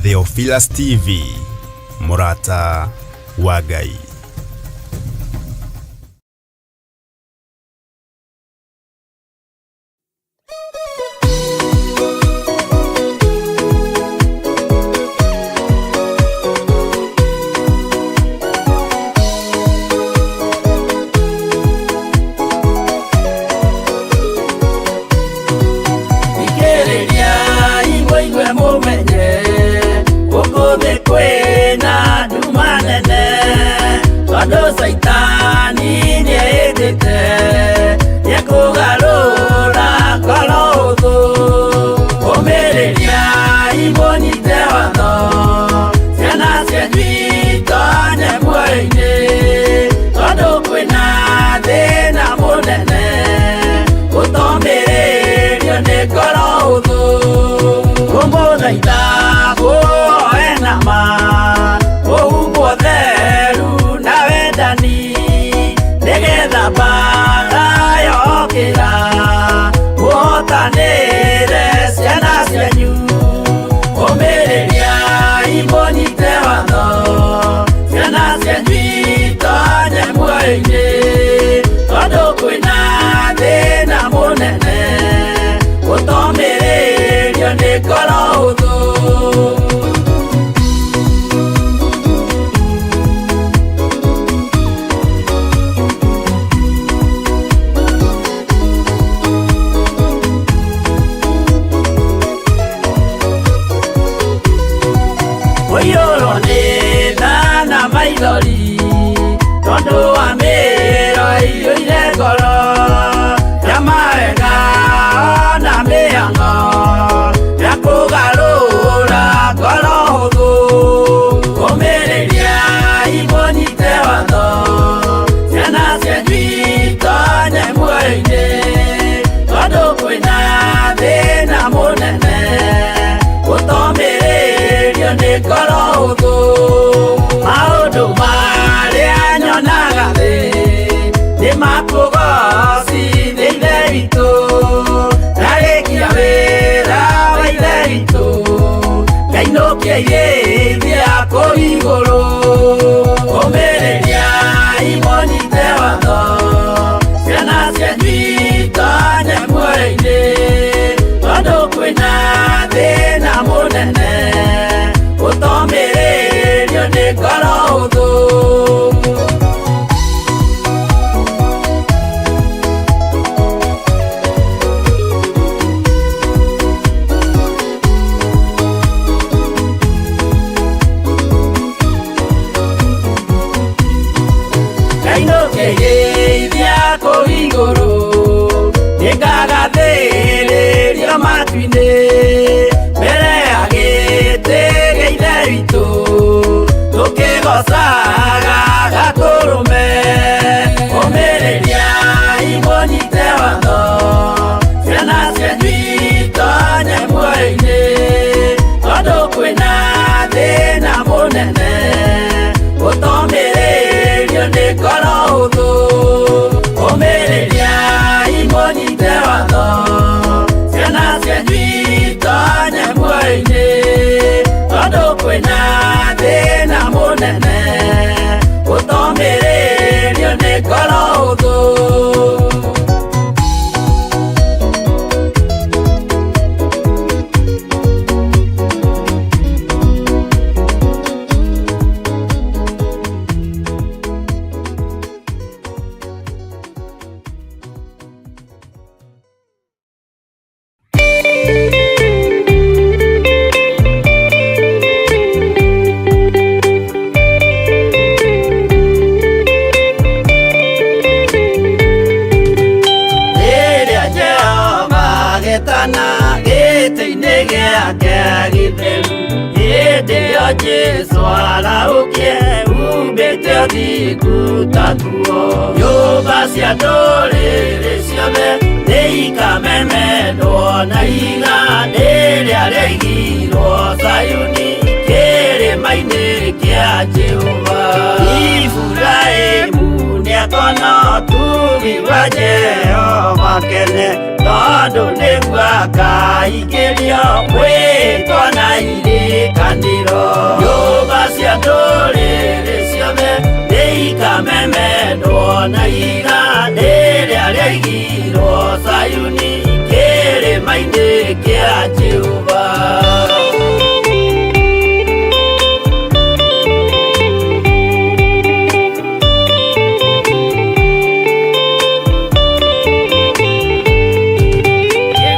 Theophilus TV, mũrata wa Ngai. Thikĩrĩriai mũigue mũmenye gũkũ thĩ kwĩna nduma nene tondũ caitani nĩehĩtĩte nĩekũgarũra ngoro hũthũ. Ũmĩrĩriai mũnyite watho ciana cianyu itonye muoyo-inĩ tondũ kwĩna thĩna mũnene gũtomĩrĩrio nĩ ngoro hũthũ. Kũmũthaitha mũhoe na ma mũhumbwo theru na wendani nĩgetha mbara yokĩra mũhotanĩre ciana cianyu. Ũmĩrĩriai mũnyite watho ciana cianyu itonye muoyo-inĩ tondũ kwĩna thĩna mũnene gũtomĩrĩrio nĩ ngoro hũthũ. Ũiyũrwo nĩ tha na maithori tondũ wa mĩĩro ĩiyũire ngoro ya mawega na mĩhang'o ya kũgarũra ngoro hũthũ. Ũmĩrĩriai mũnyite watho ciana cianyu itonye muoyo-inĩ tondũ kwĩna thĩna mũnene gũtomĩrĩrio nĩ ngoro hũthũ. Maũndũ marĩa nyonaga thĩ nĩ makũgocithia Ithe witũ ndarĩkia wĩra wa Ithe witũ ngainũkia irĩithia kũu igũrũ. Ũmĩrĩriai mũnyite watho ciana cianyu itonye muoyo-inĩ tondũ kwĩna thĩna mũnene gũtomĩrĩrio nĩ ngoro hũthũ. Ngainũkĩrĩithia kũu igũrũ nĩngagathĩrĩrio matu-inĩ mbere ya gĩtĩ gĩa Ithe witũ tũkĩgocaga Gatũrũme. Ũmĩrĩriai mũnyite watho ciana cianyu itonye muoyo-inĩ tondũ kwĩna thĩna mũnene gũtomĩrĩrio nĩ ngoro hũthũ. Ũmĩrĩriai mũnyite watho ciana cianyu itonye muoyo-inĩ tondũ kwĩna thĩna mũnene gũtomĩrĩrio nĩ ngoro hũthũ. Rĩrĩa Jehova agetana gĩtĩ-inĩ gĩake gĩtheru hĩndĩ ĩyo Jesũ arahũkie humbĩte ũthingu ta nguo. Nyũmba cia ndũrĩrĩ ciothe nĩikamemendwo na ihiga rĩrĩa rĩaigirwo Zayuni kĩrĩma-inĩ kĩa Jehova. Iburahĩmu nĩakona ũtugi wa Jehova kene tondũ nĩguo Nĩmakaingĩrio mwĩtwa na irĩkanĩro. Nyũmba cia ndũrĩrĩ ciothe nĩikamemendwo na ihiga rĩrĩa rĩaigirwo Zayuni kĩrĩma-inĩ kĩa Jehova.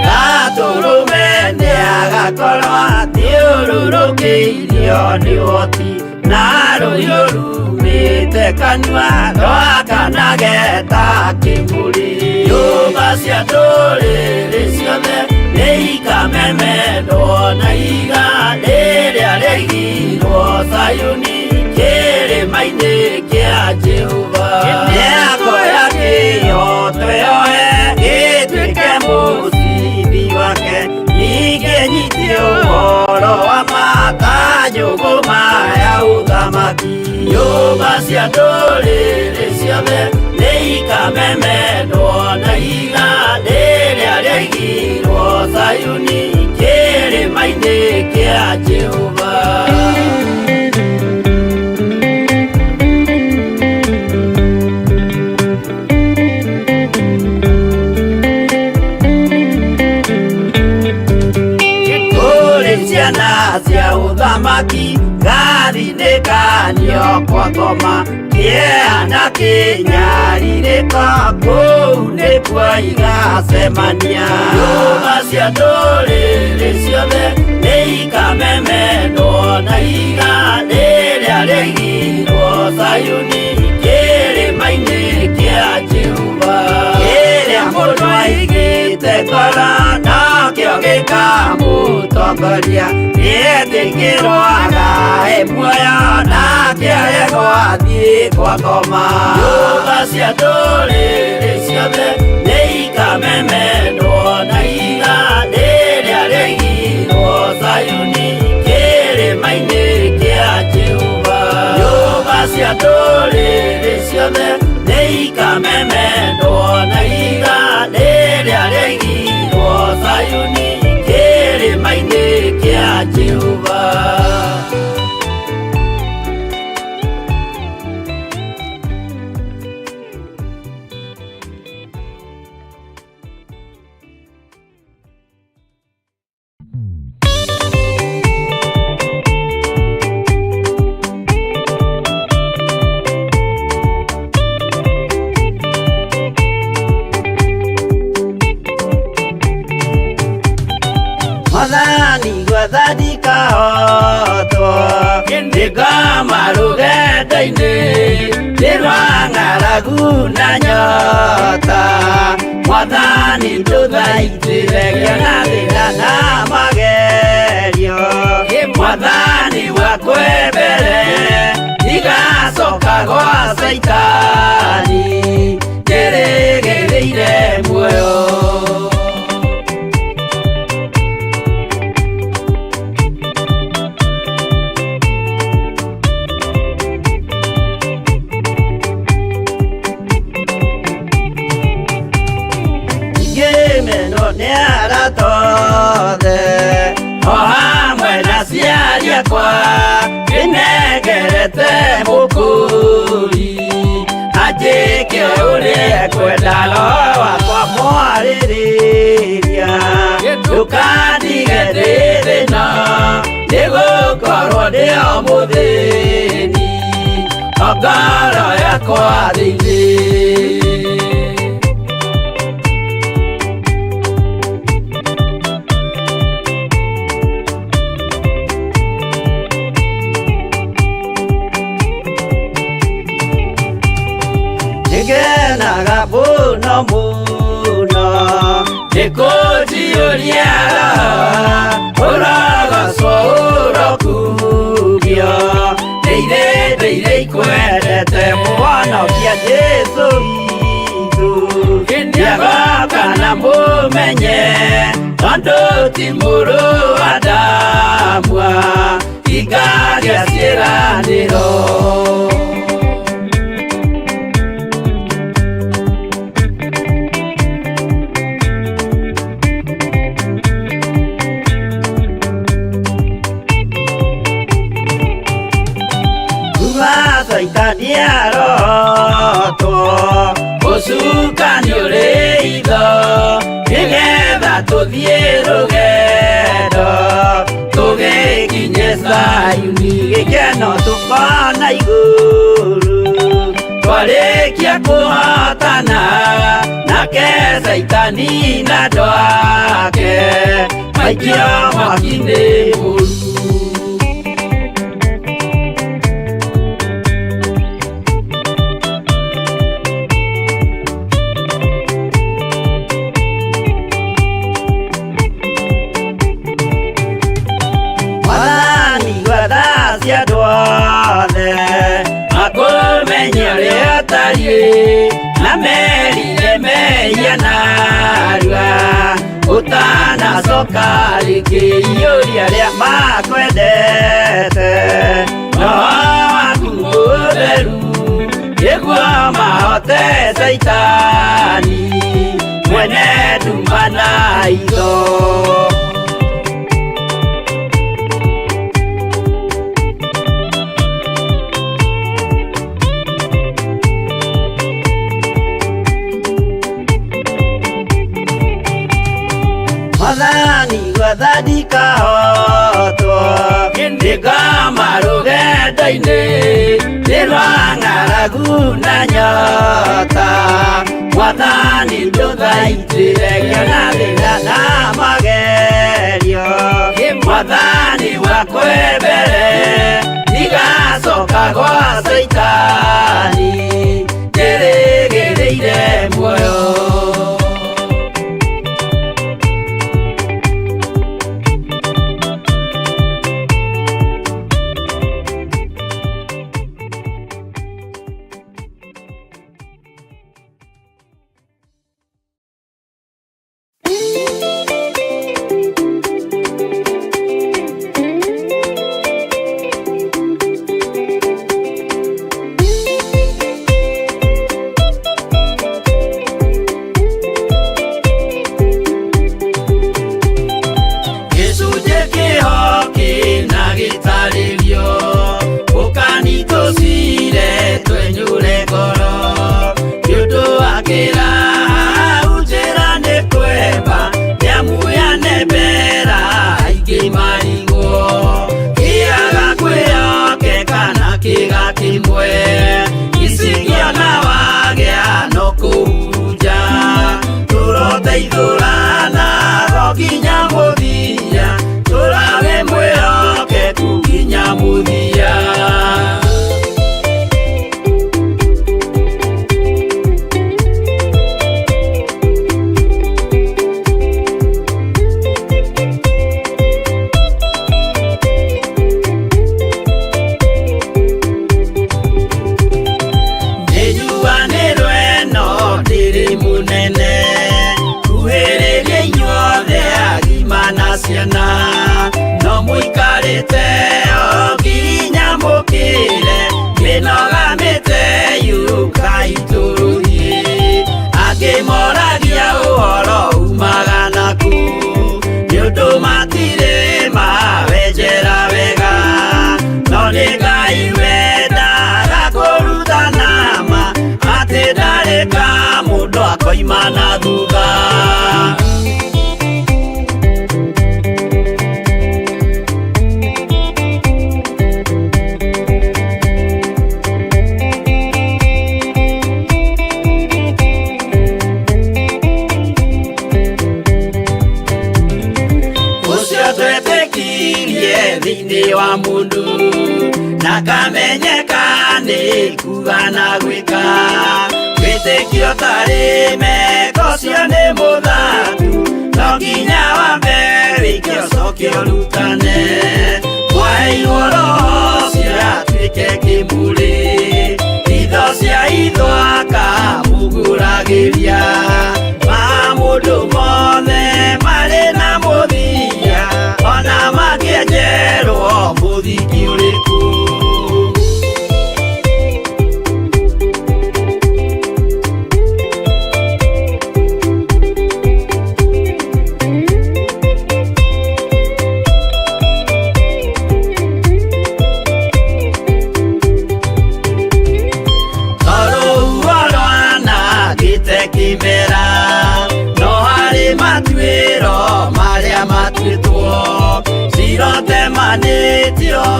Gatũrũme nĩagakorwo athiũrũrũkĩirio nĩ ũhoti na rũhiũ rumĩte kanua rwakanage ta kĩmũrĩ. Nyũmba cia ndũrĩrĩ ciothe nĩikamemendwo na ihiga rĩrĩa rĩaigirwo Zayuni kĩrĩma-inĩ kĩa Jehova. Mĩako ya kĩhooto yoe ĩtuĩke mũcibi wake, ningĩ nyite ũhoro wa ma ta njũgũma ya ũthamaki. Nyũmba cia ndũrĩrĩ ciothe nĩikamemendwo na ihiga rĩrĩa rĩaigirwo Zayuni kĩrĩma-inĩ kĩa Jehova. Kũrĩ ciana cia ũthamaki gathinĩkanio kwa ngoma kĩeha na kĩnyarirĩko kũu nĩkuo igacemania. Nyũmba cia ndũrĩrĩ ciothe nĩikamemendwo na ihiga rĩrĩa rĩaigirwo Zayuni kĩrĩma-inĩ kĩa Jehova. Kĩrĩa mũndũ aigĩte ngoro nokĩo gĩkamũtongoria, nĩetĩkĩrwo agae muoyo nake aregwo athiĩ kwa ngoma. Nyũmba cia ndũrĩrĩ ciothe nĩikamemendwo na ihiga rĩrĩa rĩaigirwo Zayuni kĩrĩma-inĩ kĩa Jehova. Nyũmba cia ndũrĩrĩ ciothe nĩikamemendwo na ihiga rĩrĩa rĩaigirwo Zayuni kĩrĩma-inĩ kĩa Jehova. Mwathani gwathani kahotwo nĩngoma rũgendo-inĩ nĩ rwa ng'aragu na nyota. Mwathani ndũthaitĩre ngĩona thĩna na magerio. Mwathani wakwe mbere ndigacoka gwa Caitani njĩrĩgĩrĩire muoyo. Ngĩmenwo nĩ arata othe o hamwe na aciari akwa, ndĩnengerete mũkũri anjĩke ũrĩa ekwenda, roho wakwa mwarĩrĩria ndũkandige ndĩ thĩna, nĩgũkorwo ndĩ o mũthĩni o ngoro yakwa thĩinĩ. Nĩngenaga mũno mũno nĩkũnjiyũria roho, ũrogocwo ũrokugio ndĩire ndĩire ikwendete mũhonokia Jesũ witũ. Nĩagoka na mũmenye tondũ ti mũrũ wa Adamu hingagia ciĩranĩro. Tũthiĩ rũgendo tũgĩkinye Zayuni, gĩkeno tũkona igũrũ twarĩkia kũhotana nake Caitani na andũ ake maikio mwaki-inĩ mũru. Mwathani gwetha cia andũ othe makũmenye ũrĩa ũtariĩ na merire mehia narua ũtanacoka rĩngĩ iyũria arĩa makwendete roho waku mũtheru nĩguo mahote Caitani mwene nduma na itho. Mwathani gwetha ndikahotwo ndĩkama rũgendo-inĩ nĩ rwa ng'aragu na nyota, Mwathani ndũthaitĩre ngĩona thĩna na magerio, Mwathani wakwe mbere ndigacoka gwa Caitani njĩrĩgĩrĩire muoyo. Gĩcunjĩ kĩho kĩna gĩtarĩrio ũkani tũcire twenyũre ngoro nĩ ũndũ wa kĩraha njĩra nĩ kwemba nĩamu yanembera aingĩ marigwo kĩaga kwĩyokeka na kĩga kĩmwe icingĩona wagĩa no kũhurunja tũroteithũrana go nginya mũthia tũrawe mwĩhokeku nginya mũthia. Nĩnjuanĩrwo ĩno ndĩrĩ mũnene kuhĩrĩria inyuothe agima na ciana no mũikarĩte o nginya mũkĩre mĩnoga mĩte yũkai tũrũthiĩ angĩ moragia ũhoro umaga naku nĩ ũndũ matirĩ mawenjera wega no nĩ Ngai wendaga kũrutana ma atĩ ndarĩ ka mũndũ akoima na thutha. Ũcio twetĩkirie thĩinĩ wa mũndũ na kamenyeka nĩ kuga na gwĩka wĩtĩkio tarĩ meko ũcio nĩ mũthatu no nginya wambe wĩke ũcoke ũrutane mwaheirwo roho ũcio atuĩke kĩmũrĩ itho cia itho akamũgũragĩria ma mũndũ mothe marĩ na mũthia ona mangĩenjerwo mũthingi ũrĩkũ.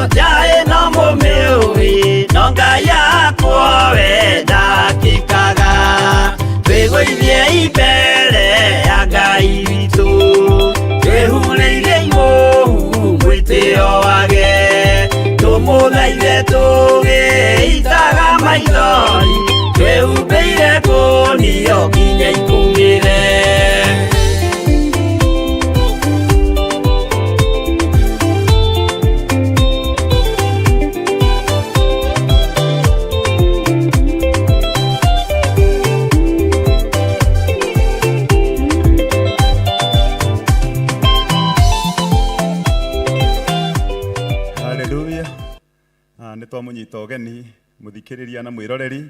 Ndiarĩ na mũmĩũĩ no Ngai yakwa we ndakĩkaga. Twĩgũithie mbere ya Ngai witũ, twĩhurĩire iũhu mwĩtĩo wage, tũmũthaithe tũgĩitaga maithori, twĩhumbĩire kũnio nginya ikumĩre. Haleluya. Nĩ twamũnyita ũgeni mũthikĩrĩria na mwĩroreri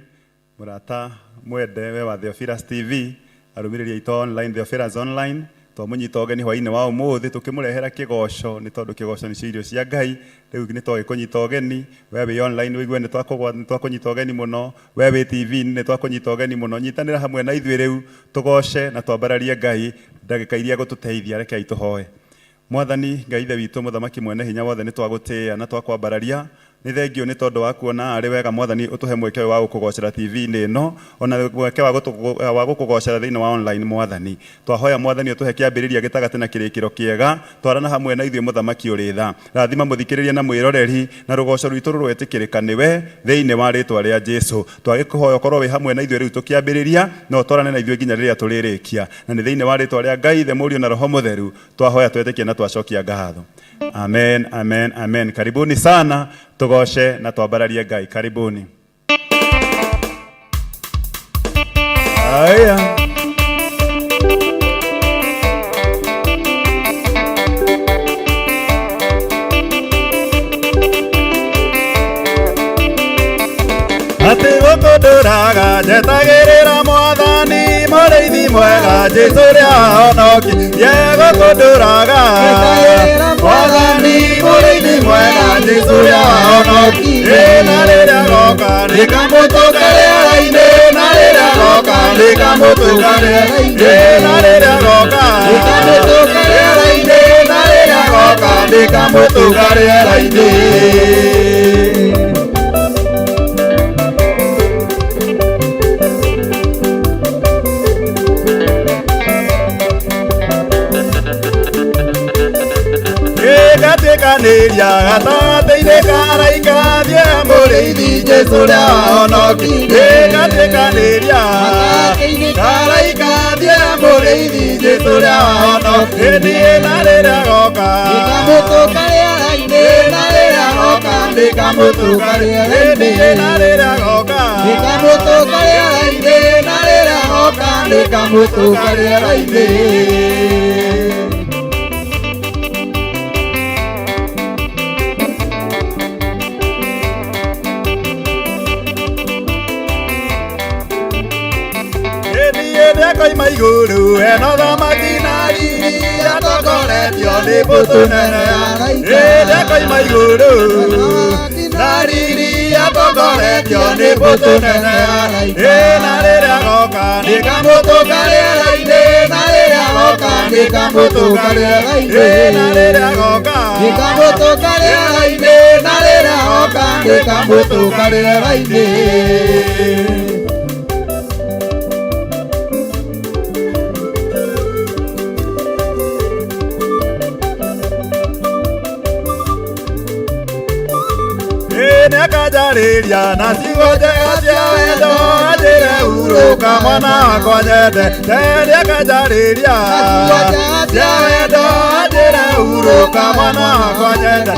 mũrata mwende we wa Theophilus TV, arũmĩrĩri aitũ online, Theophilus Online. Twamũnyita ũgeni hwainĩ wa ũmũthĩ tũkĩmũrehera kĩgoco, nĩ tondũ kĩgoco nĩcio irio cia Ngai. Rĩu nĩ twagĩkũnyita ũgeni, we wĩ online ũigue nĩ twakũnyita ũgeni mũno, we wĩ TV nĩ twakũnyita ũgeni mũno. Nyitanĩra hamwe na ithuĩ rĩu tũgoce na twambararie Ngai ndagĩka iria gũtũteithia. Rekei tũhoe. Mwathani Ngai Ithe witũ, Mũthamaki mwene hinya wothe, nĩ twagũtĩĩa na twakwambararia. Nĩ thengio nĩ tondũ wa kuona arĩ wega Mwathani ũtũhe mweke ũyũ wa gũkũgocera TV-inĩ ĩno, ona mweke wa gũkũgocera thĩinĩ wa online. Mwathani, twahoya Mwathani ũtũhe kĩambĩrĩria, gĩtagatĩ na kĩrĩkĩro kĩega. Twarana hamwe na ithuĩ, Mũthamaki ũrĩ tha. Rathima mũthikĩrĩria na mwĩroreri, na rũgoco rwitũ rũroetĩkĩrĩka nĩwe thĩinĩ wa rĩtwa rĩa Jesu. Twagĩkũhoya ũkorwo wĩ hamwe na ithuĩ rĩu tũkĩambĩrĩria, na ũtwarane na ithuĩ nginya rĩrĩa tũrĩrĩkia, na nĩ thĩinĩ wa rĩtwa rĩa Ngai Ithe, Mũriũ na Roho Mũtheru twahoya, twetĩkia na twacokia ngatho. Amen, amen, amen. Karibuni sana, tugoce na twambararie Ngai. Karibuni. Aya. Atĩ gũkũndũraga njetagĩrĩra Mwathani mũrĩithi mwega Jesũ ũrĩa honoki ye, gũkũndũraga Mwathani mũrĩithi mwega Jesũ ũrĩa honoki. Na rĩrĩa goka nĩkamũtũnga rĩera-inĩ, na rĩrĩa goka nĩkamũtũnga rĩera-inĩ, na rĩrĩa goka nĩkamũtũnga rĩera-inĩ, na rĩrĩa goka nĩkamũtũnga rĩera-inĩ. Gatuĩkanĩria gatagatĩ-inĩ ka araika, thiĩ mũrĩithi Jesũ ũrĩa wahonoki. Gatuĩkanĩria karaika, thiĩ mũrĩithi Jesũ ũrĩa wahonoki. Niĩ na rĩrĩa goka Nĩkamũtũnga rĩera-inĩ, na rĩrĩa goka nĩkamũtũnga rĩera-inĩ, na rĩrĩa goka Nĩkamũtũnga rĩera-inĩ, na rĩrĩa goka nĩkamũtũnga rĩera-inĩ. Niĩ nĩakoima igũrũ ena thamaki na riri, atongoretio nĩ mbũtũ nene. Nĩakoima igũrũ na riri, atongoretio nĩ mbũtũ nene. Na rĩrĩa goka Nĩkamũtũnga rĩera-inĩ, na rĩrĩa goka nĩkamũtũnga rĩera-inĩ, na rĩrĩa goka Nĩkamũtũnga rĩera-inĩ, na rĩrĩa goka nĩkamũtũnga rĩera-inĩ. Nĩakanjarĩria na ciugo njega cia wendo, anjĩre hurũka mwana wakwa nyende. Nĩakanjarĩria cia wendo, anjĩre hurũka mwana wakwa nyende.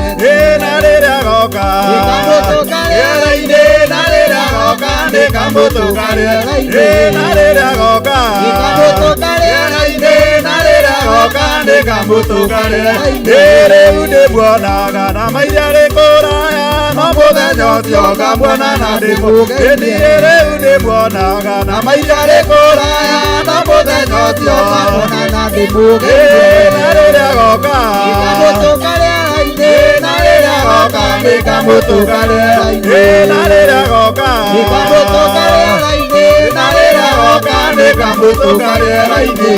Na rĩrĩa goka Nĩkamũtũnga rĩera-inĩ, na rĩrĩa goka nĩkamũtũnga rĩera-inĩ, na rĩrĩa goka Nĩkamũtũnga rĩera-inĩ, na rĩrĩa goka nĩkamũtũnga rĩera-inĩ. Rĩu ndĩmuonaga na mairia rĩ kũraya, no mũthenya ũcio ngamuona na ndĩmũgeni. Rĩu ndĩmuonaga na mairia rĩ kũraya, no mũthenya ũcio Ngamuona na ndĩmũgeni. Na rĩrĩa goka Nĩkamũtũnga rĩera-inĩ, na rĩrĩa goka nĩkamũtũnga rĩera-inĩ, na rĩrĩa goka Nĩkamũtũnga rĩera-inĩ, na rĩrĩa goka nĩkamũtũnga rĩera-inĩ.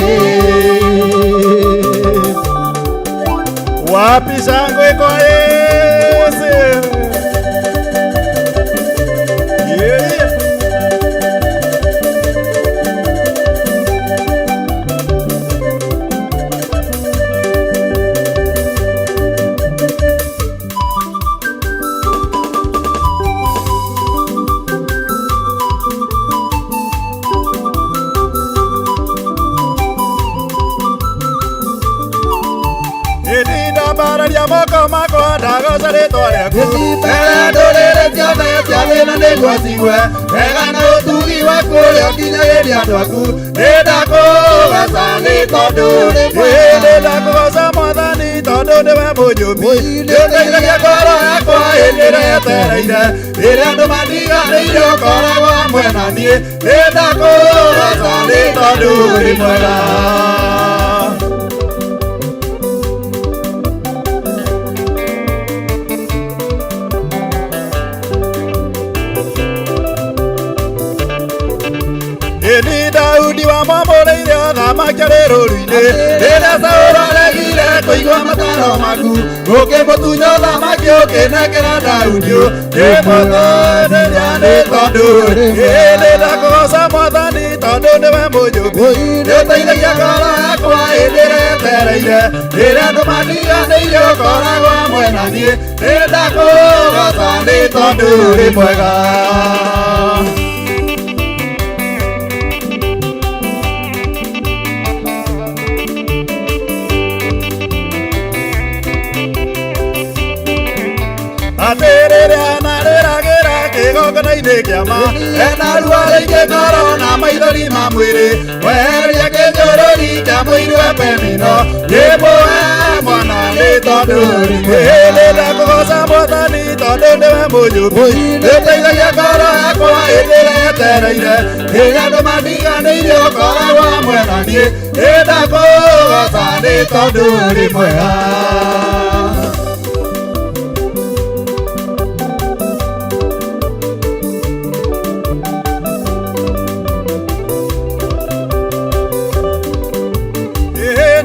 Wapi shangwe kwa Yesu? Ngwambararia moko makwa ndagoca rĩtwa rĩaku. Mbere ndũrĩrĩ ciothe cia thĩna nĩguo cigue wega na ũtugi waku ũrĩa ũkinyagĩria andũ aku. Nĩndakũgoca nĩ tondũ nĩ mwega. Nĩndakũgoca Mwathani tondũ nĩwe mũnjũmbi. Nĩũteithagia ngoro yakwa hĩndĩ ĩrĩa yetereire. Rĩrĩa andũ mandiganĩirie ũkoragwo hamwe na niĩ. Nĩndakũgoca nĩ tondũ ũrĩ mwega. Ĩni Daudi wamwamũrĩire ũthamaki arĩ rũũru-inĩ. Rĩrĩa Saũlũ aregire kũigua mataro maku, ũkĩmũtunya ũthamaki ũkĩnengera Daudi. Nĩmũtũũrĩria nĩ tondũ nĩndakũgoca Mwathani tondũ nĩwe mũnjũmbi. Nĩũteithagia ngoro yakwa hĩndĩ ĩrĩa yetereire. Rĩrĩa andũ mandiganĩirie ũkoragwo hamwe na niĩ. Nĩndakũgoca nĩ tondũ ũrĩ mwega. Atĩ rĩrĩa narĩragĩra kĩgongona-inĩ kĩama, Ena ruo rũingĩ ngoro na maithori ma mwĩrĩ, wehereria kĩnjũrũri kĩa mũiru Penina. Ngĩmũhe mwana nĩ tondũ ũrĩ mwega. Nĩndakũgoca Mwathani tondũ nĩwe mũnjũmbi. Nĩũteithagia ngoro yakwa hĩndĩ ĩrĩa yetereire. Rĩrĩa andũ mandiganĩirie ũkoragwo hamwe na niĩ. Nĩndakũgoca nĩ tondũ ũrĩ mwega.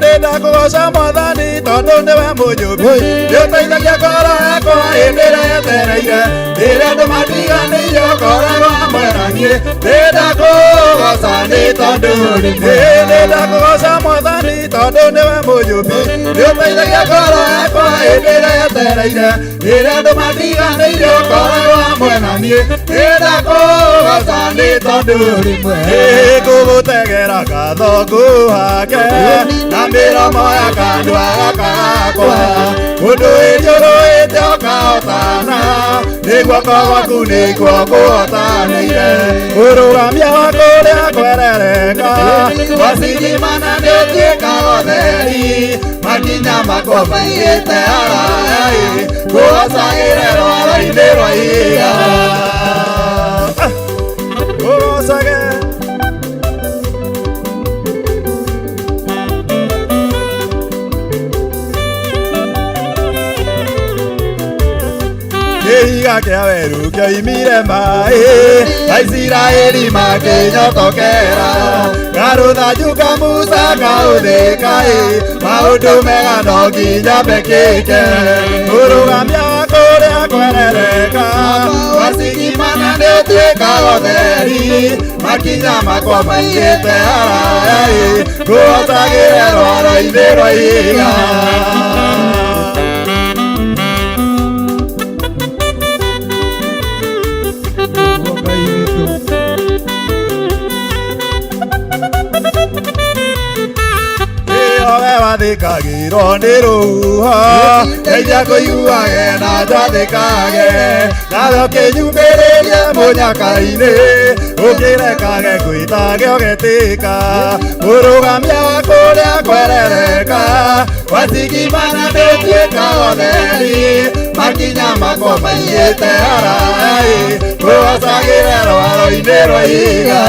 Nĩndakũgoca Mwathani tondũ nĩwe mũnjũmbi. Nĩũteithagia ngoro yakwa hĩndĩ ĩrĩa yetereire. Rĩrĩa andũ mandiganĩirie ũkoragwo hamwe na niĩ. Nĩndakũgoca nĩ tondũ ũrĩ mwega. Nĩndakũgoca Mwathani tondũ nĩwe mũnjũmbi. Nĩũteithagia ngoro yakwa hĩndĩ ĩrĩa yetereire. Rĩrĩa andũ mandiganĩirie ũkoragwo hamwe na niĩ. Nĩndakũgoca nĩ tondũ ũrĩ mwega. Ngũgũtegera ngatho ngũhake na mĩromo ya kanua gaka gakwa. Ũndũ ĩnjũrũĩte ũkahotana, nĩ guoko gwaku nĩkuo kũhotanĩire. Ũrũgamia wa kũrĩa kwerereka, Wacigimana nĩũtuĩkaga ũtheri, makinya makwa maigĩte haraya ĩ, ngũgocagĩre rwaro-inĩ rwa ihiga. Ũgocage. Kĩhiga kĩa werũ kĩoimire maĩ, Aisiraeli makĩnyotokera, karũthanju ka Musa kaũthĩka ĩ, maũndũ mega no nginya mekĩke. Ũrũgamia wa kũrĩa kwerereka, Wacigimana nĩũtuĩkaga ũtheri, makinya makwa maigĩte haraya ĩ, ngũhotagĩre rwaro-inĩ rwa ihiga. Ĩyo we wathĩkagĩrwo nĩ rũhuho, Ndeithia kũiguage na njathĩkage, nawe ũkĩnyumĩrĩrie mũnyaka-inĩ, ũkĩrekage ngwĩtage ũgetĩka. Mũrũgamia wa kũrĩa kwerereka, wacigimana nĩũtuĩkaga ũtheri, makinya makwa maigĩte haraya ĩ, ngũgocagĩre rwaro-inĩ rwa ihiga.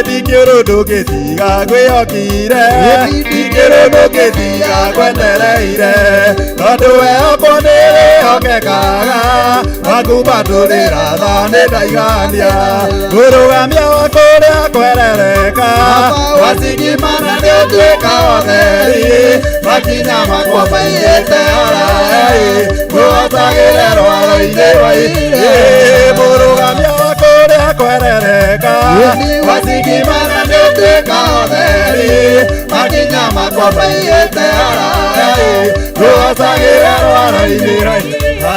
Ndikĩũrũ ndũngĩtiga ngwĩhokire, Ndikĩrũ ndũngĩtiga ngwetereire, tondũ wehokwo nĩwĩhokekaga, wakumbatũrĩra tha nĩndaigania. Mũrũgamia wa kũrĩa kwerereka, Wacigimana nĩũtuĩkaga ũtheri, makinya makwa maigĩte haraya ĩ, ngũhotagĩre rwaro-inĩ rwa ihiga. Mũrũgamia wa kũrĩa kwerereka, Wacigimana nĩũtuĩkaga ũtheri, makinya makwa maigĩte haraya ĩ, ngũhotagĩre rwaro-inĩ rwa ihiga.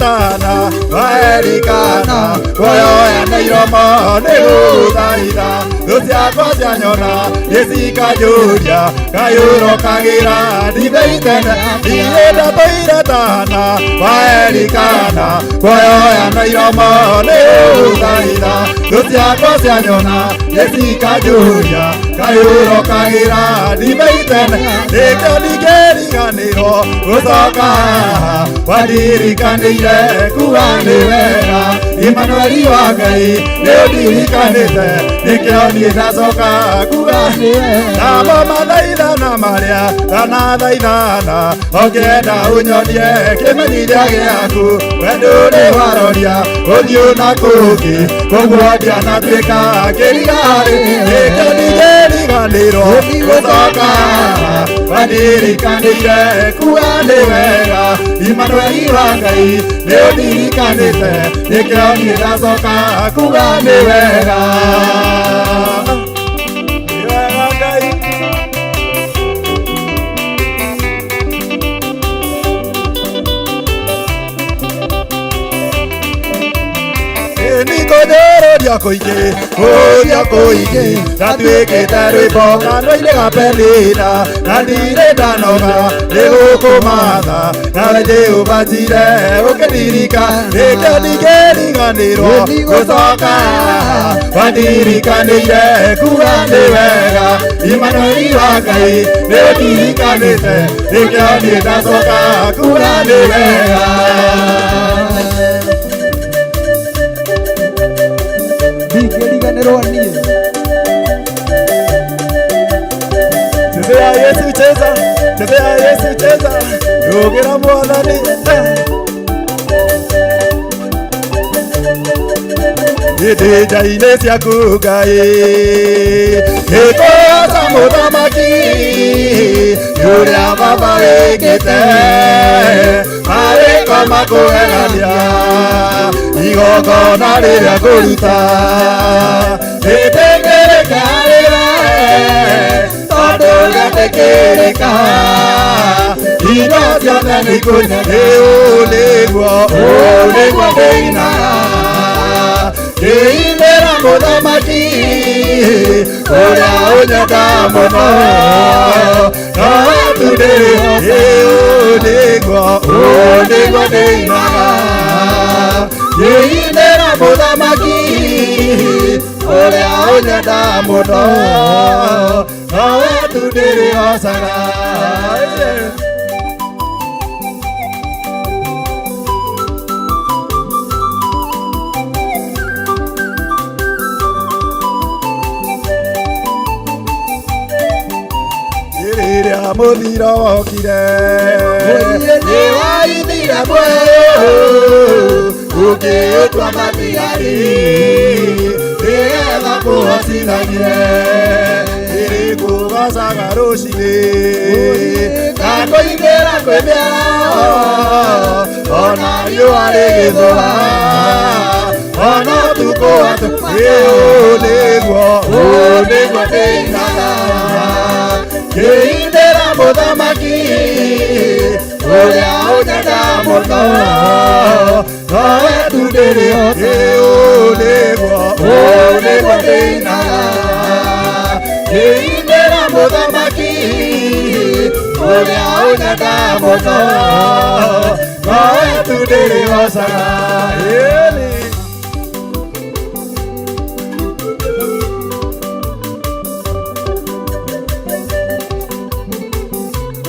tana waerikana kuoya na iromo nĩgũgũthaitha thũ ciakwa cianyona nĩcikanjũria kayũrokagĩra nditheitene niĩ ndatũire tana waerikana kuoya na iromo nĩgũgũthaitha thũ ciakwa cianyona nĩcikanjũria kayũrokagĩra nditheitene nĩkĩo ndingĩriganĩrwo gũcoka wandirikanĩire kuga nĩ wega Imanueli wa Ngai nĩũndirikanĩte nĩkĩo niĩ ndacoka kuga nĩ wega namo mathaithana marĩa ndanathaithana ũngĩenda ũnyonie kĩmenyithia gĩaku we ndũrĩ waroria ũthiũ na kũngĩ koguo ndianatuĩka kĩriga harĩ nĩkĩo ndingĩriganĩrwo gũcoka wandirikanĩire kuga nĩ wega Imanueli wa Ngai nĩũndirikanĩte nĩkĩo niĩ ndacoka kuga nĩ wega. Nĩ wega Ngai. Nĩkũnyũrũria kũingĩ kũria kũingĩ ndatuĩkĩte rwĩmbo kanua-inĩ ga Penina na ndirĩ ndanoga nĩgũkũmatha nawe Jehova Njire ũkĩndirika nĩkĩo ndingĩriganĩrwo gũcoka wandirikanĩire kuga nĩ wega Imanueli wa Ngai nĩũndirikanĩte nĩkĩo niĩ ndacoka kuga nĩ wega. Ndingĩriganĩrwo niĩ. Chezea Yesu cheza, chezea Yesu cheza, rugĩra Mwathani. Ndĩ nja-inĩ ciaku Ngai nĩngũgoca mũthamaki ũrĩa baba wĩkĩte marĩko makũgegania igongona rĩrĩa ngũruta rĩtĩkĩrĩke harĩ we tondũ rĩetĩkĩrĩka indo ciothe nĩikũnyende ũũ nĩguo ndĩinaga ngĩinĩra mũthamaki ũrĩa ũnyenda mũno nowe tu ndĩrĩhoca ũũ nĩguo ndĩinaga ngĩinĩra mũthamaki ũrĩa ũnyenda mũno nowe tu ndĩrĩhocaga. Rĩrĩa mũthiro wokire nĩwaithire muoyo ũkĩũtua matigari nĩgetha kũhotithagie nĩrĩkũgocaga rũcinĩ na kũingĩra kwĩ mĩaraho ona riũa rĩgĩthũa ona ũtukũ watu ũũ nĩguo ndĩinaga ngĩinĩra mũthamaki ũrĩa ũnyenda mũno nowe tu ndĩrĩhoca ũũ nĩguo ndĩinaga ngĩinĩra mũthamaki ũrĩa ũnyenda mũno nowe tu ndĩrĩhocaga. Ĩni.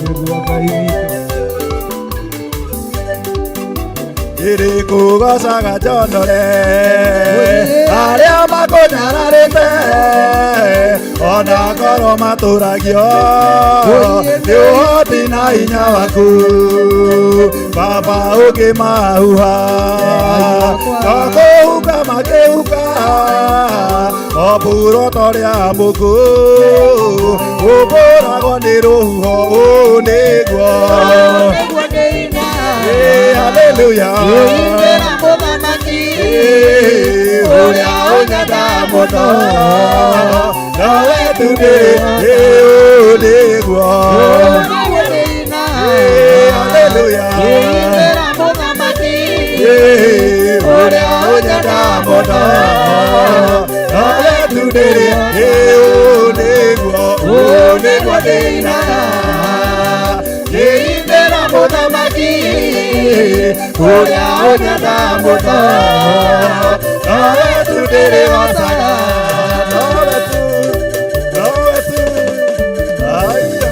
Nĩguo Ngai witũ. Nĩrĩkũgocaga njonore arĩa makũnyararĩte ona korwo matũragio nĩ ũhoti na hinya waku baba ũkĩmahuha no kũhuka makĩhuka o mburo ta ũrĩa mũkũ ũkũragwo nĩ rũhuho ũũ nĩguo. Hallelujah. Ũrĩa ũnyenda mũno nowe tu ũũ nĩguo. Hallelujah. Ũrĩa ũnyenda mũno nowe tu ndĩrĩgocaga Nowe tu, nowe tu. Aya.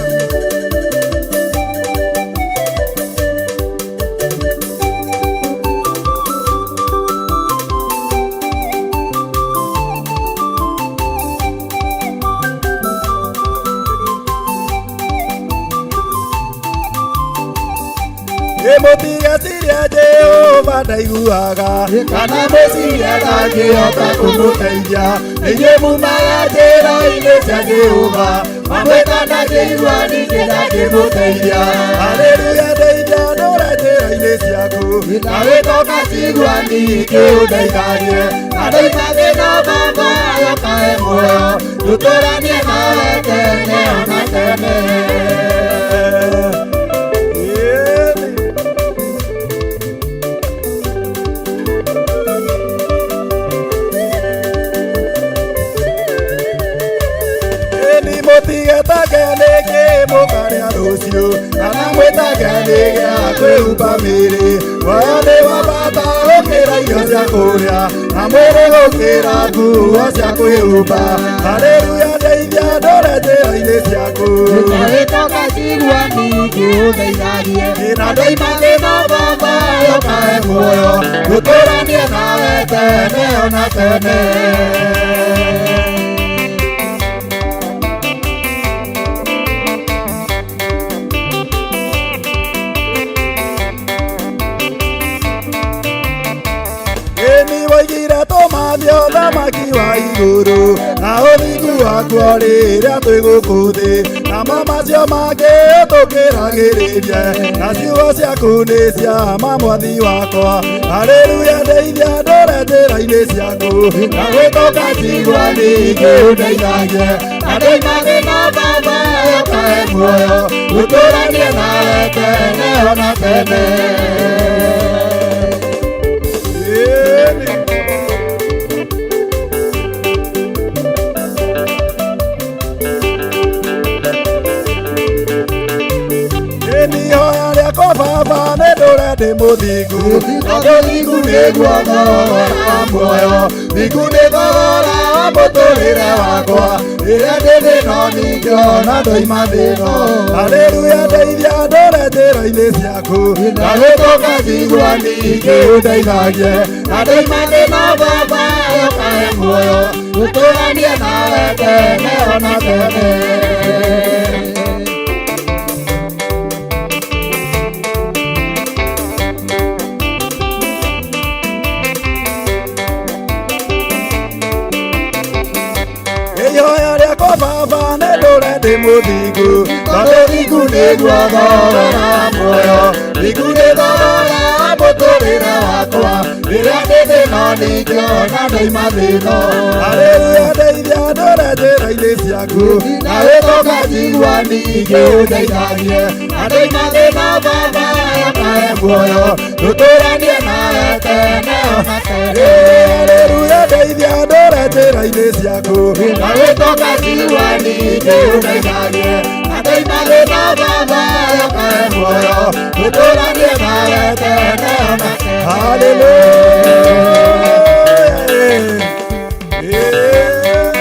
Mũtigecirie Jehova ndaiguaga kana mũcirie ndangĩhota kũmũteithia inyuĩ mumaga njĩra-inĩ cia Jehova mamwĩta ndangĩigua ningĩ ndangĩmũteithia Haleluya ndeithia ndũre njĩra-inĩ ciaku na wĩtoka cigua ningĩ ũndeithagie na ndoima thĩna baba yokae muoyo tũtũranie nawe tene ona tene. Ĩni. Ĩni mũtigetage nĩkĩ mũkarĩa rũciũ kana mwĩtage nĩ gĩa kwĩhumba mĩĩrĩ muoyo nĩ wa bata gũkĩra irio cia kũrĩa na mwĩrĩ gũkĩra nguo cia kwĩhumba haleluya ndeithia ndũre njĩra-inĩ ciaku na wĩtoka cigua ningĩ ũndeithagie na ndoima thĩna baba yokae muoyo tũtũranie nawe tene ona tene. Ĩni woigire tũmathie ũthamaki wa igũrũ na ũthingu wakuo rĩrĩa twĩ gũkũ thĩ namo macio mangĩ tũkĩragĩrĩrie na ciugo ciaku nĩ cia ma mwathi wakwa haleluya ndeithia ndũre njĩra-inĩ ciaku na wĩtoka cigua ningĩ ũndeithagie na ndoima thĩna baba yokae muoyo tũtũranie nawe tene ona tene. Ĩni. Ĩni ihoya rĩakwa baba nĩ ndũre ndĩ mũthingu Tondũ thingu nĩguo thogora wa muoyo thingu nĩ thogora wa mũtũrĩre wakwa rĩrĩa ndĩ thĩno ningĩ ona ndoima thĩno haleluya ndeithia ndũre njĩra-inĩ ciaku na wĩtoka cigua ningĩ ũndeithagie na ndoima thĩna baba yokae muoyo tũtũranie nawe tene ona tene. Ihoya rĩakwa baba nĩ ndũre ndĩ mũthingu Tondũ thingu nĩguo thogora wa muoyo thingu nĩ thogora wa mũtũrĩre wakwa rĩrĩa ndĩ thĩno ningĩ ona ndoima thĩno haleluya ndeithia ndũre njĩra-inĩ ciaku na wĩtoka njigua ningĩ ũndeithagie na ndoima thĩna baba yokae muoyo tũtũranie nawe tene ona tene. Haleluya ndeithia ndũre njĩra-inĩ ciaku Na wĩtoka njigua ningĩ ũndeithagie na ndoima thĩna baba yokae muoyo tũtũranie nawe tene ona tene. Haleluya. Yeah.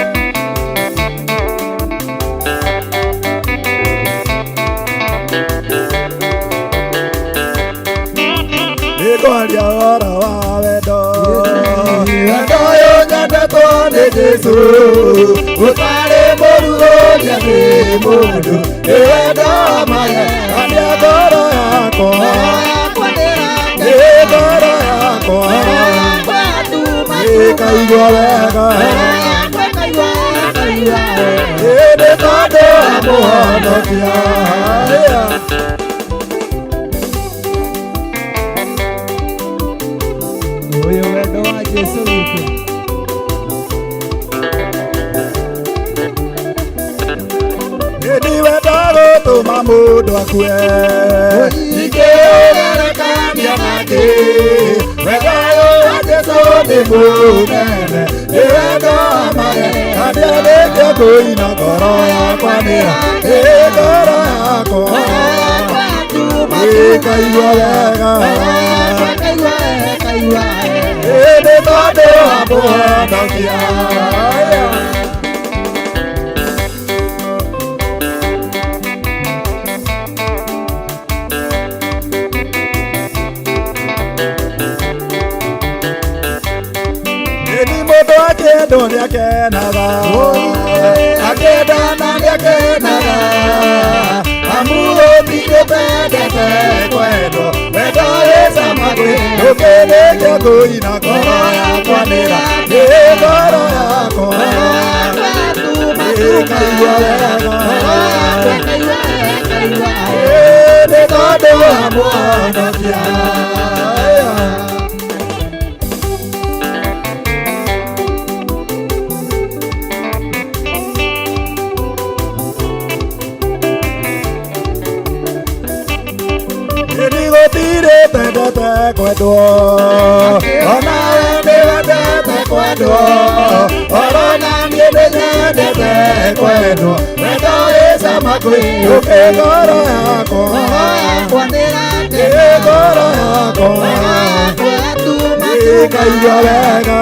Nĩngwaria ũhoro wa wendo Wendo ũyũ nyendetwo nĩ Jesũ ũtarĩ mũrugũria nĩ mũndũ nĩ wendo wa Nĩ ngoro yakwa nĩ ngoro yakwa ĩkaigua wega ĩndĩ tondũ wa mũhonokia. Yeah. Ũyũ wendo wa Jesũ witũ. Ĩni wendo gũtũma mũndũ akue Ingĩũgerekania nake wendo ũyũ wa Jesũ nĩ mũnene nĩ wendo wa Nĩambĩtie kũina ngoro yakwa nĩra ĩ ngoro yakwa ĩkaigua wega. Mũhonokia. Ĩni mũndũ akĩendwo nĩakenaga, akĩendana nĩakenaga, amu gũtirĩ ũtendete kwendwo, wendo wĩ cama kwĩ ndũkĩrĩkia kũina ngoro yakwa nĩra, nĩ ngoro yakwa ĩkaigua wega, ĩ nĩ tondũ wa Mũhonokia. Ĩni gũtirĩ tendete kwendwo, onawe nĩwendete kwendwo, orona niĩ nĩnyendete kwendwo, wendo wĩ cama kwĩ ũkĩ ngoro yakwa, ĩ ngoro yakwa ĩkaigua wega,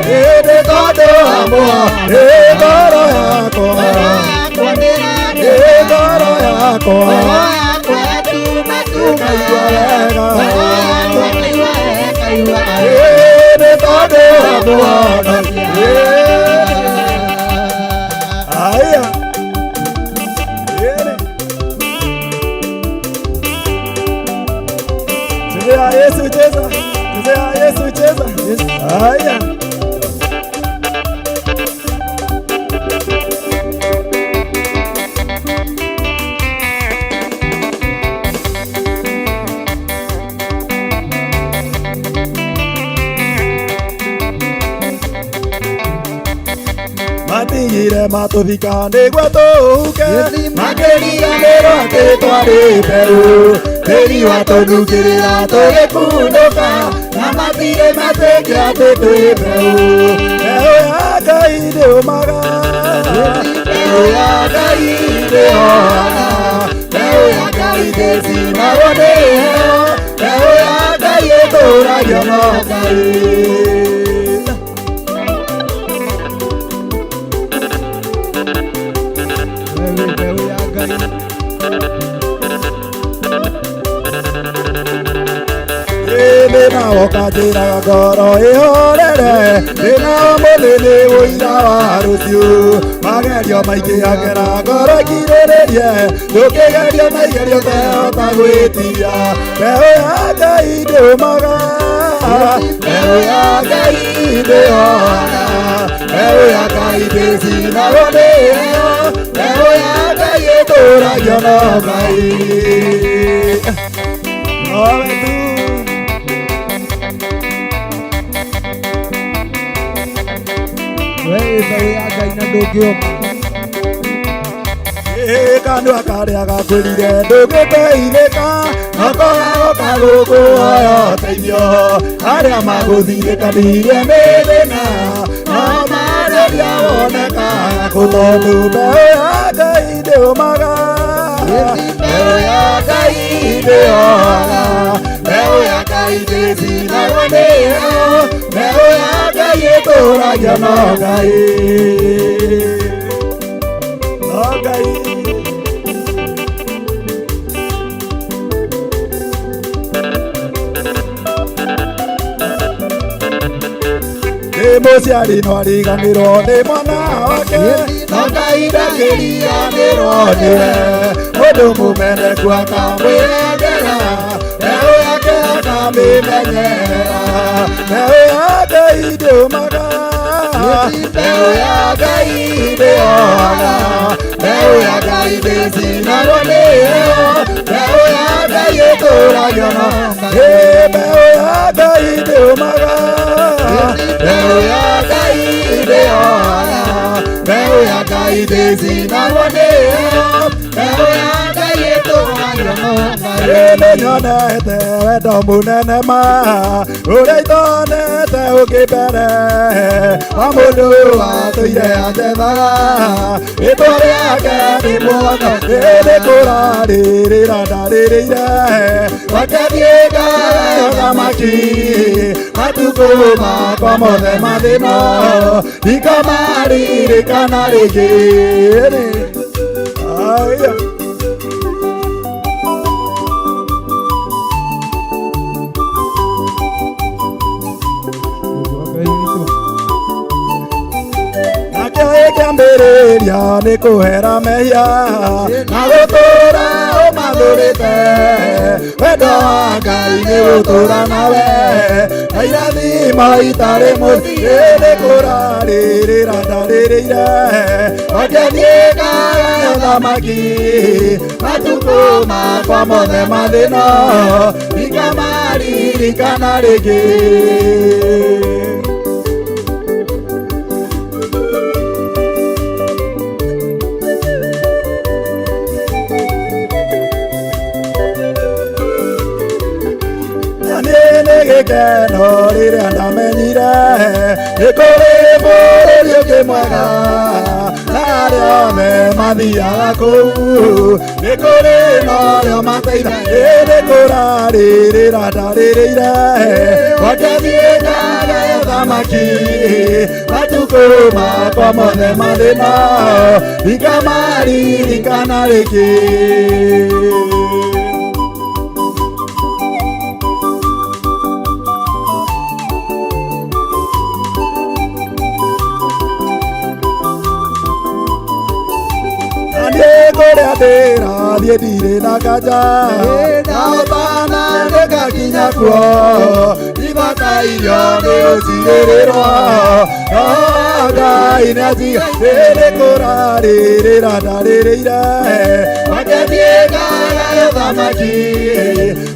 ĩ nĩ tondũ wa Mũho, ĩ ngoro yakwa, ĩ ngoro yakwa ĩkaigua wega, ĩ nĩ tondũ wa Mũhonokia. Aya. Ĩrĩ. Chezea Yesu, cheza. Chezea Yesu, cheza. Aya. Matigire matũthika nĩguo tũhuke, makĩriganĩrwo atĩ twarĩ mbeũ, tĩri watũnungĩrĩra tũgĩkunũka, na matirĩ metĩkia atĩ twĩ mbeũ. Mbeũ ya Ngai ndĩũmaga, mbeũ ya Ngai ndĩhohaga, mbeũ ya Ngai ndĩcinagwo nĩ heho, mbeũ ya Ngai ĩtũragio no Ngai. Mbeũ ya Ngai. Thĩna ũkanjĩraga ngoro ĩhorere, thĩna ũmũthĩ nĩ ũira wa rũciũ, magerio maingĩ agera ngoro ĩkirĩrĩrie, ndũkĩgerio na igerio tehota gwĩtiria, mbeũ ya Ngai ndĩũmaga, mbeũ ya Ngai ndĩhohaga, mbeũ ya Ngai ndĩcinagwo nĩ heho, mbeũ ya Ngai ĩtũragio no Ngai. Nowe tu. We wĩ mbeũ ya Ngai na ndũngĩũma. Kanua karĩa gakwĩrire ndũngĩteithĩka, nokorago kagũkũhoya ũteithio, arĩa magũthirĩkanirie nĩ thĩna, no marĩria woneka tondũ mbeũ ya Ngai ndĩũmaga, mbeũ ya Ngai ndĩhohaga, mbeũ ya Ngai ndĩcinagwo nĩ heho, mbeũ ya Ngai ĩtũragio no Ngai. No Ngai. Nĩ mũciari no ariganĩrwo nĩ mwana wake, no Ngai ndangĩriganĩrwo nĩwe, mũndũ mũmeneku akamwĩendera, mbeũ yake akamĩmenyerera, mbeũ ya Ngai ndĩũmaga, mbeũ ya Ngai ndĩhohaga, mbeũ ya Ngai ndĩcinagwo nĩ heho, mbeũ ya Ngai ĩtũragio no Ngai, mbeũ ya Ngai ndĩũmaga, mbeũ ya Ngai ndĩhohaga, mbeũ ya Ngai ndĩcinagwo nĩ heho, mbeũ ya Ngai ĩtũragio no Ngai. Nĩnyonete wendo mũnene ma ũrĩa itonete ũngĩ mbere, wa mũndũ watũire anjethaga, rĩtwa rĩake nĩ Mwana, nĩ kũrarĩrĩra ndarĩrĩire, gwake thiĩ ngaheo thamaki, Matukũ makwa mothe mathĩna ndikamaririkana rĩngĩ. Aya. Nĩguo Ngai witũ. Nakĩo gĩkĩambĩrĩria nĩ kũhera mehia na gũtũũra ũmathũrĩte. Wendo wa Ngai nĩ gũtũũra nawe na irathimo itarĩ mũthia. Nĩ kũrarĩrĩra ndarĩrĩire wakĩthiĩ ngagaya ũthamaki. Matukũ makwa mothe mathĩna ndikamaririkana rĩngĩ. Niĩ nĩ gĩkeno rĩrĩa ndamenyire nĩ kũrĩ bũrũri ũngĩ mwega na arĩa othe mathiaga kũu nĩ kũrĩ na ũrĩa ũmateitha. Nĩ kũrarĩrĩra ndarĩrĩire wakĩthiĩ ngagaya ũthamaki. Matukũ makwa mothe mathĩna ndikamaririkana rĩngĩ. Niĩ kũrĩa ndĩrathiĩ ndirĩ na nganja ndahotana nĩngakinya kuo ndibatairio nĩ gũcirĩrĩrwo no Ngai nĩanjiga. Nĩ kũrarĩrĩra ndarĩrĩire wakĩthiĩ ngagaya ũthamaki.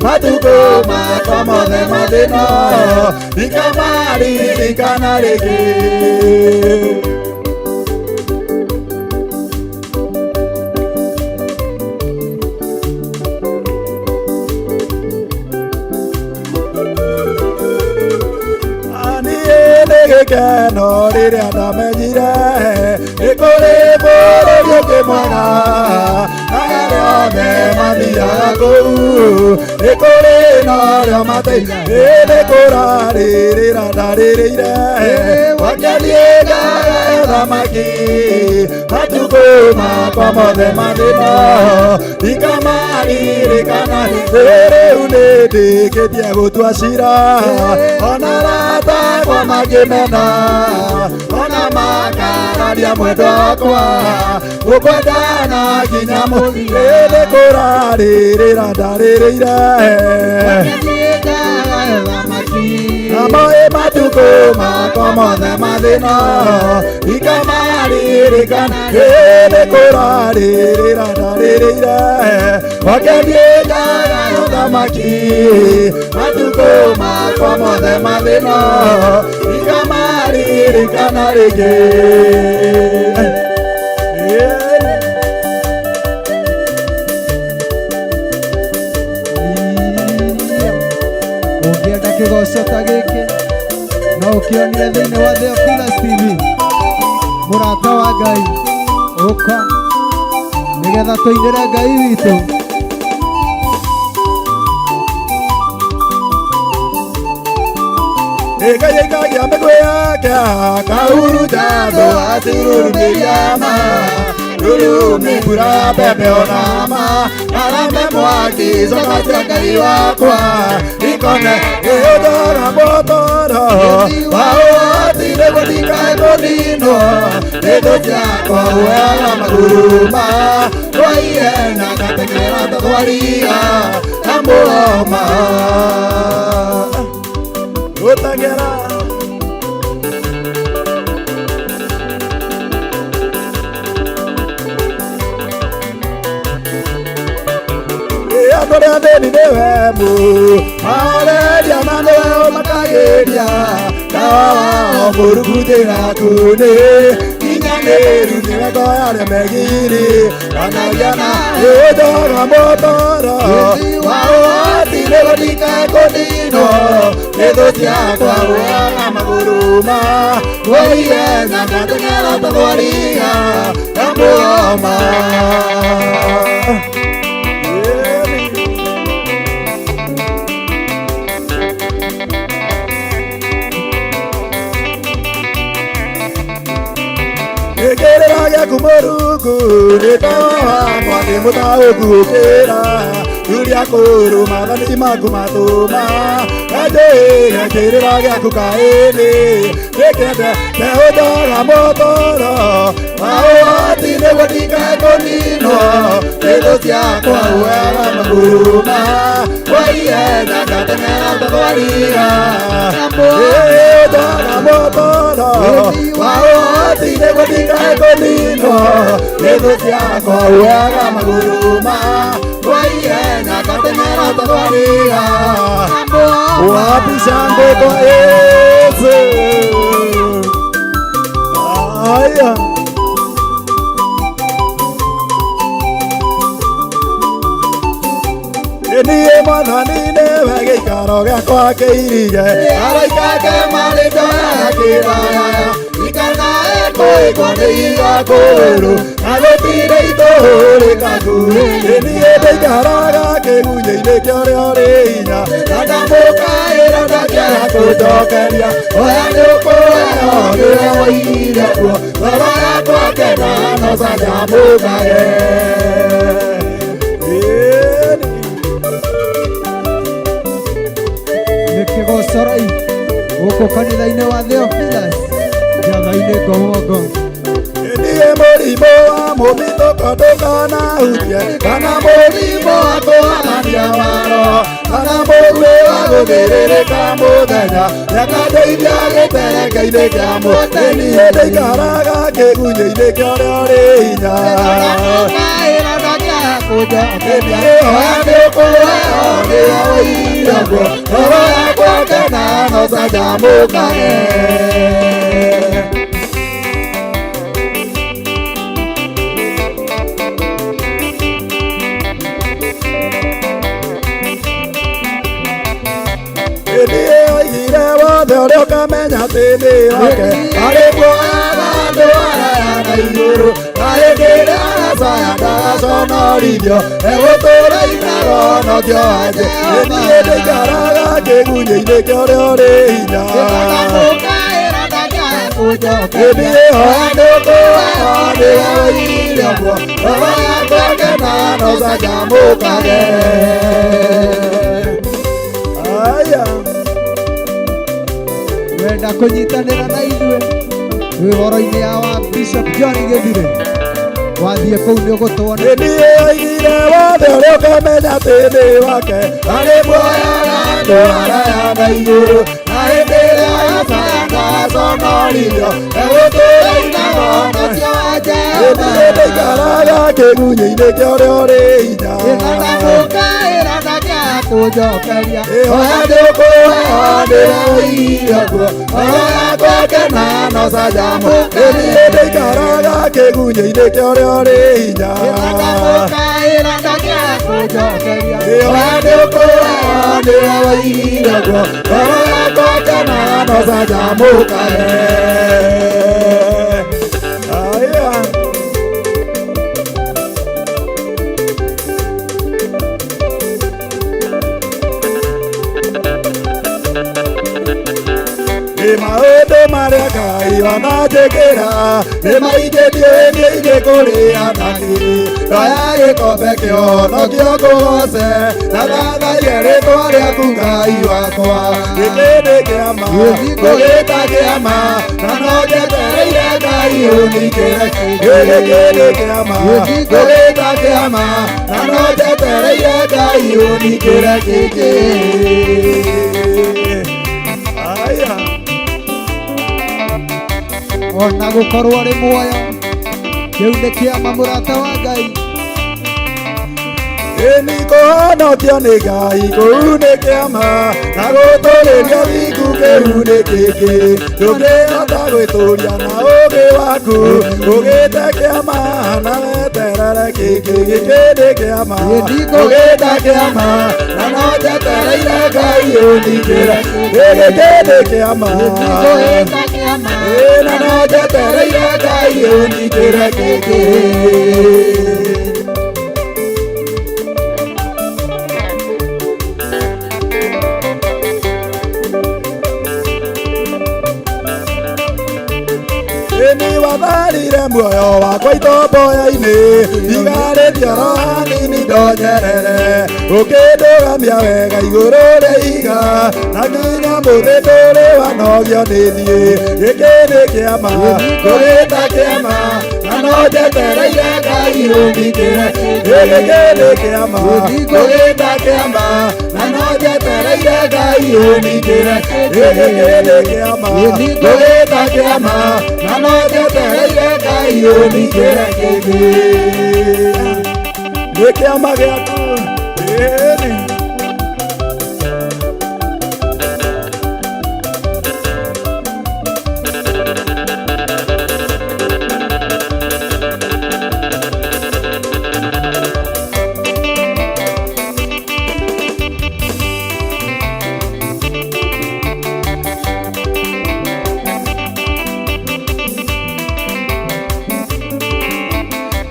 Matukũ makwa mothe mathĩna ndikamaririkana rĩngĩ. Niĩ nĩ gĩkeno rĩrĩa ndamenyire nĩ kũrĩ bũrũri ũngĩ mwega na arĩa othe mathiaga kũu nĩ kũrĩ na ũrĩa ũmateitha. Nĩ kũrarĩrĩra ndarĩrĩire wakĩthiĩ ngagaya ũthamaki. Matukũ makwa mothe mathĩna ndikamaririkana. Rĩu nĩ ndĩkĩtie gũtua cira ona arata akwa mangĩmena ona makararia mwendwa wakwa gũkwendana nginya mũthia. Nĩ kũrarĩrĩra ndarĩrĩire Amoe matukũ makwa mothe mathĩna ndikamaririkana. Nĩ kũrarĩrĩra ndarĩrĩire wakĩthiĩ ngagaya ũthamaki. Matukũ makwa mothe mathĩna ndikamaririkana rĩngĩ. Yeah. Ũngĩenda kĩgoco ta gĩkĩ no ũkĩonire thĩinĩ wa Theophilus TV. Mũrata wa Ngai, ũka nĩgetha tũinĩre Ngai witũ. Ngai aikagia mĩguĩ yake akahuruta thũ acirurumĩria ma rurumi mbura mbembe ona ma arame mwaki coka cia Ngai wakwa ikone ĩũndora mũtoro wa ũhoti nĩguo ndikae kũninwo nĩ thũ ciakwa ũheaga maguruma twaihenya ngatekera tathwaria na mũroma Utagera. Andũ arĩa athĩni nĩwe mu mahoreria na nĩwe ũmakagĩria tawa wao mũrungu njĩra nĩ kinyanĩru nĩwe ngo ya arĩa megiri kanagia na ĩnjoga mũtoro wa ũhoti nĩguo ndikae kũninwo nĩ thũ ciakwa ũheaga magũrũ ma twaihenya ngateng'era tathwaria na mũroma. Yaku Mũrungu nĩ tawa wakwa nĩ mũtaũku gũkĩra Thuria kũrũ maathani maku matũma Kanjũĩre kĩrĩra gĩaku kaĩnĩ Ndĩkĩende teũndoga mũtũro Maũhoti nĩguo ndikae kũninwo Nĩ thũ ciakwa uoyaga magũrũ Kwa ihenya ngateng'era ngatwarira Ndoga mũtũro Maũhoti nĩguo ndikae kũninwo Nĩ thũ ciakwa uoyaga magũrũ Kwa ihenya ngateng'era ngatwarira Wapi shangwe kwa Yesu? Aya. Niĩ Mwathani nĩwe gĩikaro gĩakwa kĩirige Araika ake marĩ njoyaga kĩraya Ikanae kũĩkwo nĩ igakũrũ Na gũtirĩ itũhũrĩkagu Niĩ ndĩikaraga kĩgunyĩ-inĩ kĩa ũrĩa ũrĩ hinya Na ndamũkaĩra ndakĩaga kũnjokeria Oya nĩũkũheo kĩrĩa woigire kuo Ngoro yakwa kena no canjamũkage. Nĩ kĩgocorai gũkũ kanitha-inĩ wa Theophilus Njatha-inĩ Ngomongo. Niĩ mũrimũ wa mũthitũko ndũkanahutie kana mũrimũ wa kũhanania waro kana mũrimũ wa gũthĩrĩrĩka mũthenya nĩakandeithia gĩtereke-inĩ kĩa mũtĩ. Niĩ ndĩikaraga kĩgunyĩ-inĩ kĩa ũrĩa ũrĩ hinya. Oya nĩũkũheo kĩrĩa woigire kuo ngoro yakwa kena no canjamũkage. Niĩ oigire wothe ũrĩa ũkamenya atĩ nĩ wake arĩ muoyaga andũ araya na igũrũ na hĩndĩ ĩrĩa aracaya ndagaconorithio egũtũũra inagонokio anje. Niĩ ndĩikaraga kĩgunyĩ-inĩ kĩa ũrĩa ũrĩ hinya. Niĩ oya nĩũkũheo kĩrĩa woigire kuo ngoro yakwa kena no canjamũkage. Aya. Wenda kũnyitanĩra na ithuĩ wĩhoro-inĩ ya wa Bishop John Gĩthire wathiĩ kũu nĩ ũgũtwona. Niĩ oigire wothe ũrĩa ũkamenya atĩ nĩ wake arĩ muoyaga andũ araya na igũrũ na hĩndĩ ĩrĩa aracaya ndagaconorithio egũtũũra inagonokio anje. Niĩ ndĩikaraga kĩgunyĩ-inĩ kĩa ũrĩa ũrĩ hinya. Oya nĩũkũheo kĩrĩa woigire kuo ngoro yakwa kena no canjamũkage. Niĩ ndĩikaraga kĩgunyĩ-inĩ kĩa ũrĩa ũrĩ hinya. Oya nĩũkũheo kĩrĩa woigire kuo ngoro yakwa kena no canjamũkage. Aya. Nĩ maũndũ marĩa Ngai wananjĩkĩra nĩ maingĩ ndiũĩ niĩ ingĩkũrĩa nakĩ ndoya gĩkombe kĩhonokio ngũgoce na thathaiye rĩtwa rĩaku Ngai wakwa gĩkĩ nĩ kĩama ngũgĩta kĩama na no njetereire Ngai ũningĩre gĩkĩ nĩ kĩama ngũgĩta kĩama na no njetereire Ngai ũningĩre gĩkĩ. Aya. Ona gũkorwo arĩ muoyo kĩu nĩ kĩama mũrata wa Ngai. Ĩni kũhonokio nĩ Ngai kũu nĩ kĩama na gũtũrĩria thingu kĩu nĩ kĩngĩ ndũngĩhota gwĩtũria na ũũgĩ waku ũgĩte kĩama na weterere kĩngĩ gĩkĩ nĩ kĩama ũgĩte kĩama na no njetereire Ngai ũningĩre gĩkĩ nĩ kĩama na no njetereire Ngai ũningĩre kĩngĩ. Ndatharire muoyo wakwa itomboya-inĩ Ndigarĩtie oro hanini ndonyerere Ũkĩndũgamia wega igũrũ rĩa ihiga Na nginya mũthĩ ndũrĩ wanogio nĩ niĩ Gĩkĩ nĩ kĩama ngũgĩta kĩama Na no njetereire Ngai ũngitĩre Gĩkĩ nĩ kĩama ngũgĩta kĩama Na no njetereire Ngai ũngitĩre Gĩkĩ nĩ kĩama ngũgĩta kĩama Na no njetereire Ngai ũngitĩre kĩngĩ Nĩ kĩama gĩaku ĩni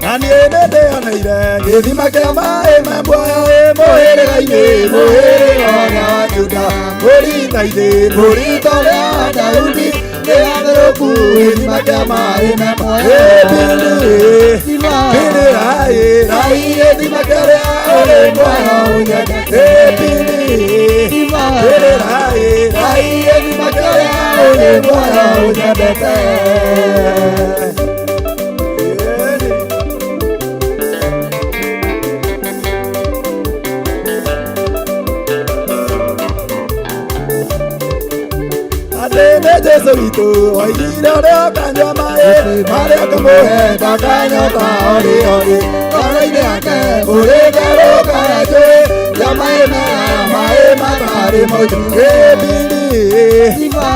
Na niĩ nĩndĩoneire gĩthima kĩa maĩ me muoyo ĩ mũhĩrĩga-inĩ mũhĩrĩga ũrĩa wa Juda mũrita-inĩ mũrita ũrĩa wa Daudi nĩ atherũku gĩthima kĩa maĩ me muoyo ĩ pili rai rai gĩthima kĩrĩa ũrĩ muoyo ũnyende ĩ pili pili rai rai gĩthima kĩrĩa ũrĩ muoyo ũnyendete Ĩni. Atĩ nĩ Jesũ witũ oigire ũrĩa ũkanyua maĩ marĩa ũkamũhe ndakanyota orĩ orĩ ngoro-inĩ yake kũrĩtherũka njũĩ ya maĩ mega maĩ matarĩ moju ĩbili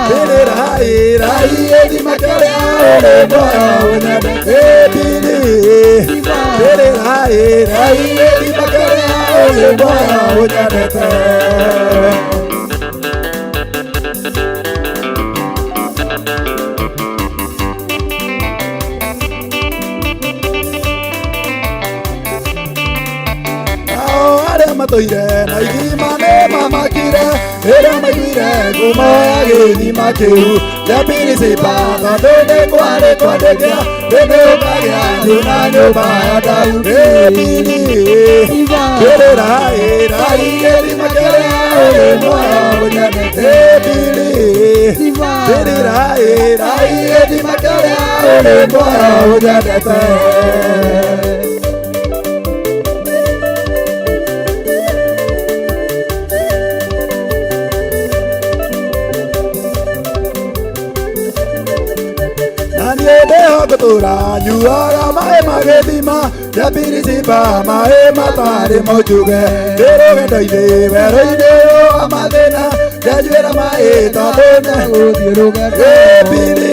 bili rai rai gĩthima kĩrĩa ũrĩ muoyo ũnyende ĩbili bili rai rai gĩthima kĩrĩa ũrĩ muoyo ũnyendete Nao arĩa matũire na ithima nĩ mamakire rĩrĩa maiguire ngumo ya gĩthima kĩu kĩa Pirisipa tondũ nĩ kwarĩ kwandĩkĩa hĩndĩ ũkagĩa thĩ na nyũmba ya Daudi Pili pili rai rai gĩthima kĩrĩa ũrĩ muoyo ũnyendete Pili pili rai rai gĩthima kĩrĩa ũrĩ muoyo ũnyendete Na niĩ ndĩho ngũtũũra nyuaga maĩ ma gĩthima kĩa Pirisipa maĩ matarĩ mojuge ndĩ rũgendo-inĩ werũ-inĩ ũyũ wa mathĩna ndenyuĩra maĩ tondũ nĩ Gũthiĩ rũgendo Pili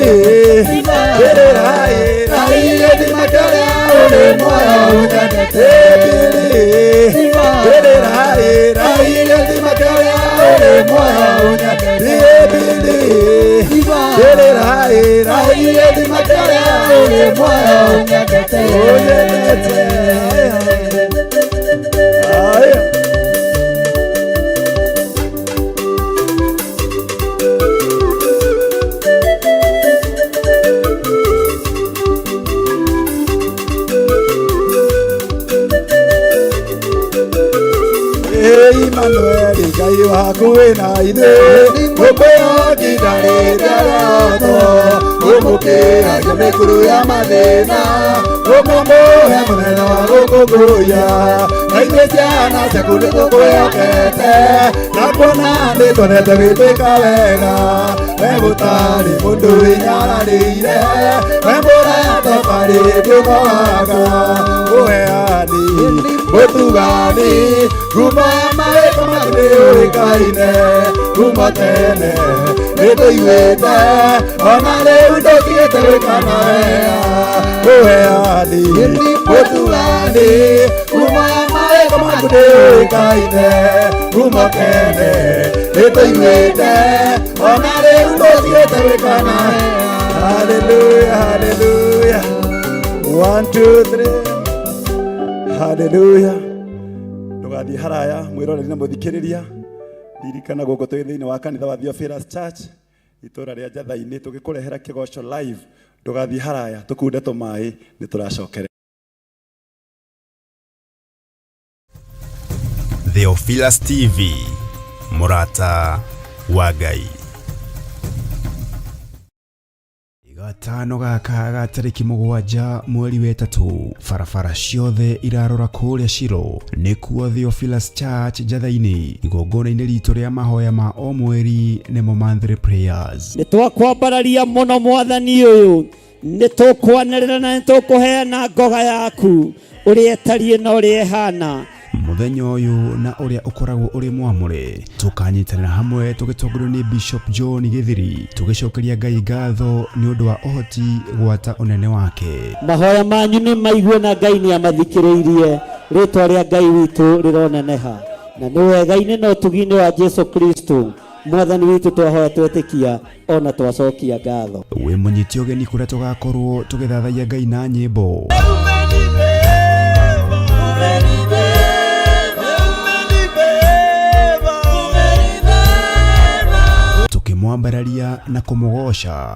pili rai rai gĩthima kĩrĩa ũrĩ muoyo ũnyendete Pili pili rai rai gĩthima kĩrĩa ũrĩ muoyo ũnyendete Pili pili rai rai gĩthima kĩrĩa ũrĩ muoyo ũnyendete Aya. Emmanuel Ngai waku wĩna ithuĩ ũkwĩhoki ndarĩ rĩarotho ũmũkĩragia mĩkuru ya mathĩna ũkamũhe mũthenya wa gũkũngũiya na ithuĩ ciana ciaku nĩ tũkwĩhokete na kuona nĩ tuonete wĩtwĩka wega we gũtarĩ mũndũ wĩnyararĩire we mũrata ũtarĩ ndũnogaga ũheani mũtugani ngumo ya mawĩko maku nĩ yũĩkaine kuma tene nĩ tũiguĩte ona rĩu ndũtigĩte gwĩkana wega ũheani mũtugani ngumo ya mawĩko maku nĩ yũĩkaine kuma tene nĩ tũiguĩte ona rĩu ndũtigĩte gwĩkana wega Hallelujah, hallelujah. 1 2 3 Hallelujah. Ndũgathiĩ haraya mwĩroreri na mũthikĩrĩria ririkana gũkũ twĩ thĩinĩ wa kanitha wa Theophilus Church itũra rĩa Njatha-inĩ tũgĩkũrehera kĩgoco live Ndũgathiĩ haraya, tũkunde tũmaĩ, nĩ tũracokera. Theophilus TV, mũrata wa Ngai. Gatano gaka ga tarĩki 7 mweri wa 3, barabara ciothe irarora kũrĩa Shilo, nĩkuo Theophilus Church Njatha-inĩ, igongona-inĩ ritũ rĩa mahoya ma o mweri nĩmo monthly prayers. Nĩ twakwambararia mũno mwathani ũyũ, nĩ tũkwanĩrĩra na nĩ tũkũheana ngoga yaku ũrĩa ĩtariĩ na ũrĩa ĩhana. Mũthenya ũyũ na ũrĩa ũkoragwo ũrĩ mwamũre, tũkanyitanĩra hamwe tũgĩtongorio nĩ Bishop John Gĩthiri, tũgĩcokeria Ngai ngatho nĩ ũndũ wa ũhoti gwata ũnene wake. Mahoya manyu nĩ maigue na Ngai nĩ amathikĩrĩirie, rĩtwa rĩa Ngai witũ rĩroneneha. Na nĩ wega-inĩ na ũtugi-inĩ wa Jesu Kristo mwathani witũ twahoya twetĩkia ona twacokia ngatho. Wĩ mũnyiti ũgeni kũrĩa tũgakorwo tũgĩthathaiya Ngai na nyĩmbo. Tũkĩmwambararia na kũmũgoca.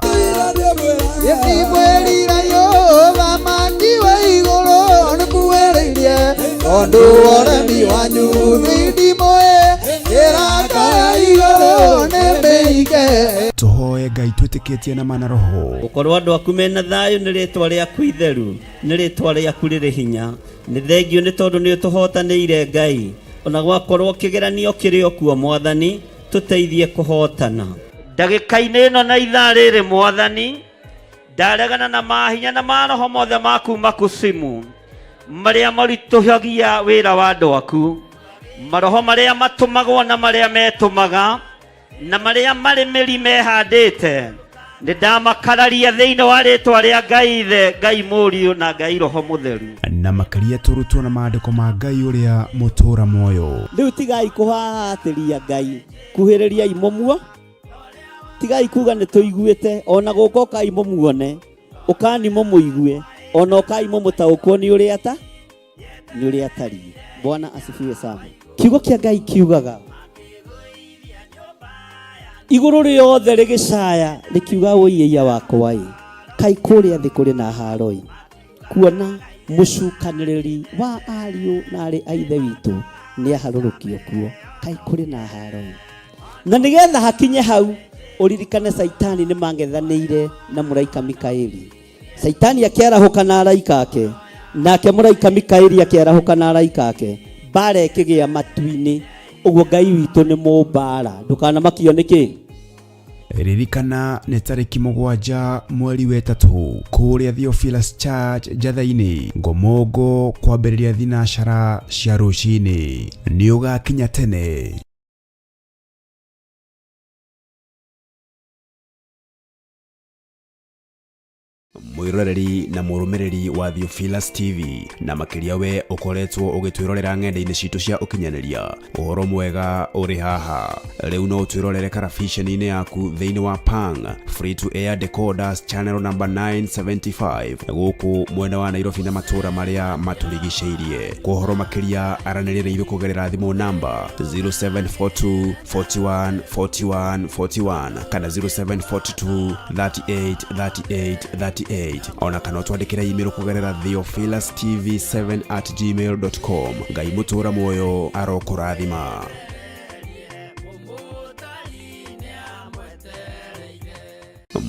Tũhoe Ngai twĩtĩkĩtie na mana roho. Gũkorwo andũ aku mena thayũ nĩ rĩtwa rĩaku itheru, nĩ rĩtwa rĩaku rĩrĩ hinya. Nĩ thengio nĩ tondũ nĩ ũtũhotanĩire Ngai. Ona gwakorwo kĩgeranio kĩrĩ o kuo mwathani, tũteithie kũhotana. Ndagĩka-inĩ ĩno na ithaa rĩrĩ mwathani, ndaregana na mahinya na maroho mothe ma kuma kusimu marĩa maritũhagia wĩra wa andũ aku, maroho marĩa matũmagwo na marĩa metũmaga na marĩa marĩ mĩri mehandĩte, nĩ ndamakararia thĩinĩ wa rĩtwa rĩa Ngai Ithe, Ngai Mũriũ na Ngai Roho Mũtheru. Na makĩria tũrutwo na maandĩko ma Ngai ũrĩa mũtũũra muoyo. Rĩu tigai kũhahatĩria Ngai, kuhĩrĩriai mũmuo, tigai kuga nĩ tũiguĩte, ona gũka ũkai mũmuone, ũkani mũmũigue, ona ũkai mũmũtaũkwo nĩ ũrĩa ta nĩ ũrĩa atariĩ. Bwana asifiwe sana. Kiugo kĩa Ngai kiugaga igũrũ rĩothe rĩgĩcaya rĩkiuga ũiĩia wakwa ĩ, kai kũrĩa thĩ kũrĩ na haro ĩ, kuona mũcukanĩrĩri wa ariũ na arĩ a ithe witũ nĩ aharũrũkio kuo, kai kũrĩ na haro ĩ. Na nĩgetha hakinye hau ũririkane Saitani nĩ mangethanĩire na mũraika Mikaeli. Saitani akĩarahũka na araika ake, nake mũraika Mikaeli akĩarahũka na araika ake, mbara ĩkĩgĩa matu-inĩ. Ũguo Ngai witũ nĩ mũmbara, ndũkanamakio nĩkĩ. Ririkana nĩ tarĩki 7 mweri wa 3 kũrĩa Theophilus Church Njatha-inĩ, Ngomongo, kwambĩrĩria thinacara cia rũcinĩ. Nĩ ũgakinya tene. Mwĩroreri na mũrũmĩrĩri wa Theophilus TV, na makĩria we ũkoretwo ũgĩtwĩrorera ng'enda-inĩ citũ cia ũkinyanĩria, ũhoro mwega ũrĩ haha. Rĩu no ũtwĩrorere karabiceni-inĩ yaku thĩinĩ wa Pang Free to Air Decoders channel number 975 gũkũ mwena wa Nairobi na matũũra marĩa matũrigicĩirie. Kwa ũhoro makĩria aranĩria na ithuĩ kũgerera thimũ namba 0742 41 41 41 kana 0742 38 38 38, ona kana ũtwandĩkĩre email kũgerera theophilustv7@gmail.com. Ngai mũtũũra muoyo arokũrathima.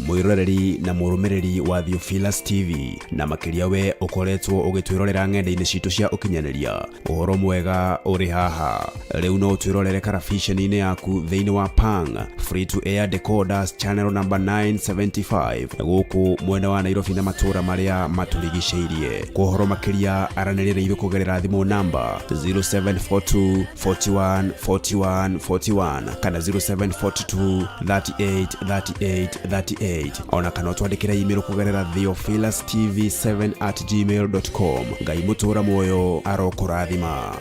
Mwĩroreri na mũrũmĩrĩri wa Theophilus TV, na makĩria we ũkoretwo ũgĩtwĩrorera ng'enda-inĩ citũ cia ũkinyanĩria, ũhoro mwega ũrĩ haha. Rĩu no ũtwĩrorere karabiceni-inĩ yaku thĩinĩ wa Pang Free to Air Decoders channel number 975 gũkũ mwena wa Nairobi na matũũra marĩa matũrigicĩirie. Kwa ũhoro makĩria aranĩria na ithuĩ kũgerera thimũ namba 0742 41 41 41 kana 0742 38 38 38, ona kana ũtwandĩkĩre email kũgerera theophilustv7@gmail.com. Ngai mũtũũra muoyo arokũrathima.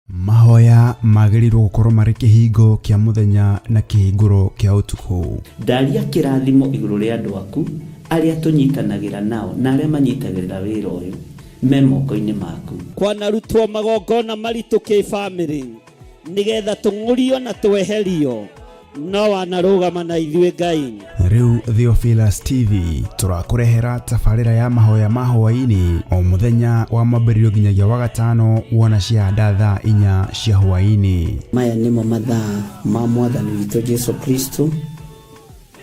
Mahoya magĩrĩirwo gũkorwo marĩ kĩhingo kĩa mũthenya na kĩhingũro kĩa ũtukũ. Ndaria kĩrathimo igũrũ rĩa andũ aku arĩa tũnyitanagĩra nao na arĩa manyitagĩrĩra wĩra ũyũ. Me moko-inĩ maku. Kwanarutwo magongona maritũ kĩbamĩrĩ nĩgetha tũng'ũrio na tweherio, no wanarũgama na ithuĩ Ngai. Rĩu Theophilus TV tũrakũrehera tabarĩra ya mahoya ma hwaĩ-inĩ o mũthenya wa mwambĩrĩrio nginyagia wa gatano wona ciahanda thaa 4 cia hwaĩ-inĩ. Maya nĩmo mathaa ma Mwathani witũ Jesu Kristo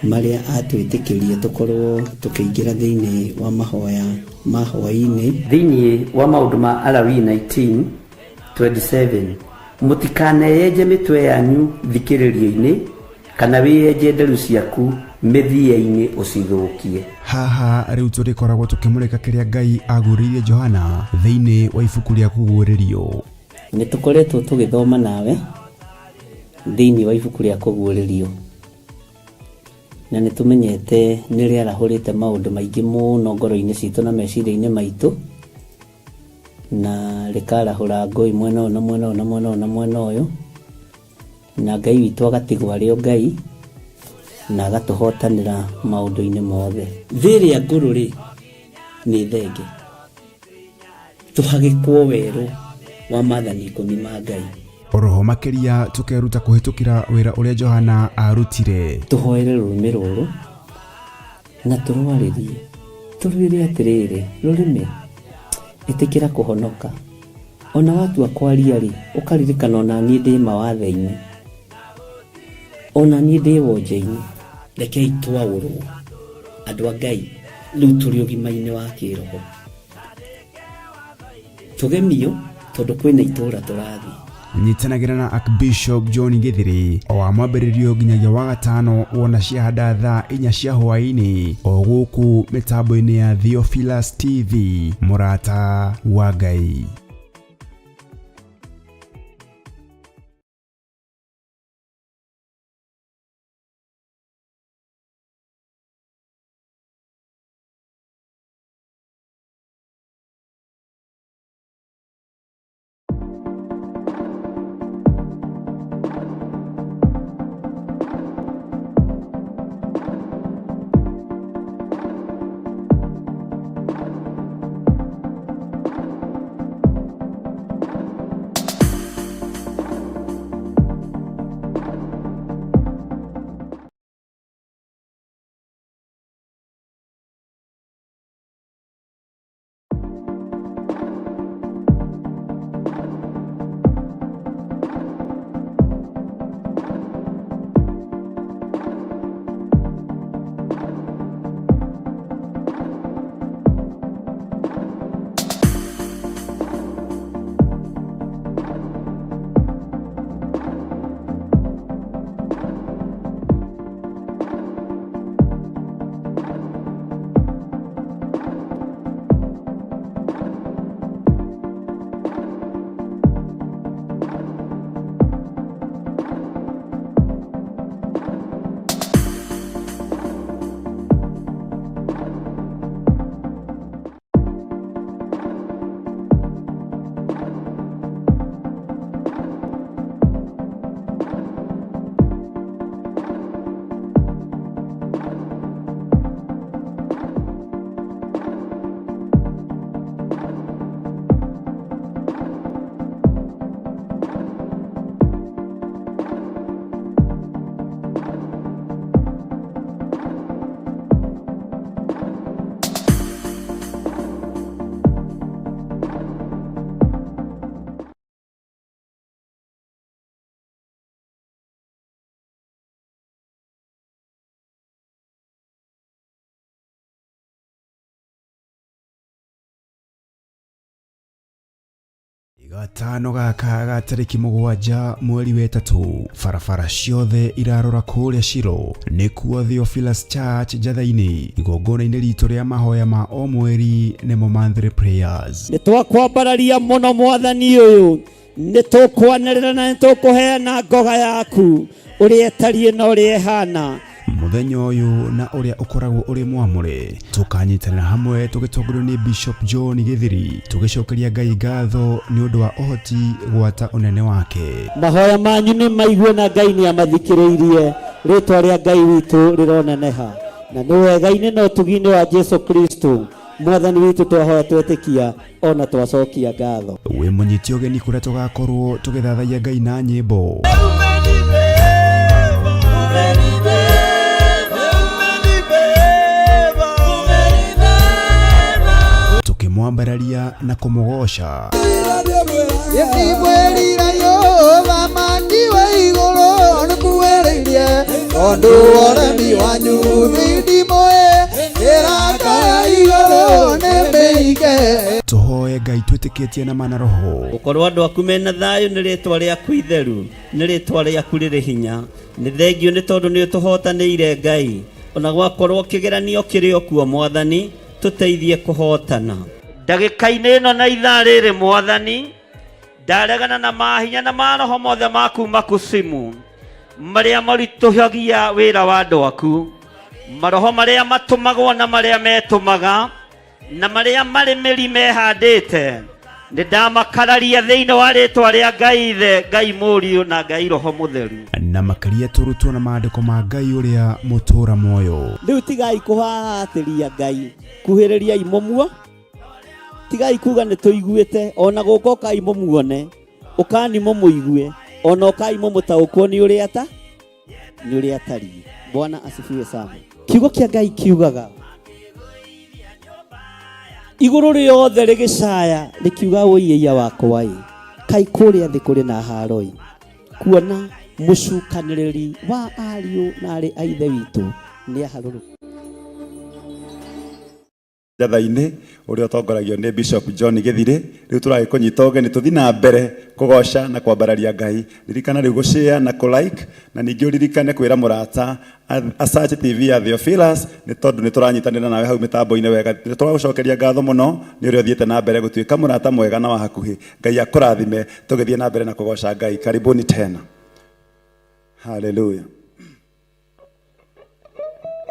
marĩa atwĩtĩkĩrie tũkorwo tũkĩingĩra thĩinĩ wa mahoya ma hwaĩ-inĩ. Thĩinĩ wa Maũndũ ma Alawii 19:27, Mũtikaneyenje mĩtwe yanyu thikĩrĩrio-inĩ, kana wĩyenje nderu ciaku mĩthia-inĩ ũcithũkie. Haha rĩu tũrĩkoragwo tũkĩmũrĩka kĩrĩa Ngai aguũrĩirie Johana thĩinĩ wa ibuku rĩa Kũguũrĩrio. Nĩ tũkoretwo tũgĩthoma nawe thĩinĩ wa ibuku rĩa Kũguũrĩrio, na nĩ tũmenyete nĩ rĩarahũrĩte maũndũ maingĩ mũno ngoro-inĩ citũ na meciria-inĩ maitũ, na rĩkarahũra ngũĩ mwena ũyũ na mwena ũyũ na mwena ũyũ na mwena ũyũ, na Ngai witũ agatigwo arĩ o Ngai, na agatũhotanĩra maũndũ-inĩ mothe. Thĩ ĩrĩa ngũrũ rĩ, nĩ thenge, tũhagĩkwo werũ wa maathani ikũmi ma Ngai. Oroho makĩria tũkeruta kũhĩtũkĩra wĩra ũrĩa Johana aarutire. Tũhoere rũrĩmĩ rũrũ na tũrwarĩrie, tũrwĩre atĩrĩrĩ, rũrĩmĩ, ĩtĩkĩra kũhonoka. Ona watua kwaria-rĩ, ũkaririkana ona niĩ ndĩ mawathe-inĩ, ona niĩ ndĩ wonje-inĩ. Rekei twaũrwo andũ a Ngai, rĩu tũrĩ ũgima-inĩ wa kĩroho. Tũgemio tondũ kwĩna itũũra tũrathiĩ. Nyitanagĩra na Archbishop John Gĩthĩrĩ o wa mwambĩrĩrio nginyagia wa gatano wona ciahanda thaa 4 cia hwaĩ-inĩ o gũkũ mĩtambo-inĩ ya Theophilus TV, mũrata wa Ngai. Gatano gaka ga tarĩki 7 mweri wa 3, barabara ciothe irarora kũrĩa Shilo, nĩkuo Theophilus Church Njatha-inĩ, igongona-inĩ ritũ rĩa mahoya ma o mweri nĩmo monthly prayers. Nĩ twakwambararia mũno mwathani ũyũ, nĩ tũkwanĩrĩra na nĩ tũkũheana ngoga yaku ũrĩa ĩtariĩ na ũrĩa ĩhana. Mũthenya ũyũ na ũrĩa ũkoragwo ũrĩ mwamũre, tũkanyitanĩra hamwe tũgĩtongorio nĩ Bishop John Gĩthiri, tũgĩcokeria Ngai ngatho nĩ ũndũ wa ũhoti gwata ũnene wake. Mahoya manyu nĩ maigue na Ngai nĩ amathikĩrĩirie, rĩtwa rĩa Ngai witũ rĩroneneha. Na nĩ wega-inĩ na ũtugi-inĩ wa Jesu Kristo. Mwathani witũ, twahoya twetĩkia ona twacokia ngatho. Wĩ mũnyiti ũgeni kũrĩa tũgakorwo tũgĩthathaiya Ngai na nyĩmbo, tũkĩmwambararia na kũmũgoca. Ndimwĩrire ũthamaki wa igũrũ nĩkuhĩrĩirie, tondũ ũremi wanyu thindimũĩ mĩrango ya igũrũ nĩ mĩhinge. Tũhoe Ngai twĩtĩkĩtie na mana roho. Gũkorwo andũ aku mena thayũ nĩ rĩtwa rĩaku itheru, nĩ rĩtwa rĩaku rĩrĩ hinya. Nĩ thengio nĩ tondũ nĩ ũtũhotanĩire Ngai, ona gwakorwo kĩgeranio kĩrĩ o kuo Mwathani, tũteithie kũhotana ndagĩka-inĩ ĩno na ithaa rĩrĩ. Mwathani, ndaregana na mahinya na maroho mothe ma kuma kusimu marĩa maritũhagia wĩra wa andũ aku, maroho marĩa matũmagwo na marĩa metũmaga na marĩa marĩ mĩri mehandĩte, nĩ ndamakararia thĩinĩ wa rĩtwa rĩa Ngai Ithe, Ngai Mũriũ na Ngai Roho Mũtheru. Na makĩria tũrutwo na maandĩko ma Ngai ũrĩa mũtũũra muoyo. Rĩu tigai kũhahatĩria Ngai, kuhĩrĩriai mũmuo, tigai kuga nĩ tũiguĩte, ona gũka ũkai mũmuone, ũkani mũmũigue, ona ũkai mũmũtaũkwo nĩ ũrĩa ta nĩ ũrĩa atariĩ. Bwana asifiwe sana. Kiugo kĩa Ngai kiugaga igũrũ rĩothe rĩgĩcaya rĩkiuga ũiĩia wakwa ĩ, kai kũrĩa thĩ kũrĩ na haroi kuona mũcukanĩrĩri wa ariũ na arĩ a ithe witũ nĩ aharũrũka. Njatha-inĩ ũrĩa ũtongoragio nĩ Bishop John Gĩthirĩ. Rĩu tũragĩkũnyita ũgeni tũthiĩ na mbere kũgoca na kwambararia Ngai. Ririkana rĩu gũshare na kũ-like, na ningĩ ũririkane kwĩra mũrata a search TV ya Theophilus, nĩ tondũ nĩ tũranyitanĩra nawe hau mĩtambo-inĩ wega. Nĩ tũragũcokeria ngatho mũno nĩ ũrĩa ũthiĩte na mbere gũtuĩka mũrata mwega na wa hakuhĩ. Ngai akũrathime tũgĩthiĩ na mbere na kũgoca Ngai. Karibuni tena. Haleluya,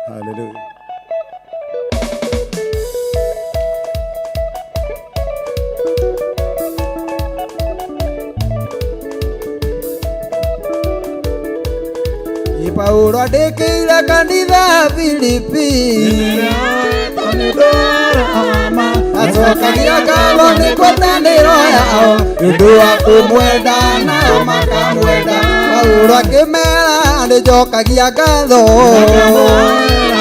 haleluya. Paulo andĩkĩire kanitha Filipi, acokagia ngatho nĩ ngwatanĩro yao nĩ ũndũ wa kũmwenda na makamwenda. Paulo akĩmera nĩ njokagia ngatho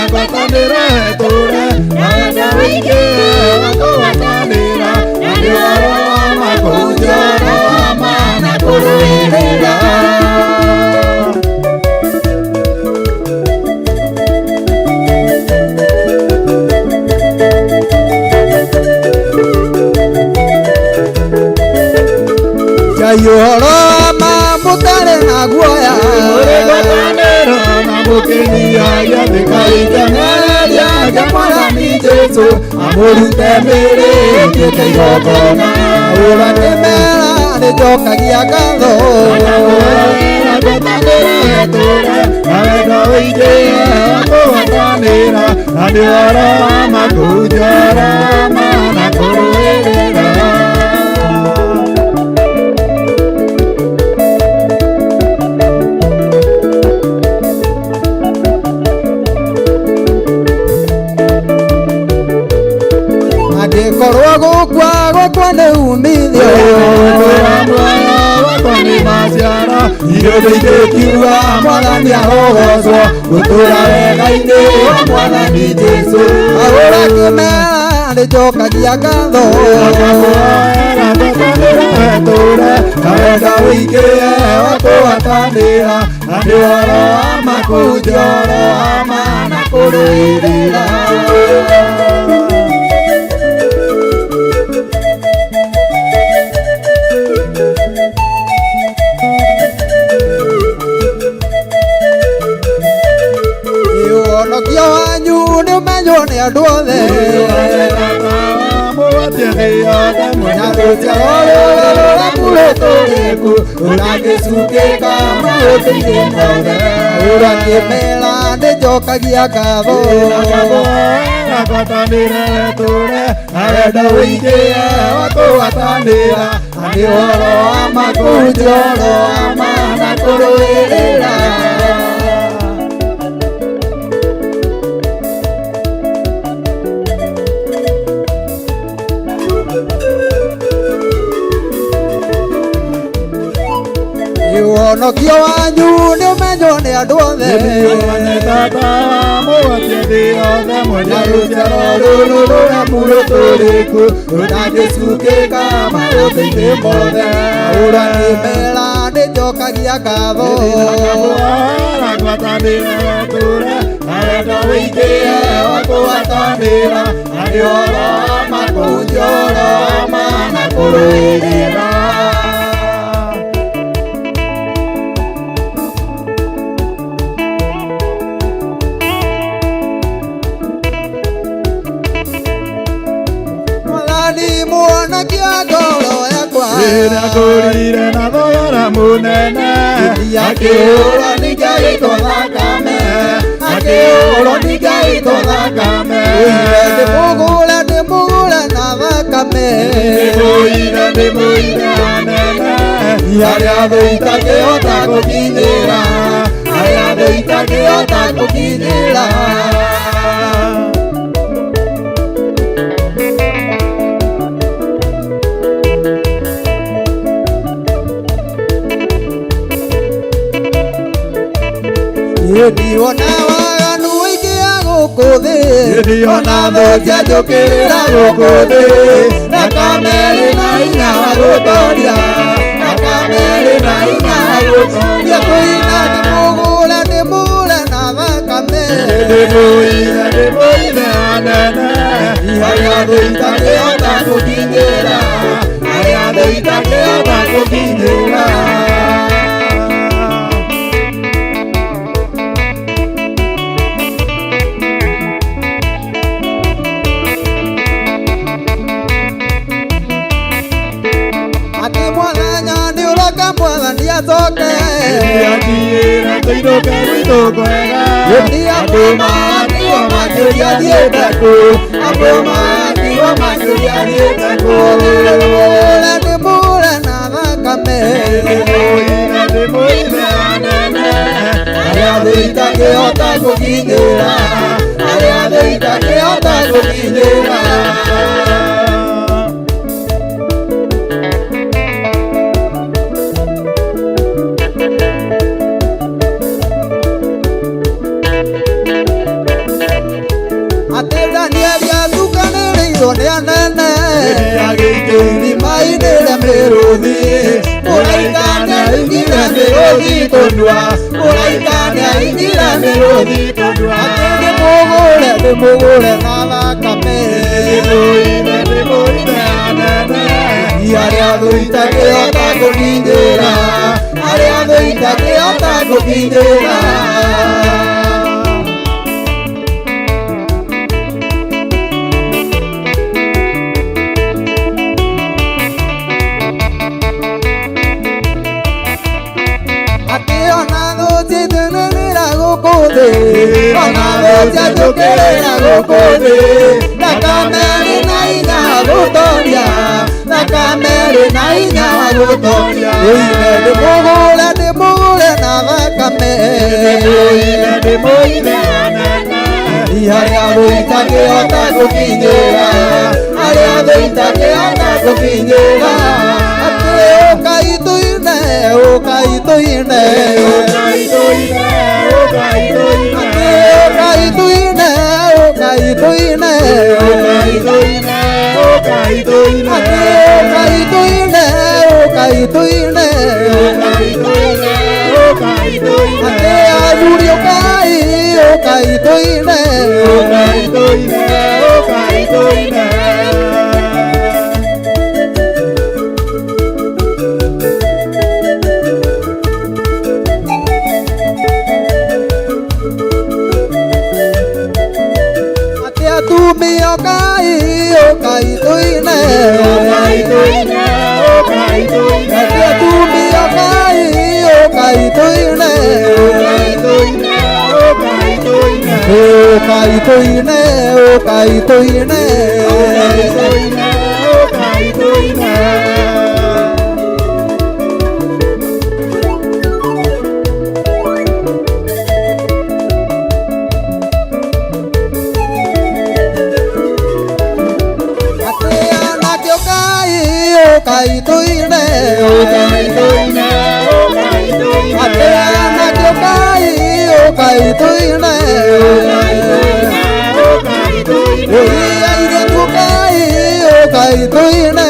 ngwatanĩro ĩtũre na wendo ũingĩ wa kũgwatanĩra na nĩ ũhoro wa ma kũhunjia ũhoro wa ma na kũrũĩrĩra. Ngai ũhoro wa ma mũtarĩ na guoya, ngwatanĩro na mũkenia gĩathĩka ikeneria kĩa Mwathani Jesũ amũrute mĩĩrĩ ĩtuĩke igongona. Ũrakĩmera nĩ njokagia ngatho ngwatanĩro ĩtũre na wendo ũingĩ wa kũgwatanĩra na nĩ ũhoro wa ma kũhunjia ũhoro wa ma na kũrũĩrĩra. Angĩkorwo gũkua gwakwa nĩ umithio wakwa nĩ maciaro irio ingĩkiuga Mwathani arogocwo gũtũra wega-inĩ wa Mwathani Jesũ. Ahũra kĩmera nĩ njokagia ngatho ngwatanĩro ĩtũre na wendo ũingĩ wa kũgwatanĩra na nĩ ũhoro wa ma kũhunjia ũhoro wa ma na kũrũĩrĩra. Ũhonokio wanyu nĩ ũmenywo nĩ andũ othe na rũciaro rũrũ rũramurĩtũrĩku rũtangĩcukĩka maũndũ-inĩ mothe. Ũrakĩmera nĩ njokagia ngatho ngwatanĩro ĩtũre na wendo ũingĩ wa kũgwatanĩra na nĩ ũhoro wa ma kũhunjia ũhoro wa ma na kũrũĩrĩra. Ũhonokio wanyu nĩ ũmenywo nĩ andũ othe. Na rũciaro rũrũ rũremu rũtũrĩku rũtangĩcukĩka maũthĩ-inĩ mothe. Ũranĩmera nĩ njokagia ngatho. Kũrũĩrĩra. Mwathani mwonokia ngoro yakwa. Rĩrĩa ngũrire na thogora mũnene, akĩhũrwo ningĩaitwo thakame, akĩhũrwo ningĩaitwo thakame. Ndĩmũgũre ndĩmũgũre na thakame. Ndĩmũire ndĩmũire anene, arĩa thũ itangĩhota gũkinyĩra, arĩa thũ itangĩhota gũkinyĩra. Ndiona waganu ũingĩ gũkũ thĩ. Ndiona thũ cianjũkĩrĩra gũkũ thĩ, thakame ĩrĩ na hinya wa gũtooria, thakame ĩrĩ na hinya wa gũtooria. Tũina ndĩmũgũre ndĩmũgũre na thakame. Ndĩmũire ndĩmũire anene, arĩa thũ itangĩhota gũkinyĩra, arĩa thũ itangĩhota gũkinyĩra. Atĩ mwathanya nĩ ũroka mwathani acoke. Nĩanjĩra tũinũke gwitũ kwega, andũ matigwo makĩũria thiĩte kũ, andũ matigwo makĩũria thiĩte kũ. Ndĩmũgũre ndĩmũgũre na thakame. Ndĩmũire ndĩmũire anene, arĩa thũ itangĩhota gũkinyĩra, arĩa thũ itangĩhota gũkinyĩra. Atĩ Danieli atukanĩrĩirwo nĩ anene. Irima-inĩ rĩa mĩrũthi, mũraika nĩaingire mĩrũthi tũnua, mũraika nĩaingire mĩrũthi tũnua. Atĩ ndĩmũgũre ndĩmũgũre na thakame. Ndĩmũire ndĩmũire anene, arĩa thũ itangĩhota gũkinyĩra, arĩa thũ itangĩhota gũkinyĩra. Atĩ ona thũ ciitũnĩrĩra gũkũ thĩ. Ona thũ cianjũkĩrĩra gũkũ thĩ, thakame ĩrĩ na hinya wa gũtooria, thakame ĩrĩ na hinya wa gũtooria. Ũine ndĩmũgũre ndĩmũgũre na thakame. Ndĩmũire ndĩmũire anene, arĩa thũ itangĩhota gũkinyĩra, arĩa thũ itangĩhota gũkinyĩra. Atĩ ũkai tũine ũkai tũine. Ũkai tũine, ũkai tũine. Atĩ ũkai tũine ũkai tũine. Ũkai tũine, ũkai tũine. Atĩ ũkai tũine ũkai tũine. Ũkai tũine, ũkai tũine. Atĩ athuri ũkai ũkai tũine. Ũkai tũine, ũkai tũine. Atĩ atumia ũkai ũkai tũine. Ũkai tũine, ũkai tũine. Atĩ atumia ũkai ũkai tũine. Ũkai tũine, ũkai tũine. Ũkai tũine ũkai tũine. Ũkai tũine, ũkai tũine. Atĩ anake ũkai ũkai tũine. Ũkai tũine, ũkai tũine. ũkai tũine. Oi airĩtu ũkai, ũkai tũine.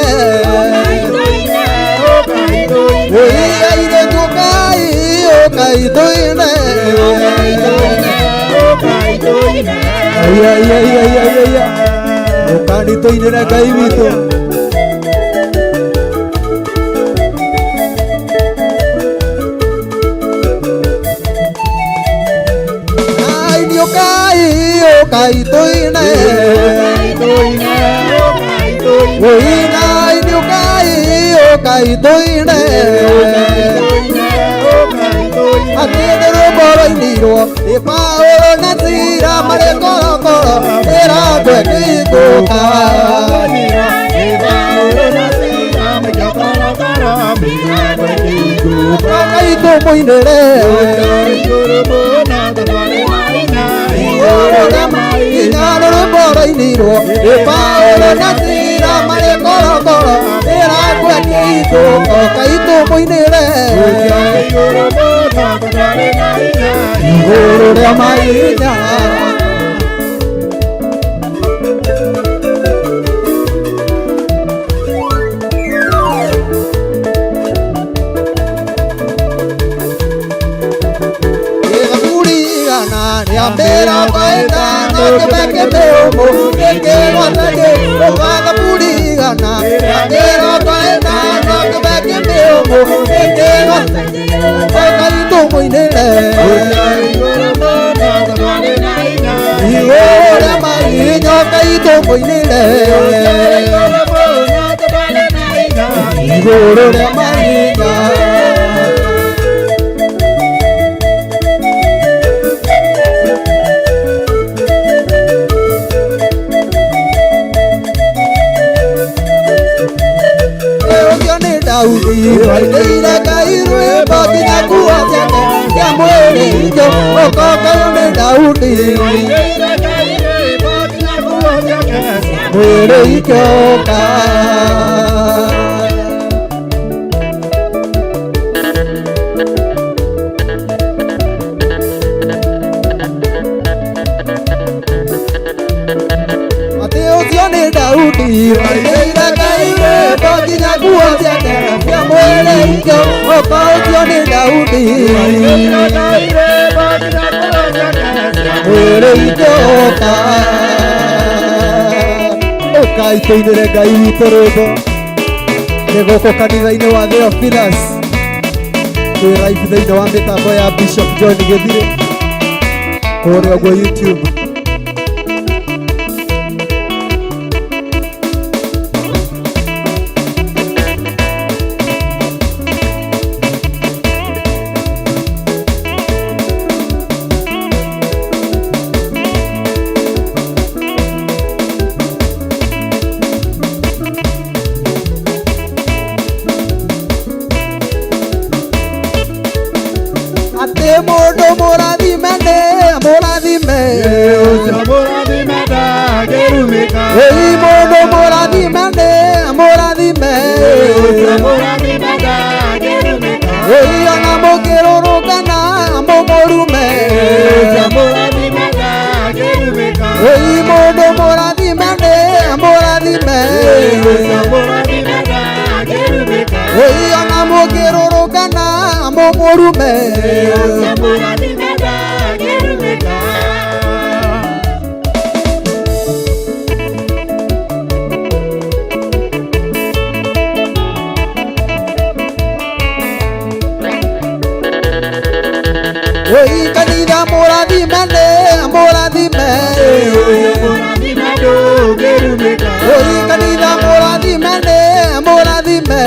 Oi airĩtu ũkai, ũkai tũine. Ai ai ai ai ai ai. Ũkani tũinĩre Ngai witũ. Ai ũkai, ũkai tũine. Oi nai ũkai, ũkai tũine. Atĩ nĩ rwĩmbo rwainirwo nĩ Paũlũ na Sila marĩ korokoro mĩrango ĩkĩhingũka. Ũkai tũmũinĩre. Inya nĩ rwĩmbo rwainirwo nĩ Paũlũ na Sila marĩ korokoro mĩrango ĩkĩhingũka. Ũkai tũmũinĩre. Igũrũ rĩa mahinya. Thaburi igana rĩa mĩrongo ĩtano kĩmeke mĩũmũ gĩkĩgwatanie. Ũka thaburi igana rĩa mĩrongo ĩtano kĩmeke mĩũmũ gĩkĩgwatanie. Ũkai tũmũinĩre. Igũrũ rĩa mahinya ũkai tũmũinĩre. Igũrũ rĩa mahinya. Ũcio nĩ Daudi wainĩire Ngai rwĩmbo nginya nguo ciake cia mwĩrĩ ikĩũka. Ũyũ nĩ Daudi mwĩrĩ ikĩũka. Atĩ ũcio nĩ Daudi wainĩire Ngai rwĩmbo nginya nguo ciake cia mwĩrĩ ikĩũka. Ũcio nĩ Daudi mwĩrĩ ikĩũka. Ũkai tũinĩre Ngai witũ rwĩmbo. Nĩ gũkũ kanitha-inĩ wa Theophilus. Twĩ live thĩinĩ wa mĩtambo ya Bishop John Gĩthirĩ kũrĩa ũguo YouTube. Atĩ mũndũ mũrathime nĩ mũrathime. Ĩi mũndũ mũrathime nĩ mũrathime. Ĩi ona mũngĩrũrũngana mũmũrume. Ĩi mũndũ mũrathime nĩ mũrathime. Ĩi ona mũngĩrũrũngana mũmũrume. Ĩi kanitha mũrathime nĩ mũrathime. Ĩi kanitha mũrathime nĩ mũrathime.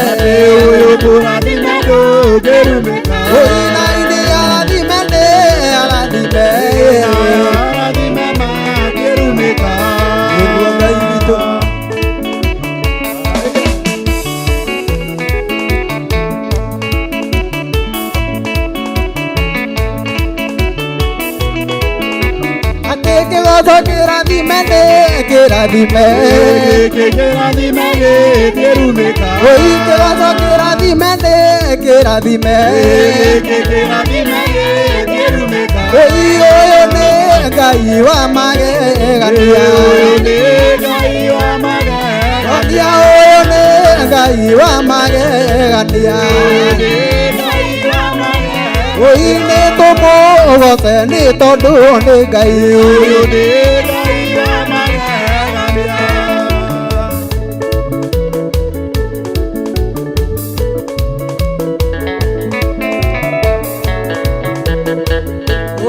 Ĩi na ini arathime nĩ arathime. Nĩguo Ngai witũ. Atĩ kĩgoco kĩrathime nĩ kĩrathime. Oi kĩgoco kĩrathime nĩ kĩrathime. Ũyũ nĩ Ngai wa magegania. Ũyũ nĩ Ngai wa magegania. Onia ũyũ nĩ Ngai wa magegania. Ũyũ nĩ Ngai wa magegania. Ũi nĩ tũmũgoce nĩ tondũ nĩ Ngai. Ũyũ nĩ Ngai wa magegania.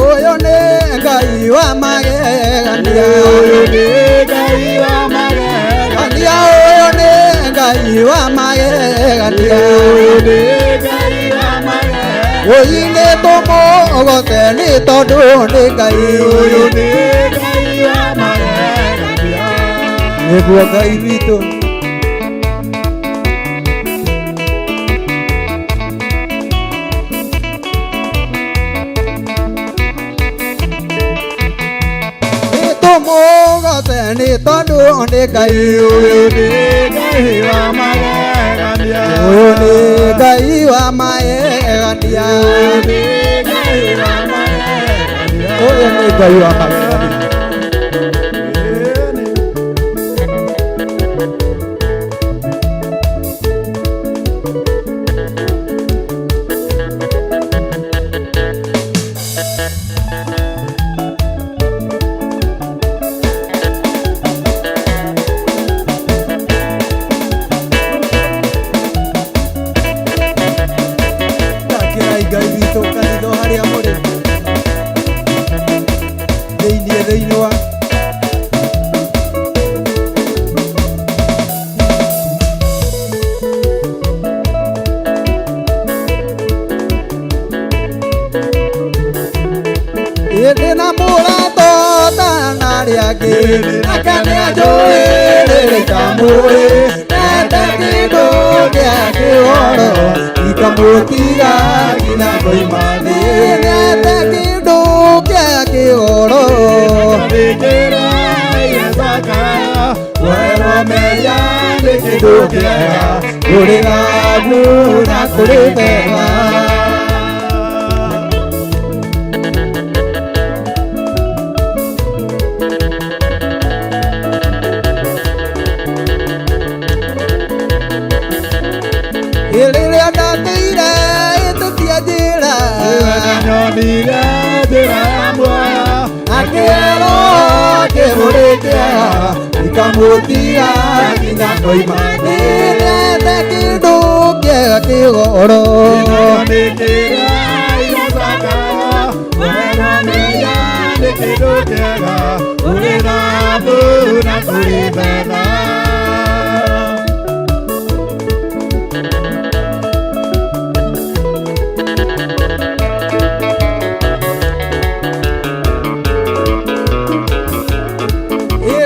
Ũyũ nĩ Ngai wa magegania. Ũyũ nĩ Ngai wa magegania. Onia ũyũ nĩ Ngai wa magegania. Ũyũ nĩ Ngai wa magegania. Ũi nĩ tũmũgoce nĩ tondũ nĩ Ngai. Ũyũ nĩ Ngai wa magegania. Nĩguo Ngai witũ. Nĩ tũmũgoce nĩ tondũ nĩ Ngai. Ũyũ nĩ Ngai wa magegania. Ũyũ nĩ Ngai wa magegania. Ũyũ nĩ Ngai wa magegania. Ũyũ nĩ Ngai wa magegania. Thakirai Ngai witũ kanitha o harĩa mũrĩ thĩinĩ thĩinĩ wa ĩndĩ na mũrato tana arĩa angĩ nake nĩanjũĩ rĩrĩ itamũĩ nende kĩndũ gĩa kĩhoro ikamũtiga nginya ngoima thĩ nende kĩndũ gĩa kĩhoro. Kĩndũ kĩega Kũrĩ thahabu na kũrĩ betha. Rĩrĩa ndatũire ĩtĩtia njĩra Nyonire njĩra ya muoyo akĩerwo kĩhũrĩ kĩega ikamũtiga nginya ngoima nĩrete kĩndũ kĩega kĩgoro. Nĩkĩra iracakaya werwo mehia nĩ kĩndũ kĩega kũrĩ thahabu na kũrĩ betha.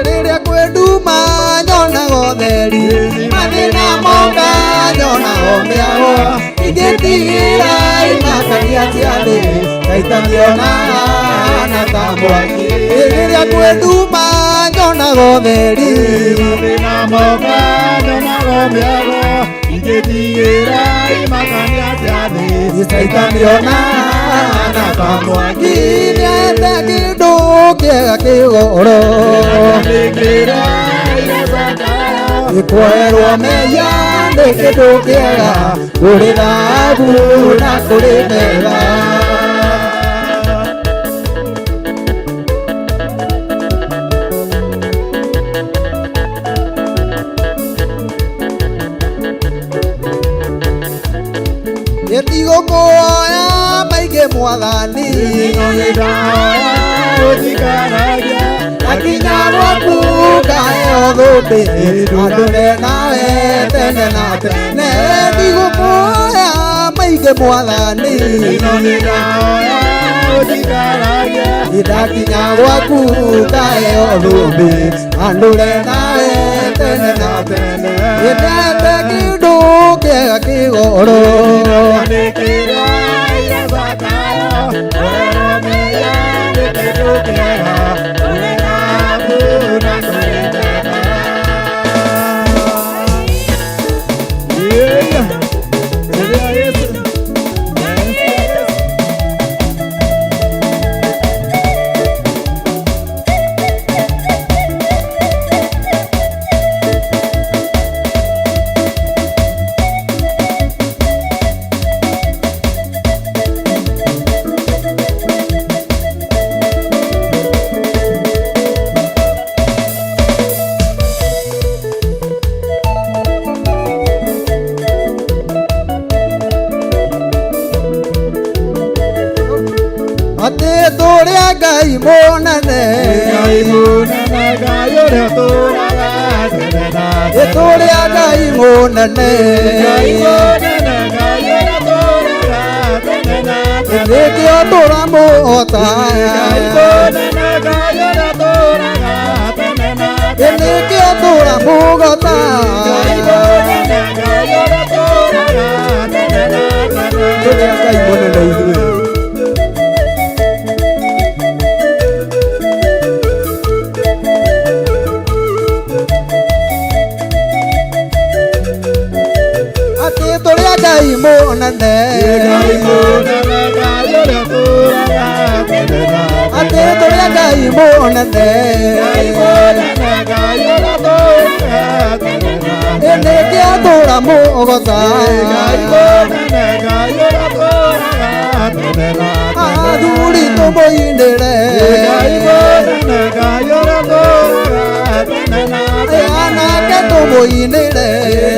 Rĩrĩa kwĩ nduma nyonaga ũtheri mathĩna moka nyonaga mĩago ingĩtigĩra imakania cia thĩ ngaitanionaga na ta mwaki. Rĩrĩa kwĩ nduma nyonaga ũtheri Mathĩna moka nyonaga mĩago ingĩtigĩra imakania cia thĩ ngaitanionaga na ta mwaki nĩete kĩndũ kĩega kĩgoro. Nĩkĩra iracakaya Ikwerwo mehia nĩ kĩndũ kĩega kũrĩ thahabu na kũrĩ betha. Ndigũkũoya maingĩ mwathani ũtikaragia akinya gwaku ngaheo thũmbĩ andũre nawe tene na tene. Ndigũkũoya maingĩ mwathani ĩno nĩ ndahoya ũtikaragia ndakinya gwaku ngaheo thũmbĩ andũre nawe tene na tene. Ndete kĩndũ kĩega kĩgoro. Nĩkĩra iracakaya werwo mehia nĩ kĩndũ kĩega kũrĩ thahabu na kũrĩ betha. Yeah. Rĩrĩa Yesu Ũrĩa ũtũũraga tene na tene. Tũrĩ a Ngai mũnene. Ngai mũnene, Ngai ũrĩa ũtũũraga tene na tene. Nĩkĩo tũramũhota. Ngai mũnene, Ngai ũrĩa ũtũũraga tene na tene. Nĩkĩo tũramũgota. Ngai mũnene, Ngai ũrĩa ũtũũraga tene na tene. Tũrĩ a Ngai mũnene ithuĩ. Atĩ tũrĩ a Ngai mũnene. Ngai mũnene, Ngai ũrĩa ũtũũraga tene na tene. Atĩ tũrĩ a Ngai mũnene. Ngai mũnene, Ngai ũrĩa ũtũũraga tene na tene. Nĩkĩo tũramũgota. Ngai mũnene, Ngai ũrĩa ũtũũraga tene na tene. Athuri tũmũinĩre. Ngai mũnene, Ngai ũrĩa ũtũũraga tene na tene. Anake tũmũinĩre.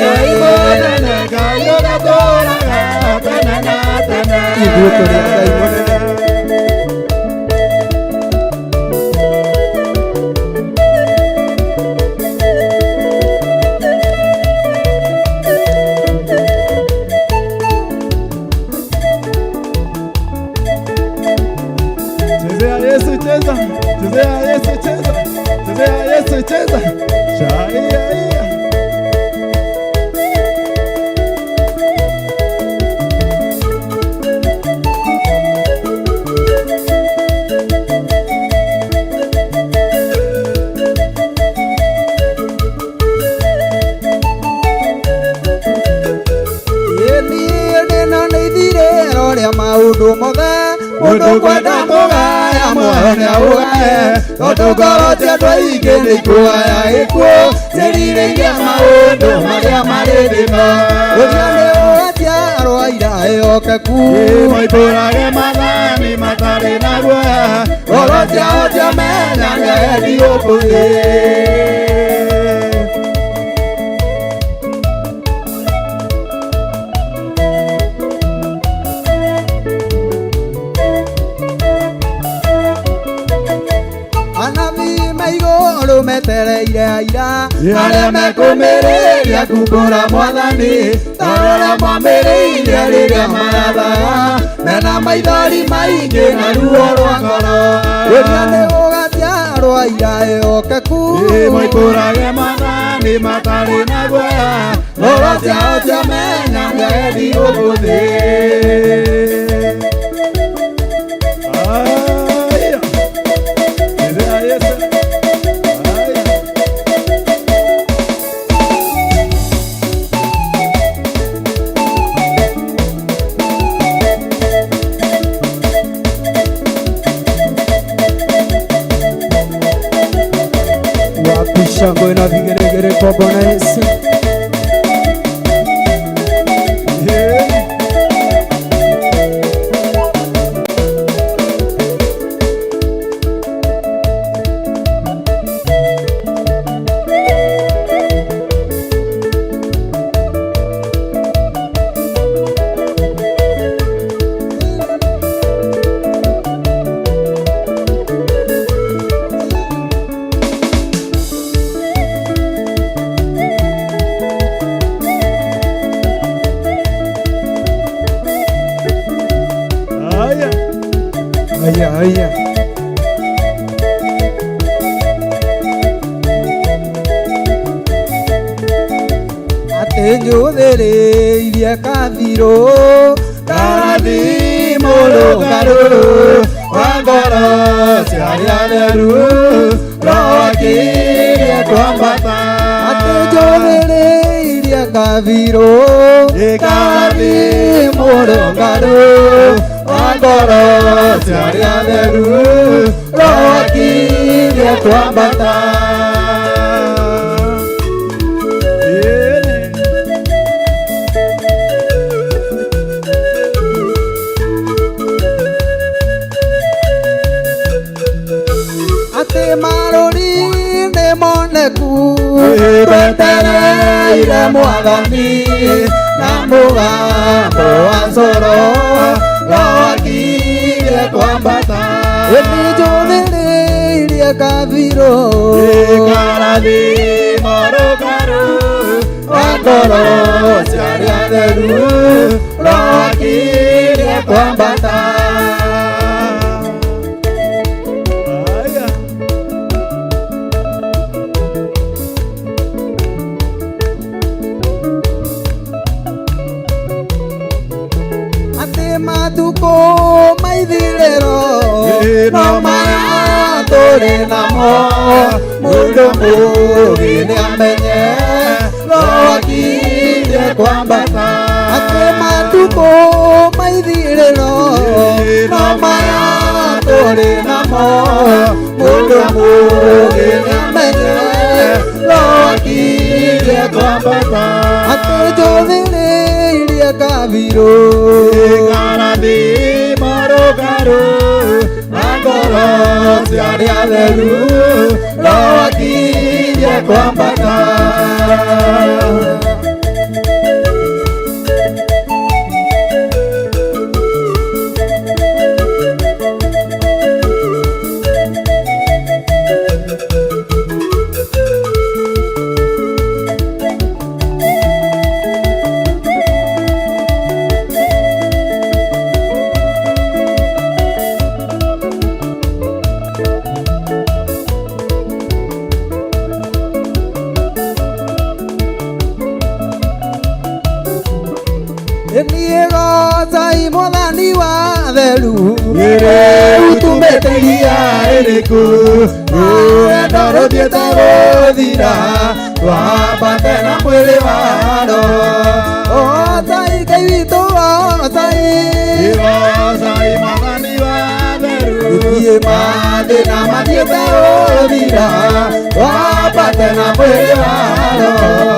Ngai mũnene, Ngai ũrĩa ũtũũraga tene na tene. Ithuĩ tũrĩ a Ngai mũnene. Chezea Yesu, cheza. Chezea Yesu, cheza. Chezea Yesu, cheza. Shaia, ia. Niĩ ndĩna nĩ ithirĩro rĩa maũndũ mothe. Mũndũ kwenda kũgaya muoyo nĩaũgae, tondũ ngoro cia andũ aingĩ nĩikũgaya gĩkuũ, ciĩrirĩirie maũndũ marĩa marĩ thĩna. Ũrĩa nĩ ũgaciarwo aira ehokeku. Moimbũrage maathani matarĩ na guoya, Ngoro ciao ciamenya nĩagendi gũkũ thĩ. Anabii me igũrũ metereire aira arĩa mekũmĩrĩria kumbũra mwathani ta ũrĩa mwambĩrĩirie rĩrĩa marathaga mena maithori maingĩ na ruo rwa ngoro. Ũrĩa nĩ ũgaciarwo aira ehokeku. Moimbũrage maathani matarĩ na guoya, ngoro ciao ciamenya nĩagendi gũkũ thĩ. Aya. Chezea Yesu. Aya. Wapi shangwe na vigeregere kwa Bwana Yesu. Yeah. Aya. Aya, aya. Atĩ njũthĩrĩirie kathirũ Karathi mũrũngarũ wa ngoro cia arĩa atheru, Roho akirie kwambata. Atĩ njũthĩrĩirie kathirũ Karathi mũrũngarũ wa ngoro cia arĩa atheru, Roho akirie kwambata. Yeah. Atĩ marũri nĩ moneku Twetereire mwathani na mũgambo wa coro, Roho akirie kwambata. Ĩndĩ njũthĩrĩirie kathirũ Karathi Karathimo rũgaru wa ngoro cia arĩa atheru rwakirie kwambata. Aya. Atĩ matukũ maithirĩro no maya tũrĩ namo mũndũ mũũgĩ nĩamenye rwakirie kwambata. Atĩ matukũ maithirĩro no maya tũrĩ namo mũndũ mũũgĩ nĩamenye rwakirie kwambata. Atĩ njũthĩrĩirie kabirũ Karathimo rũgaru wa ngoro cia arĩa atheru rwakirie kwambata. Niĩ mwathani wa theru Rĩu tumĩte iria rĩrĩkũ rũrenda rũthiĩte gũthira twambate na mwĩrĩ wa roho. Otai Ngai witũ otai Igocai mwathani wa theru Ithiĩ mathĩna mathiĩte gũthira twambate na mwĩrĩ wa roho.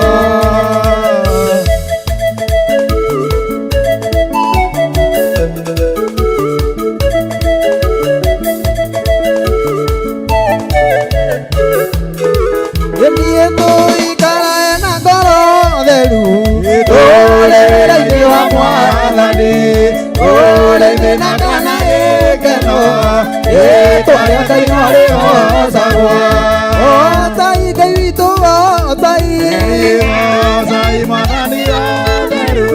Niĩ tũikarae na ngoro theru Ũrĩra-inĩ wa mwathani ũrĩmi na kana gĩkeno rĩtwa rĩa Ngai no rĩgocagwo. Otai Ngai witũ otai Igocai mwathani wa theru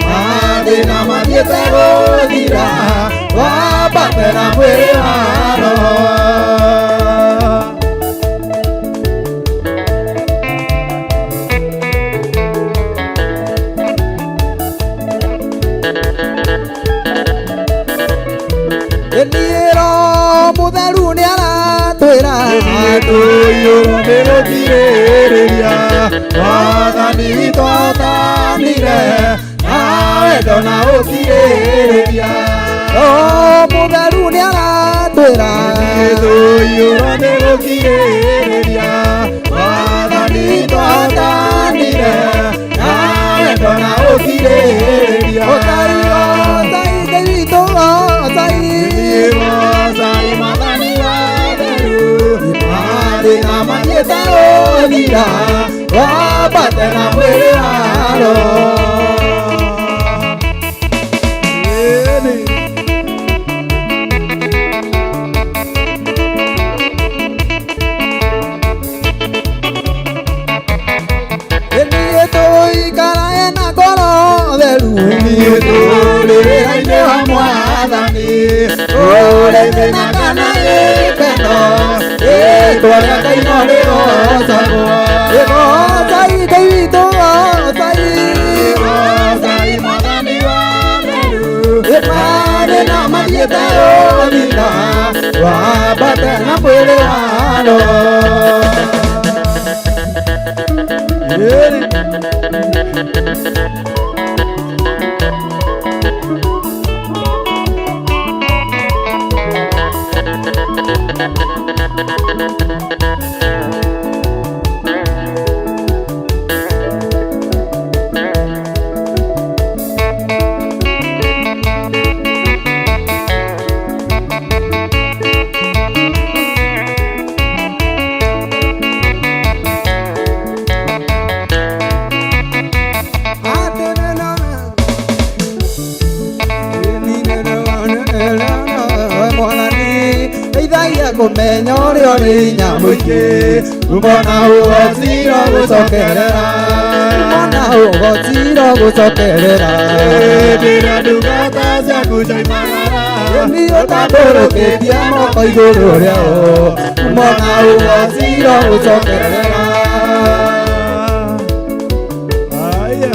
mathĩna mathiĩte gũthira wambate na mwĩrĩ wa roho. Niĩ Roho mũtheru nĩaratwĩra Tũiyũrwo nĩ gũkirĩrĩria mwathani witũ atanire na wendo na ũkirĩrĩria. Roho mũtheru nĩaratwĩra Tũiyũrwo nĩ gũkirĩrĩria mwathani witũ atanire na wendo na ũkirĩrĩria. Otai otai Ngai witũ otai Igocai mwathani wa theru mathĩna mathiĩte gũthira wambate na mwĩrĩ wa roho. Ĩni. Niĩ tũikarae na ngoro theru Niĩ tũrĩ wĩra-inĩ wa mwathani ũrĩmi na kana gĩkeno rĩtwa rĩa Ngai no rĩgocagwo. Igocai Ngai witũ otai Igocai mwathani wa theru mathĩna mathiĩte gũthira wambate na mwĩrĩ wa roho. Ĩni. kũmenya ũrĩa ũrĩ hinya mũingĩ Mbona ũgociro gũcokerera Mbona ũgociro gũcokerera Ndĩra ndungata ciaku ciaimagara Ĩni ũtambũrũkĩtie moko igũrũ rĩao Mbona ũgociro gũcokerera Aya.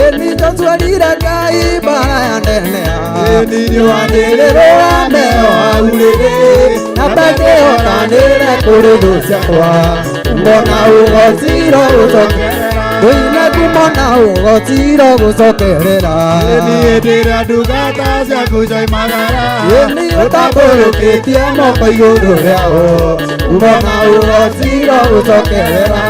Ĩni njocwarire Ngai mbara ya nene Nĩwanĩrĩrwo meo aurĩrĩ Na mbangĩhotanĩre kũrĩ thũ ciakwa Mbona ũgociro gũcokerera Ngũine kumona ũgociro gũcokerera Niĩ ndĩra ndungata ciaku ciaimagara Ĩni ũtambũrũkĩtie moko igũrũ rĩao Mbona ũgociro gũcokerera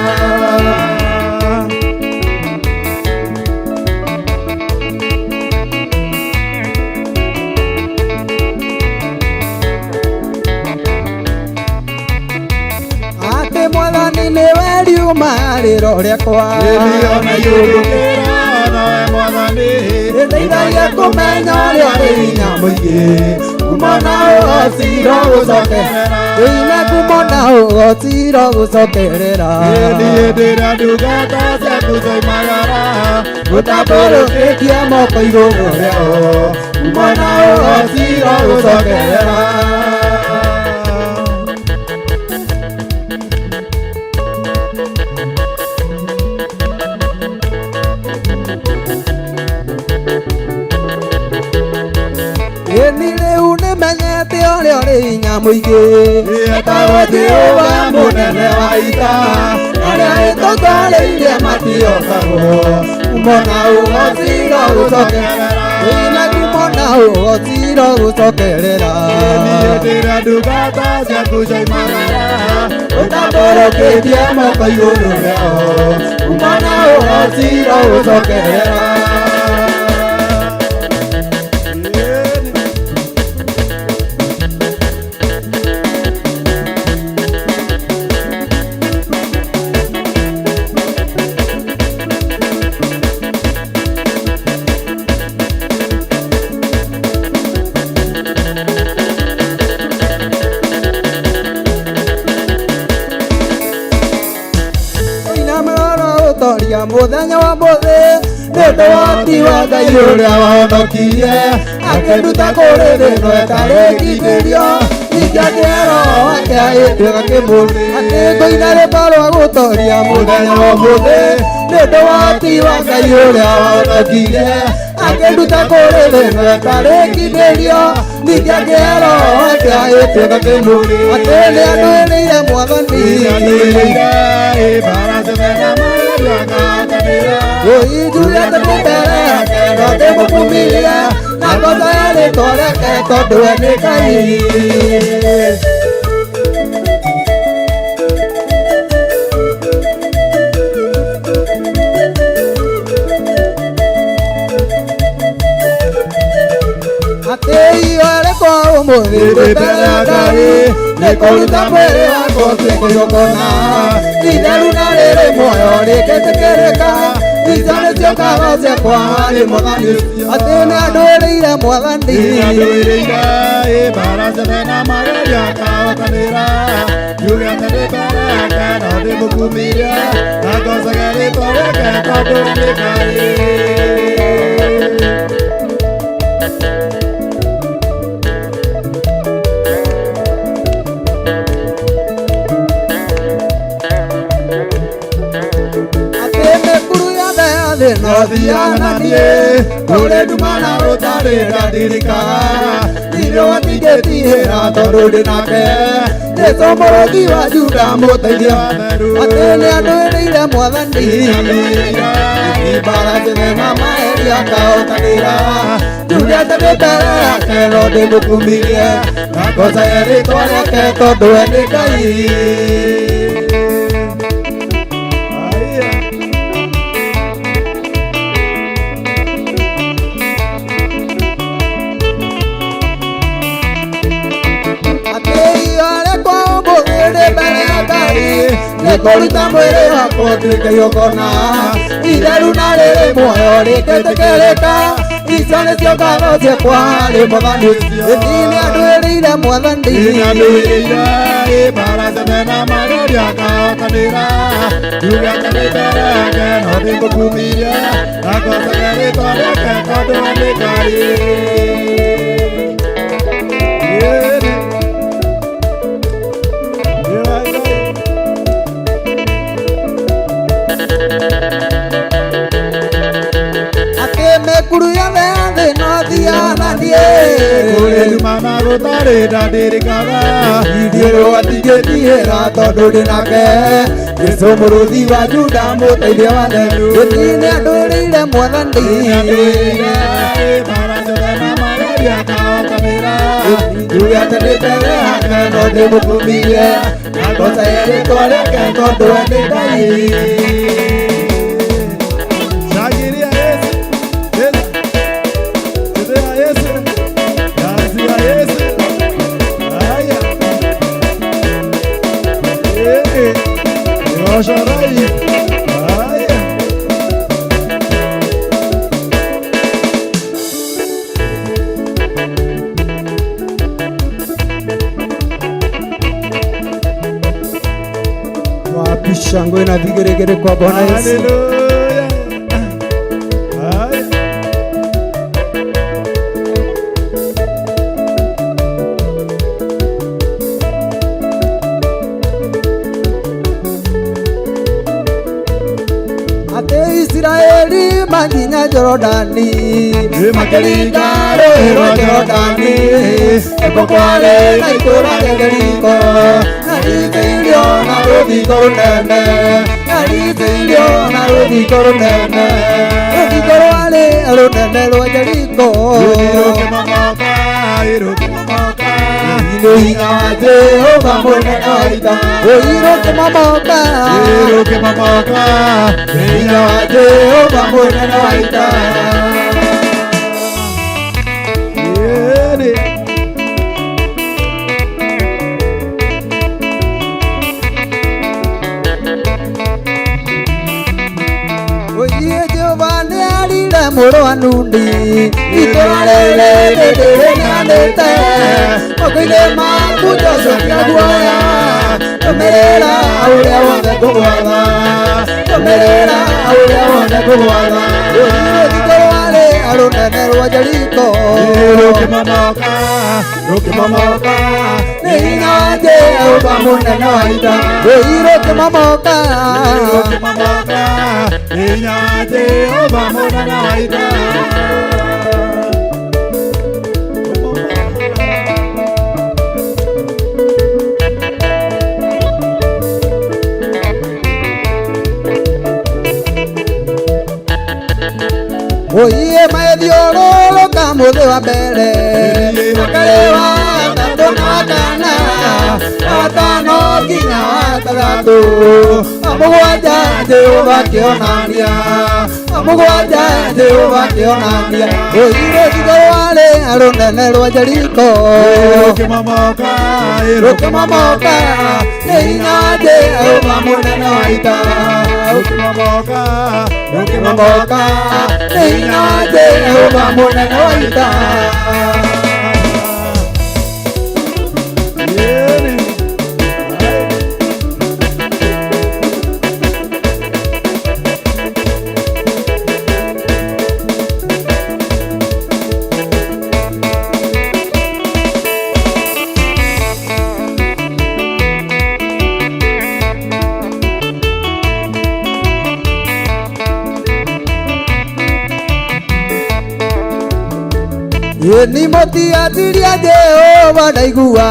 Atĩ mwathani nĩwe riuma rĩro rĩakwa Ĩni ona igũrũkĩra nowe mwathani Ndeithagia kũmenya ũrĩa ũrĩ hinya mũingĩ Kumona ũgociro gũcokerera Ĩine kumona ũgociro gũcokerera Niĩ ndĩra ndungata ciaku ciaimagara Ũtambũrũkĩtie moko igũrũ rĩao Kumona ũgociro gũcokerera Ĩni rĩu nĩmenyete ũrĩa ũrĩ hinya mũingĩ Etagwo Jehova mũnene wa ita Arĩa ĩtũtwarĩire matiotagwo Kumona ũgociro gũcokerera Ĩna kumona ũgociro gũcokerera Niĩ ndĩra ndungata ciaku ciaimagara Ũtambũrũkĩtie moko igũrũ rĩao Kumona ũgociro gũcokerera Ina mroro ũtoria mũthenya wa mũthĩ nĩ ũndũ wa ũhoti wa Ngai ũrĩa wahonokirie akĩnduta kũrĩ thĩna ĩtarĩ ngindĩrio ningĩ akĩhe roho wake agĩtuĩka kĩmũrĩ atĩ ngũina rwĩmbo rwa gũtoria mũthenya wa ũmũthĩ nĩ ũndũ wa ũhoti wa Ngai ũrĩa wahonokirie akĩnduta kũrĩ thĩna ĩtarĩ ngindĩrio ningĩ akĩhe roho wake agĩtuĩka kĩmũrĩ atĩ nĩ andũĩrĩire mwathani Njuge ndĩ mbere yake no ndĩmũkumirie na ngoca ya rĩtwa rĩake tondũ we nĩ Ngai. Atĩ iwe rĩkwa ũmũthĩ ndĩ mbere ya Ngai nĩ kũruta mwĩrĩ wakwa ũtuĩke igongona itheru na rĩrĩ muoyo rĩngĩtĩkĩrĩka icio nĩcio ngatho ciakwa harĩ mwathani atĩ nĩ andũĩrĩire mwathani Atĩ mĩkuru yothe ya thĩ no thiaga na niĩ kũrĩ nduma na rũtarĩ ndandirikaga ndirĩ watingĩtihĩra tondũ ndĩ nake Jesũ mũrũthi wa Juda mũteithia atĩ nĩ andũĩrĩire mwathani Ibara njĩthĩ na maheria akahotanĩra njuge atĩ ndĩ mbere yake no ndĩmũkumirie na ngocage rĩtwa rĩake tondũ we nĩ Ngai. Atĩ ihorekwo ũmũthĩ ndĩ mbere ya Ngai nĩ kũruta mwĩrĩ wakwa ũtuĩke igongona Itheru na rĩrĩ muoyo rĩngĩtĩkĩrĩka. Icio nĩcio ngatho ciakwa harĩ mwathani. Ĩni nĩandwĩrĩire mwathani. Nĩandwĩrĩire mbara ciothe na magerio akahotanĩra. Njuge atĩ ndĩ mbere yake no ndĩmũkumirie, na ngocage rĩtwa rĩake tondũ we nĩ Ngai. Ĩĩ. Nĩ wa Ngai. Atĩ mĩkuru yothe ya thĩ no thiananie. Kũrĩ nduma na gũtarĩ ndandirikaga. Ithuĩ rwatigĩtigĩra tondũ ndĩ nake. Jesũ mũrũthi wa Juda mũteithia wa thĩ. Ĩni nĩandwĩrĩire mwathani. Nĩandwĩrĩire mbara ciothe na magerio akahotanĩra. Njuge atĩ ndĩ mbere yake no ndĩmũkumirie, na ngocage rĩtwa rĩake tondũ we nĩ Ngai. Shangilia Yesu. Yesu. Chezea Yesu. Dansia Yesu. Haya. Eh. Nyosha rai. Haya. Wapi shangwe na vigeregere kwa Bwana Yesu. Haleluya. Haya. Atĩ Isiraeli makinya Jorodani, Makĩringa rũũĩ rwa Jorodani, nĩkuo kwarĩ na itũũra rĩa Jeriko, na rĩitĩirio na rũthingo rũnene, na rĩitĩirio na rũthingo rũnene, rũthingo rwarĩ rũnene rwa Jeriko. Rũkĩmomoka, rũkĩmomoka. Nĩ hinya wa Jehova mũnene wa ita, ũi rũkĩmomoka, Rũkĩmomoka. Nĩ hinya wa Jehova mũnene wa ita. Yere. Oye Jehova nĩarire mũrũ wa Nuni, itũũra rĩrĩ ndĩrĩneanĩte moko-inĩ maku Joshua guoya, rũmĩrĩra ũrĩa wothe ngũgwatha, rũmĩrĩra ũrĩa wothe ngũgwatha. Rũthingo rwarĩ rũnene rwa Jeriko, Rũkĩmomoka, rũkĩmomoka. Nĩ hinya wa Jehova mũnene wa ita, ũi rũkĩmomoka, Rũkĩmomoka. Hinya wa Jehova mũnene wa ita. Oiye maethiũrũrũka mũthĩ wa mbere, makarĩ wa gatatũ na wa kana, wa gatano nginya wa gatandatũ, wa mũgwanja Jehova akĩonania, wa mũgwanja Jehova akĩonania. Ũi rũthingo rwarĩ rũnene rwa Jeriko, Rũkĩmomoka, rũkĩmomoka, nĩ hinya wa Jehova mũnene wa ita. Rũkĩmomoka, Rũkĩmomoka, nĩ hinya wa Jehova mũnene wa ita. Yere. Ni mũtiatiria Jehova ndaigua,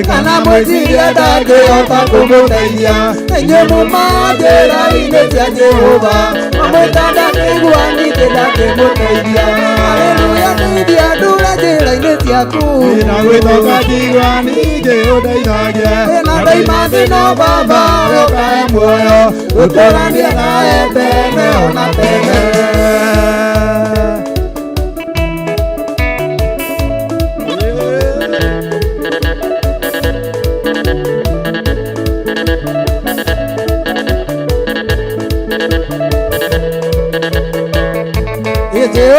kana mwĩciria ndangĩhota kũmũteithia. Inyuĩ muma njĩra-inĩ cia Jehova, mamwĩta ndangĩigua ningĩ ndangĩmũteithia. Haleluya, ndeithia ndũre njĩra-inĩ ciaku. Na gwĩtoka njigua ningĩ ũndeithagie. Na ndaima thĩ no Baba ũkae muoyo, gũtũrania nawe tene ona tene.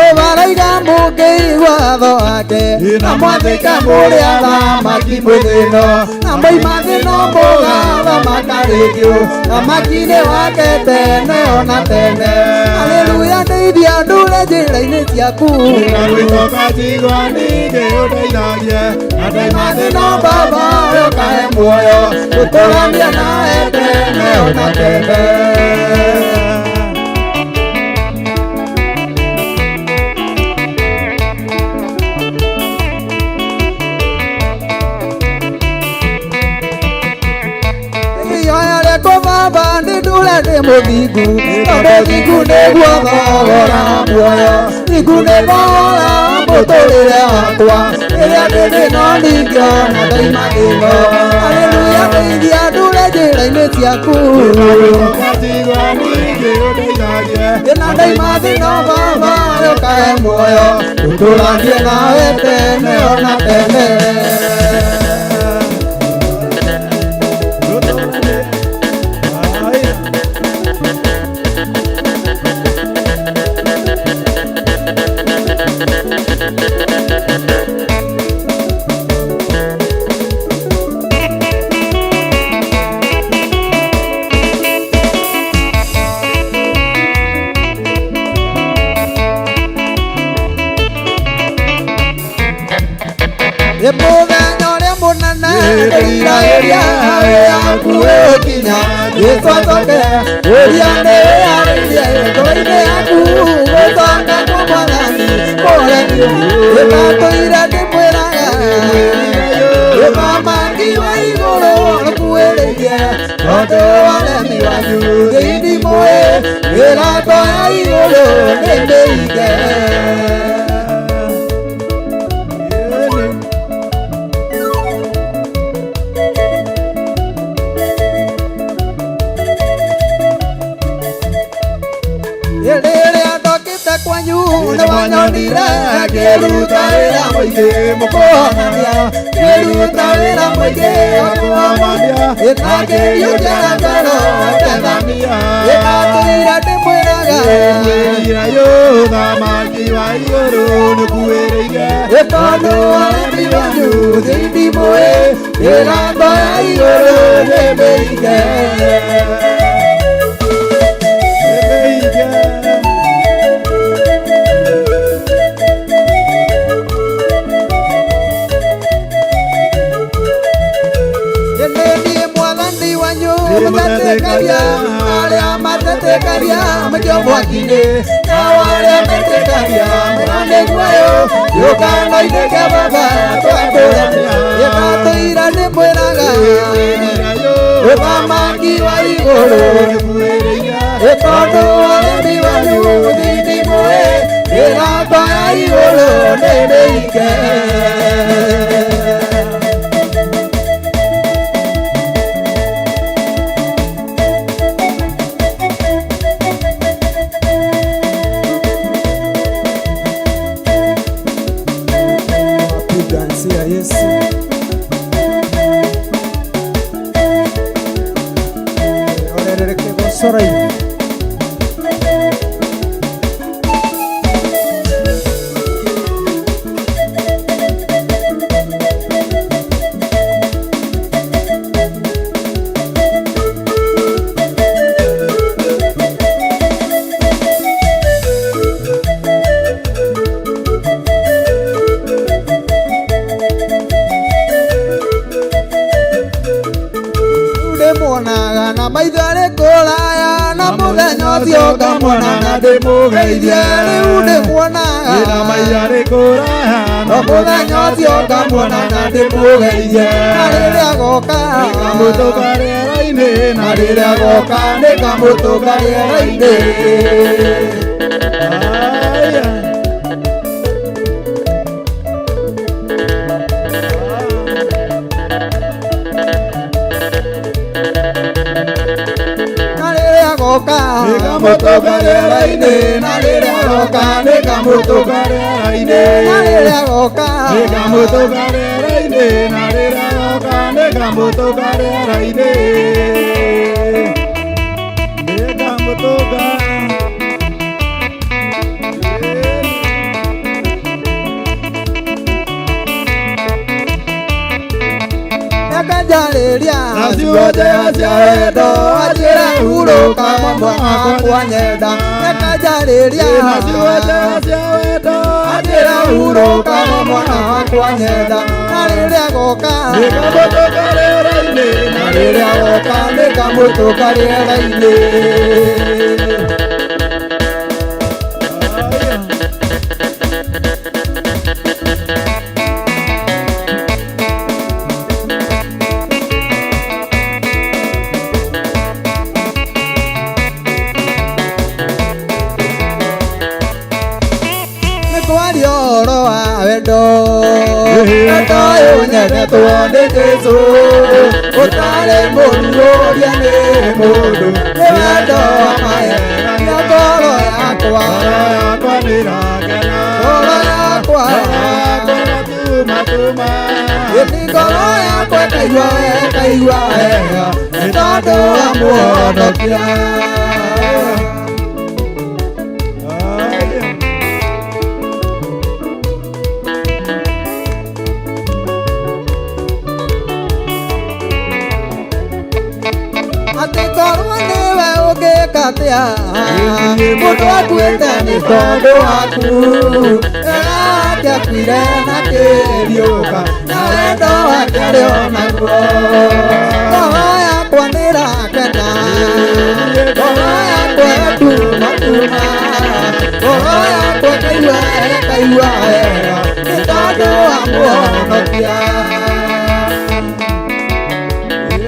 Jehova araiga mũngĩigua watho wake na mwathĩke mũrĩ athamaki mwĩ thĩno na moima thĩno mũgathamaka rĩngĩ thamaki-inĩ wake tene ona tene. Haleluya ndeithia ndũre njĩra-inĩ ciaku Gwĩtoka njigua ningĩ ũndeithagie na ndaima thĩno baba ũkahe muoyo gũtũrania nawe tene ona tene. Baba ndindure ndi muthingu tondu thingu niguo thogora muoyo thingu nĩ thogora mũtũrĩre wakwa rĩrĩa ndĩ thĩna ndingĩona ndaima thĩno. Haleluya ndeithia ndure njĩra-inĩ ciaku njigua ningĩ ũndeithagie na ndaima thĩno baba ũkahe muoyo ũtũranie nawe tene ona tene. Mũthenya ũrĩa mũnene ndĩriragĩria yaku ĩkinya Jesũ acoke ũria ndĩyarĩirie ngoro-inĩ yaku gũcoka kwa Mwathani kũremi ĩmatũire ndĩmwĩraga ũthamaki wa igũrũ ũkuĩrĩirie tondũ waremi wanyu thĩinĩ mũĩ mĩrango ya igũrũ nĩ mĩhinge. Rĩrĩa ndokĩte kwanyu nĩwanyonire ngĩruta wĩra mũingĩ mũkũhonania ngĩruta wĩra mũingĩ mũkũhonania ĩtangĩiyũria ngoro ndethamia ĩtatũire ndĩmwĩraga ũthamaki wa igũrũ nĩũkuhĩrĩirie ĩtondũ waremi wanyu thĩinĩ mũĩ mĩrango ya igũrũ nĩ mĩhinge. Mũtetekaria arĩa matetekaria maikio mwaki-inĩ nao arĩa metĩkagia mũrane guoyo gĩũkano-inĩ kĩa baba twakũrania ĩtatũira ndĩmwĩraga ũthamaki wa igũrũ ĩtondũ waremi wanyu thĩinĩ mũĩ mĩrango ya igũrũ nĩ mĩhinge. Ndĩmũgeithie rĩu ndĩmuonaga na maitho arĩ kũraya no mũthenya ũcio ngamuona na ndĩmũgeithie na rĩrĩa agoka nĩngamũtũnga rĩera-inĩ na rĩrĩa agoka nĩngamũtũnga rĩera-inĩ. Na rĩrĩa agoka nĩngamũtũnga rĩera-inĩ na rĩrĩa agoka nĩngamũtũnga rĩera-inĩ na rĩrĩa agoka nĩngamũtũnga rĩera-inĩ na rĩrĩa agoka nĩngamũtũnga rĩera-inĩ nĩngamũtũnga. njarĩria na ciugo njega cia wendo anjĩre hurũka mwana wakwa nyenda reke njarĩria na ciugo njega cia wendo anjĩre hurũka mwana wakwa nyenda na rĩrĩa goka nĩkamũtũka rĩera-inĩ na rĩrĩa goka nĩkamũtũka rĩera-inĩ. Nĩkwaria ũhoro wa wendo wendo ũyũ nyendetwo nĩ Jesũ ũtarĩ mũruũrie nĩ mũndũ nĩ wendo wa magegania ngoro yakwa yakwa nĩrakena ngoro yakwa tuma ĩni ngoro yakwa ĩkaigua ĩkaigua wega nĩ tondũ wa mũhonokia. Atĩ korwo nĩwe ũngĩka atĩa mũndũ akuĩte nĩ tondũ waku ake akuire na kĩriũka na wendo wake arĩ o naguo ngoro yakwa nĩrakena ngoro yakwa ĩtumatuma ngoro yakwa ĩkaigua ĩkaigua wega nĩ tondũ wa mũhonokia.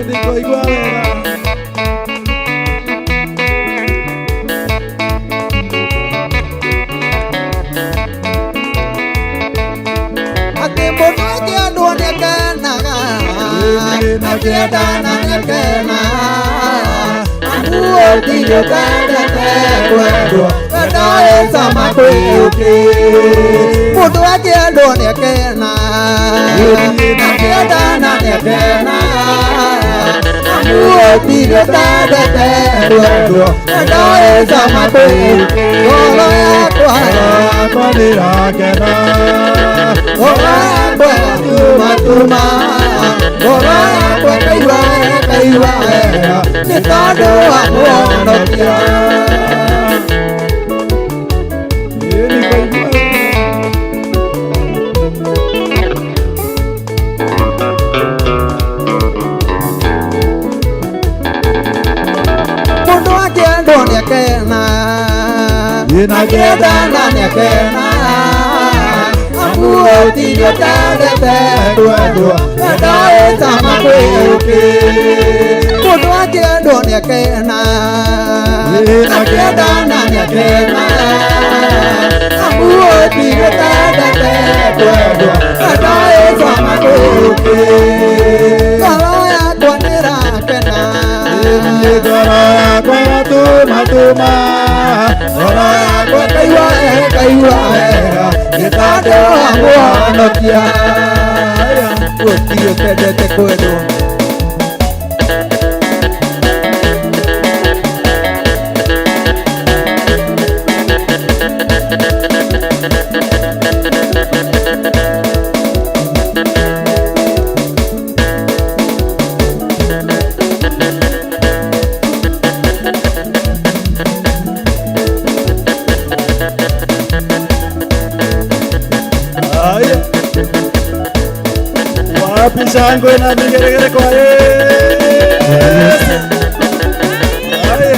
Nĩkũigua wega. Atĩ mũndũ akĩendwo nĩakenaga akĩendana nĩakena amu gũtirĩ ũtendete kwendwo wendo wĩ cama kwĩ ũkĩ mũndũ akĩendwo nĩakena akĩendana nĩakena amu gũtirĩ ũtendete kwendwo wendo wĩ cama kwĩ ũkĩ ngoro yakwa yakwa nĩrakena ngoro yakwa ĩgatumatuma ngoro yakwa ĩkaigua ĩkaigua wega nĩ tondũ wa mũhonokia. Nĩkũigua wega. Mũndũ akĩendwo nĩakena akĩendana nĩakena amu gũtirĩ ũtendete kwendwo wendo wĩ cama kwĩ ũkĩ mũndũ akĩendwo nĩakena akĩendana nĩakena amu gũtirĩ ũtendete kwendwo wendo wĩ cama kwĩ ũkĩ ngoro yakwa nĩrakena Ngoro yakwa ĩgatumatuma ngoro yakwa ĩkaigua ĩkaigua wega nĩ tondũ wa mũhonokia gũtirĩ ũtendete kwendwo. Haya. Wapi shangwe na vigelegele kwa Yesu? Haya.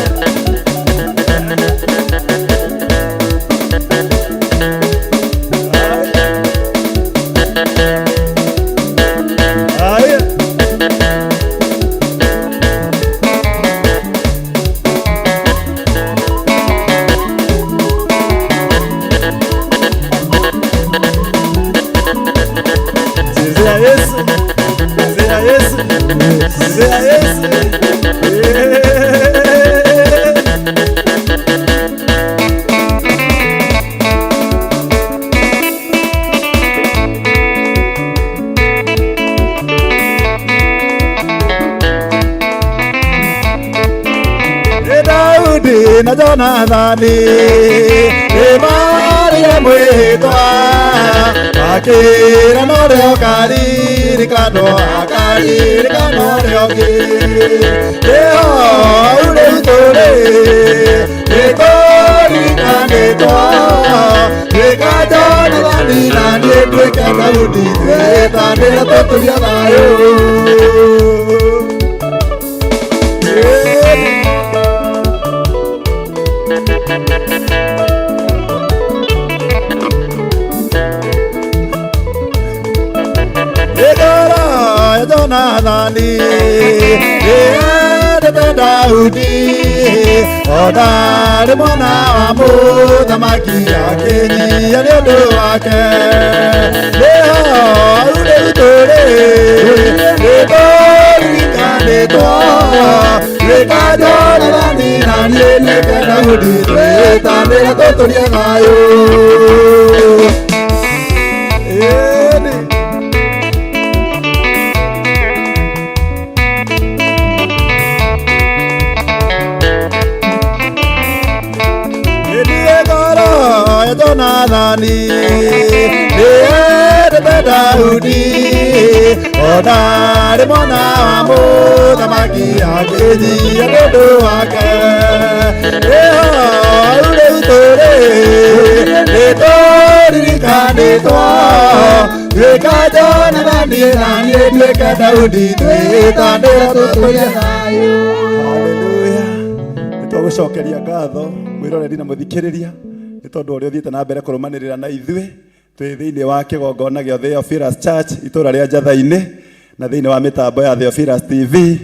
Haya. Chezea Yesu. Chezea Yesu. Chezea Yesu. Yeah. Daudi na Jonathani nĩmarire mwĩhĩtwa. Akĩra no rĩo karirikanwo akaririkanwo rĩo ngĩ ĩho hau rĩu tũrĩ nĩtũririkanĩtwo tuĩka Jonathani na niĩ nduĩke Daudi twĩtanĩre tũtũrie thayũ. Ngoro ya Jonathani nĩyendete Daudi ona arĩ mwana wa mũthamaki akĩnyia nĩ ũndũ wake nĩho hau rĩu tũrĩ nĩtũririkanĩtwo tuĩka Jonathani na niĩ nduĩke Daudi twĩtanĩre tũtũrie thayũ. Ĩni. Niĩ ngoro ya Jonathani nĩyendete Daudi ona arĩ mwana wa mũthamaki akĩnyia nĩ ũndũ wake ĩho hau rĩu tũrĩ nĩtũririkanĩtwo tuĩka Jonathani na niĩ nduĩke Daudi twĩtanĩre tũtũrie thayũ. Haleluya. Nĩtwagũcokeria ngatho mwĩroreri na mũthikĩrĩria nĩ tondũ ũrĩa ũthiĩte na mbere kũrũmanĩrĩra na ithuĩ twĩ thĩinĩ wa kĩgongona gĩa Theophilus Church itũra rĩa Njatha-inĩ na thĩinĩ wa mĩtambo ya Theophilus TV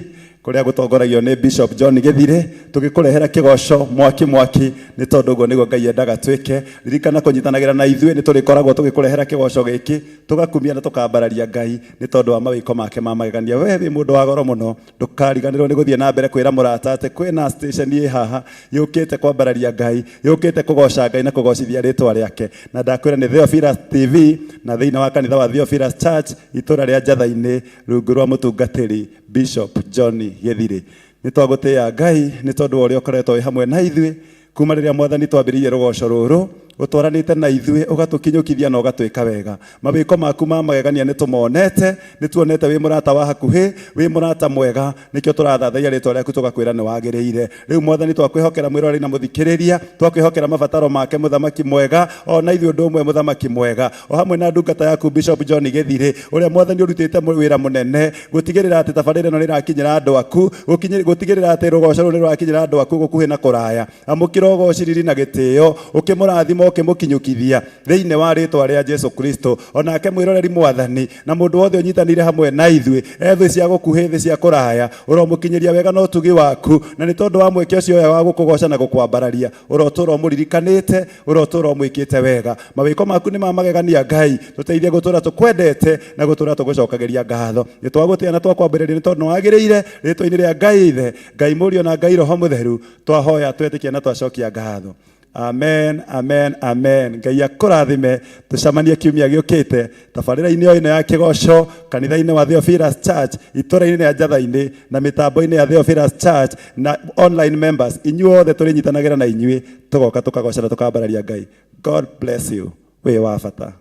kũrĩa gũtongoragio nĩ Bishop John Gĩthirĩ tũgĩkũrehera kĩgoco mwaki mwaki nĩ tondũ ũguo nĩguo Ngai endaga twĩke. Ririkana kũnyitanagĩra na ithuĩ nĩ tũrĩkoragwo tũgĩkũrehera kĩgoco gĩkĩ tũgakumia na tũkambararia Ngai nĩ tondũ wa mawĩko make ma magegania. We wĩ mũndũ wa goro mũno, ndũkariganĩrwo nĩ gũthiĩ na mbere kwĩra mũrata atĩ kwĩna station ĩ haha yũkĩte kwambararia Ngai, yũkĩte kũgoca Ngai na kũgocithia rĩtwa rĩake. Na ndakwĩra nĩ Theophilus TV na thĩinĩ wa kanitha wa Theophilus Church itũra rĩa Njatha-inĩ rungu rwa mũtungatĩri Bishop John Gĩthirĩ. Nĩ twagũtĩĩa Ngai nĩ tondũ wa ũrĩa ũkoretwo wĩ hamwe na ithuĩ kuma rĩrĩa mwathani twambĩrĩirie rũgoco rũrũ ũtwaranĩte na ithuĩ ũgatũkinyũkithia na ũgatwĩka wega. Mawĩko maku ma magegania nĩ tũmonete, nĩ tuonete wĩ mũrata wa hakuhĩ, wĩ mũrata mwega, nĩkĩo tũrathathaiya rĩtwa rĩaku tũgakwĩra nĩ wagĩrĩire. Rĩu mwathani twakwĩhokera mwĩroreri na mũthikĩrĩria, twakwĩhokera mabataro make mũthamaki mwega, ona ithuĩ ũndũ ũmwe mũthamaki mwega, o hamwe na ndungata yaku Bishop John Gĩthirĩ, ũrĩa mwathani ũrutĩte wĩra mũnene gũtigĩrĩra atĩ tabarĩra ĩno nĩ ĩrakinyĩra andũ aku, gũtigĩrĩra atĩ rũgoco rũrũ nĩ rũrakinyĩra andũ aku gũkuhĩ na kũraya. Amũkĩra ũgoci riri na gĩtĩo, ũkĩmũrathima ũkĩmũkinyũkithia thĩinĩ wa rĩtwa rĩa Jesu Kristo. Onake mwĩroreri mwathani na mũndũ wothe ũnyitanĩire hamwe na ithuĩ, e thĩ cia gũkuhĩ thĩ cia kũraya, ũromũkinyĩria wega na ũtugi waku, na nĩ tondũ wa mweke ũcio oya wa gũkũgoca na gũkwambararia, ũrotũra ũmũririkanĩte, ũrotũra ũmwĩkĩte wega. Mawĩko maku nĩ ma magegania Ngai, tũteithie gũtũra tũkwendete na gũtũra tũgũcokagĩria ngatho. Nĩ twagũtĩa na twakwambĩrĩria nĩ tondũ nĩ wagĩrĩire, rĩtwa-inĩ rĩa Ngai Ithe, Ngai Mũriũ na Ngai Roho Mũtheru, twahoya twetĩkia na twacokia ngatho. Amen, amen, amen. Ngai akũrathime, tũcemanie kiumia gĩũkĩte tabarĩra-inĩ o ĩno ya kĩgoco kanitha-inĩ wa Theophilus Church itũra-inĩ rĩa Njatha-inĩ na mĩtambo-inĩ ya Theophilus Church na online members. Inyuothe tũrĩnyitanagĩra na inyuĩ tũgoka tũkagoca na tũkambararia Ngai. God bless you. Wĩ wa bata.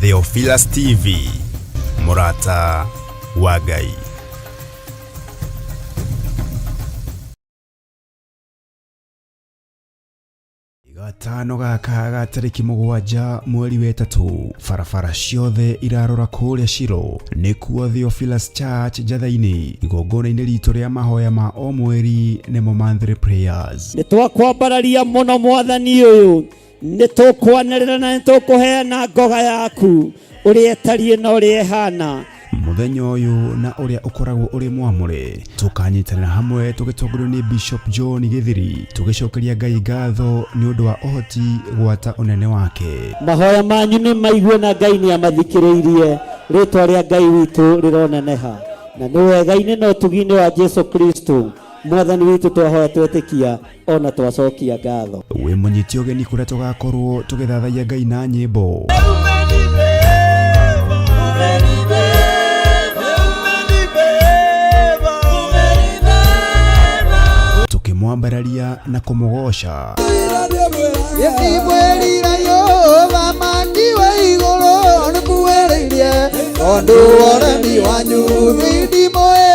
Theophilus TV, mũrata wa Ngai. Gatano gaka ga tarĩki 7 mweri wa 3, barabara ciothe irarora kũrĩa Shilo, nĩkuo Theophilus Church Njatha-inĩ, igongona-inĩ ritũ rĩa mahoya ma o mweri nĩmo monthly prayers. Nĩ twakwambararia mũno mwathani ũyũ. Nĩ tũkwanĩrĩra na nĩ tũkũheana ngoga yaku ũrĩa ĩtariĩ na ũrĩa ĩhana. Mũthenya ũyũ na ũrĩa ũkoragwo ũrĩ mwamũre, tũkanyitanĩra hamwe tũgĩtongorio nĩ Bishop John Gĩthiri, tũgĩcokeria Ngai ngatho nĩ ũndũ wa ũhoti gwata ũnene wake. Mahoya manyu nĩ maigue na Ngai nĩ amathikĩrĩirie. Rĩtwa rĩa Ngai witũ rĩroneneha. Na nĩ wega-inĩ na ũtugi-inĩ wa Jesu Kristo Mwathani witũ twahoya twetĩkia ona twacokia ngatho. Wĩ mũnyiti ũgeni kũrĩa tũgakorwo tũgĩthathaiya Ngai na nyĩmbo. Tũkĩmwambararia na kũmũgoca. Gĩtibwĩrire ũthamaki wa igũrũ nĩkuhĩrĩirie tondũ ũremi wanyu thindimũĩ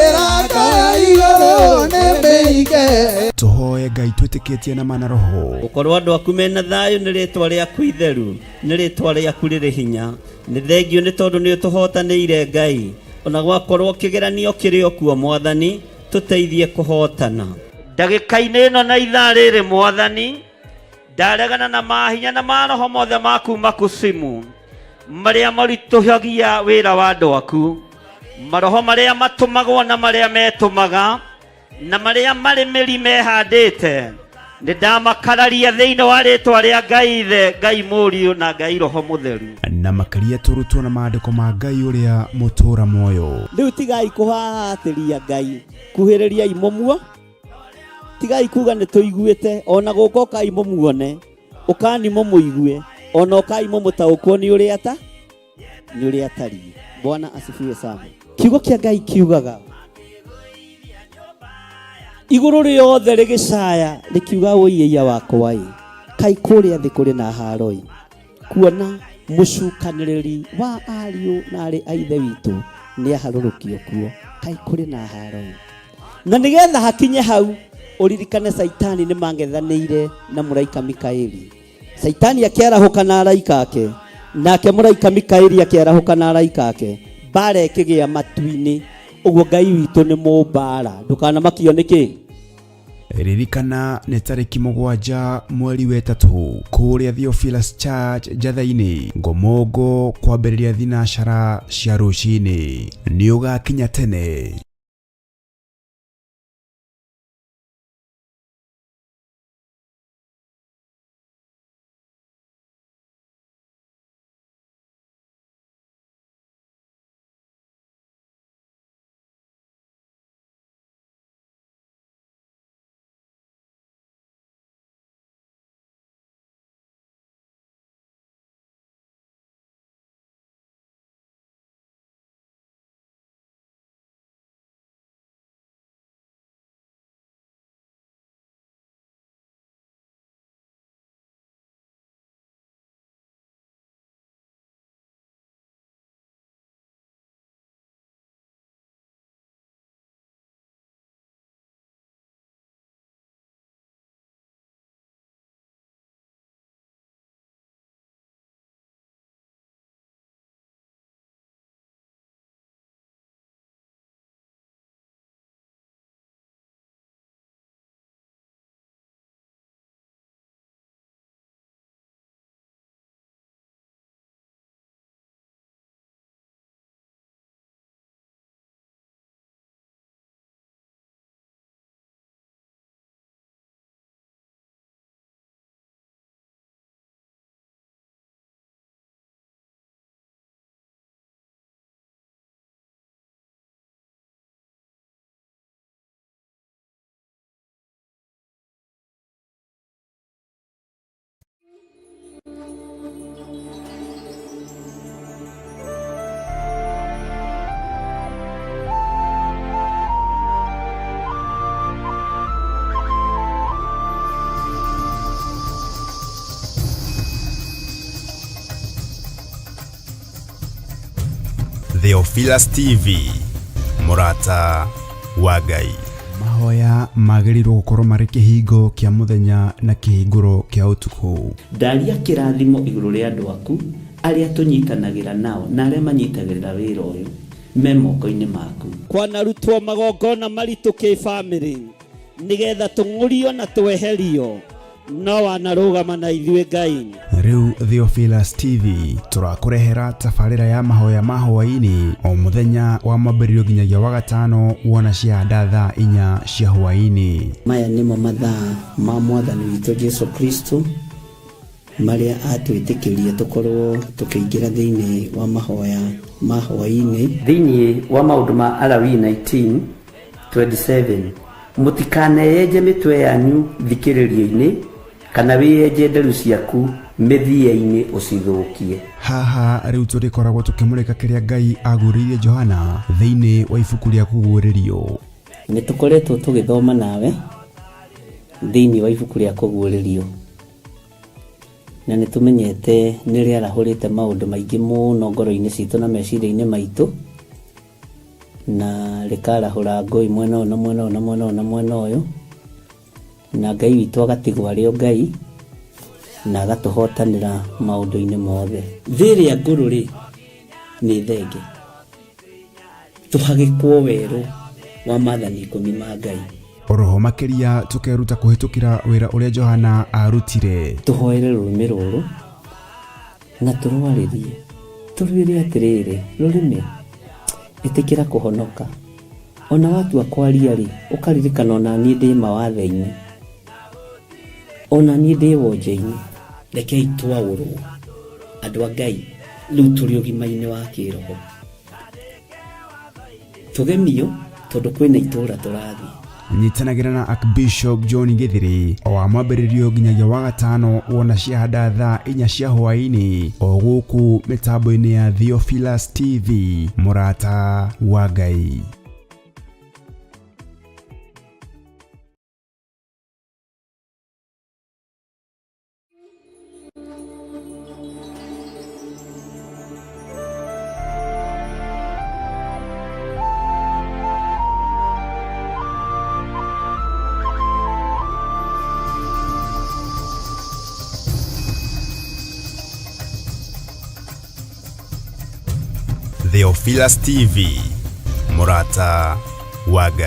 ĩrakaya igũrũ nĩ mĩige. Tũhoe Ngai twĩtĩkĩtie na mana roho. Gũkorwo andũ aku mena thayũ nĩ rĩtwa rĩaku itheru, nĩ rĩtwa rĩaku rĩrĩ hinya. Nĩ thengio nĩ tondũ nĩ ũtũhotanĩire Ngai. Ona gwakorwo kĩgeranio kĩrĩ o kuo Mwathani, tũteithie kũhotana. Ndagĩka-inĩ ĩno na ithaa rĩrĩ Mwathani, ndaregana na mahinya na maroho mothe ma kuma kusimu marĩa maritũhagia wĩra wa andũ aku, maroho marĩa matũmagwo na marĩa metũmaga na marĩa marĩ mĩri mehandĩte, nĩ ndamakararia thĩinĩ wa rĩtwa rĩa Ngai Ithe, Ngai Mũriũ na Ngai Roho Mũtheru. Na makĩria tũrutwo na maandĩko ma Ngai ũrĩa mũtũũra muoyo. Rĩu tigai kũhahatĩria Ngai, kuhĩrĩriai mũmuo, tigai kuga nĩ tũiguĩte, ona gũka ũkai mũmuone, ũkani mũmũigue, ona ũkai mũmũtaũkwo nĩ ũrĩa ta nĩ ũrĩa atariĩ. Bwana asifiwe sana. Kiugo kĩa Ngai kiugaga igũrũ rĩothe rĩgĩcaya rĩkiuga ũiĩia wakwa ĩ, kai kũrĩa thĩ kũrĩ na haro ĩ, kuona mũcukanĩrĩri wa ariũ na arĩ a ithe witũ nĩ aharũrũkio kuo, kai kũrĩ na haro ĩ. Na nĩgetha hakinye hau ũririkane Saitani nĩ mangethanĩire na mũraika Mikaeli. Saitani akĩarahũka na araika ake, nake mũraika Mikaeli akĩarahũka na araika ake, mbara ĩkĩgĩa matu-inĩ. Ũguo Ngai witũ nĩ mũmbara, ndũkanamakio nĩkĩ. Ririkana nĩ tarĩki 7 mweri wa 3 kũrĩa Theophilus Church Njatha-inĩ, Ngomongo, kwambĩrĩria thinacara cia rũcinĩ. Nĩ ũgakinya tene. Theophilus TV, mũrata wa Ngai. Mahoya magĩrĩirwo gũkorwo marĩ kĩhingo kĩa mũthenya na kĩhingũro kĩa ũtukũ. Ndaria kĩrathimo igũrũ rĩa andũ aku arĩa tũnyitanagĩra nao na arĩa manyitagĩrĩra wĩra ũyũ me moko-inĩ maku. Kwanarutwo magongona maritũ kĩbamĩrĩ nĩgetha tũng'ũrio na tweherio. No wanarũgama na ithuĩ Ngai. Rĩu Theophilus TV tũrakũrehera tabarĩra ya mahoya ma hwaĩ-inĩ o mũthenya wa mwambĩrĩrio nginyagia wa gatano wona ciahanda thaa 4 cia hwaĩ-inĩ. Maya nĩmo mathaa ma mwathani witũ Jesu Kristo marĩa atwĩtĩkĩrie tũkorwo tũkĩingĩra thĩinĩ wa mahoya ma hwaĩ-inĩ. Thĩinĩ wa maũndũ ma Alawii 19:27, mũtikaneyenje mĩtwe yanyu thikĩrĩrio-inĩ kana wĩyenje nderu ciaku mĩthia-inĩ ũcithũkie. Haha rĩu tũrĩkoragwo tũkĩmũrĩka kĩrĩa Ngai agũrĩirie Johana thĩinĩ wa ibuku rĩa kũguũrĩrio. Nĩ tũkoretwo tũgĩthoma nawe thĩinĩ wa ibuku rĩa kũguũrĩrio, na nĩ tũmenyete nĩ rĩarahũrĩte maũndũ maingĩ mũno ngoro-inĩ citũ na meciria-inĩ maitũ, na rĩkarahũra ngũi mwena ũyũ na mwena ũyũ na mwena ũyũ na mwena ũyũ, na Ngai witũ agatigwo arĩ o Ngai na agatũhotanĩra maũndũ-inĩ mothe. Thĩ ĩrĩa ngũrũ rĩ nĩ thenge, tũhagĩkwo werũ wa maathani 10 ma Ngai. Oroho makĩria tũkeruta kũhĩtũkĩra wĩra ũrĩa Johana arutire. Tũhoere rũrĩmĩ rũrũ na tũrwarĩrie, tũrwĩre atĩrĩrĩ, rũrĩmĩ ĩtĩkĩra kũhonoka. Ona watua kwaria rĩ, ũkaririkana ona niĩ ndĩ mawathe-inĩ, ona niĩ ndĩ wonje-inĩ. Rekei twaũrwo andũ a Ngai rĩu tũrĩ ũgima-inĩ wa kĩroho, tũgemio tondũ kwĩna itũũra tũrathiĩ. Nyitanagĩra na Archbishop John Githiri o wa mwambĩrĩrio nginyagia wa gatano wona ciahanda thaa 4 cia hwaĩ-inĩ o gũkũ mĩtambo-inĩ ya Theophilus TV, mũrata wa Ngai. Theophilus TV, mũrata wa Ngai.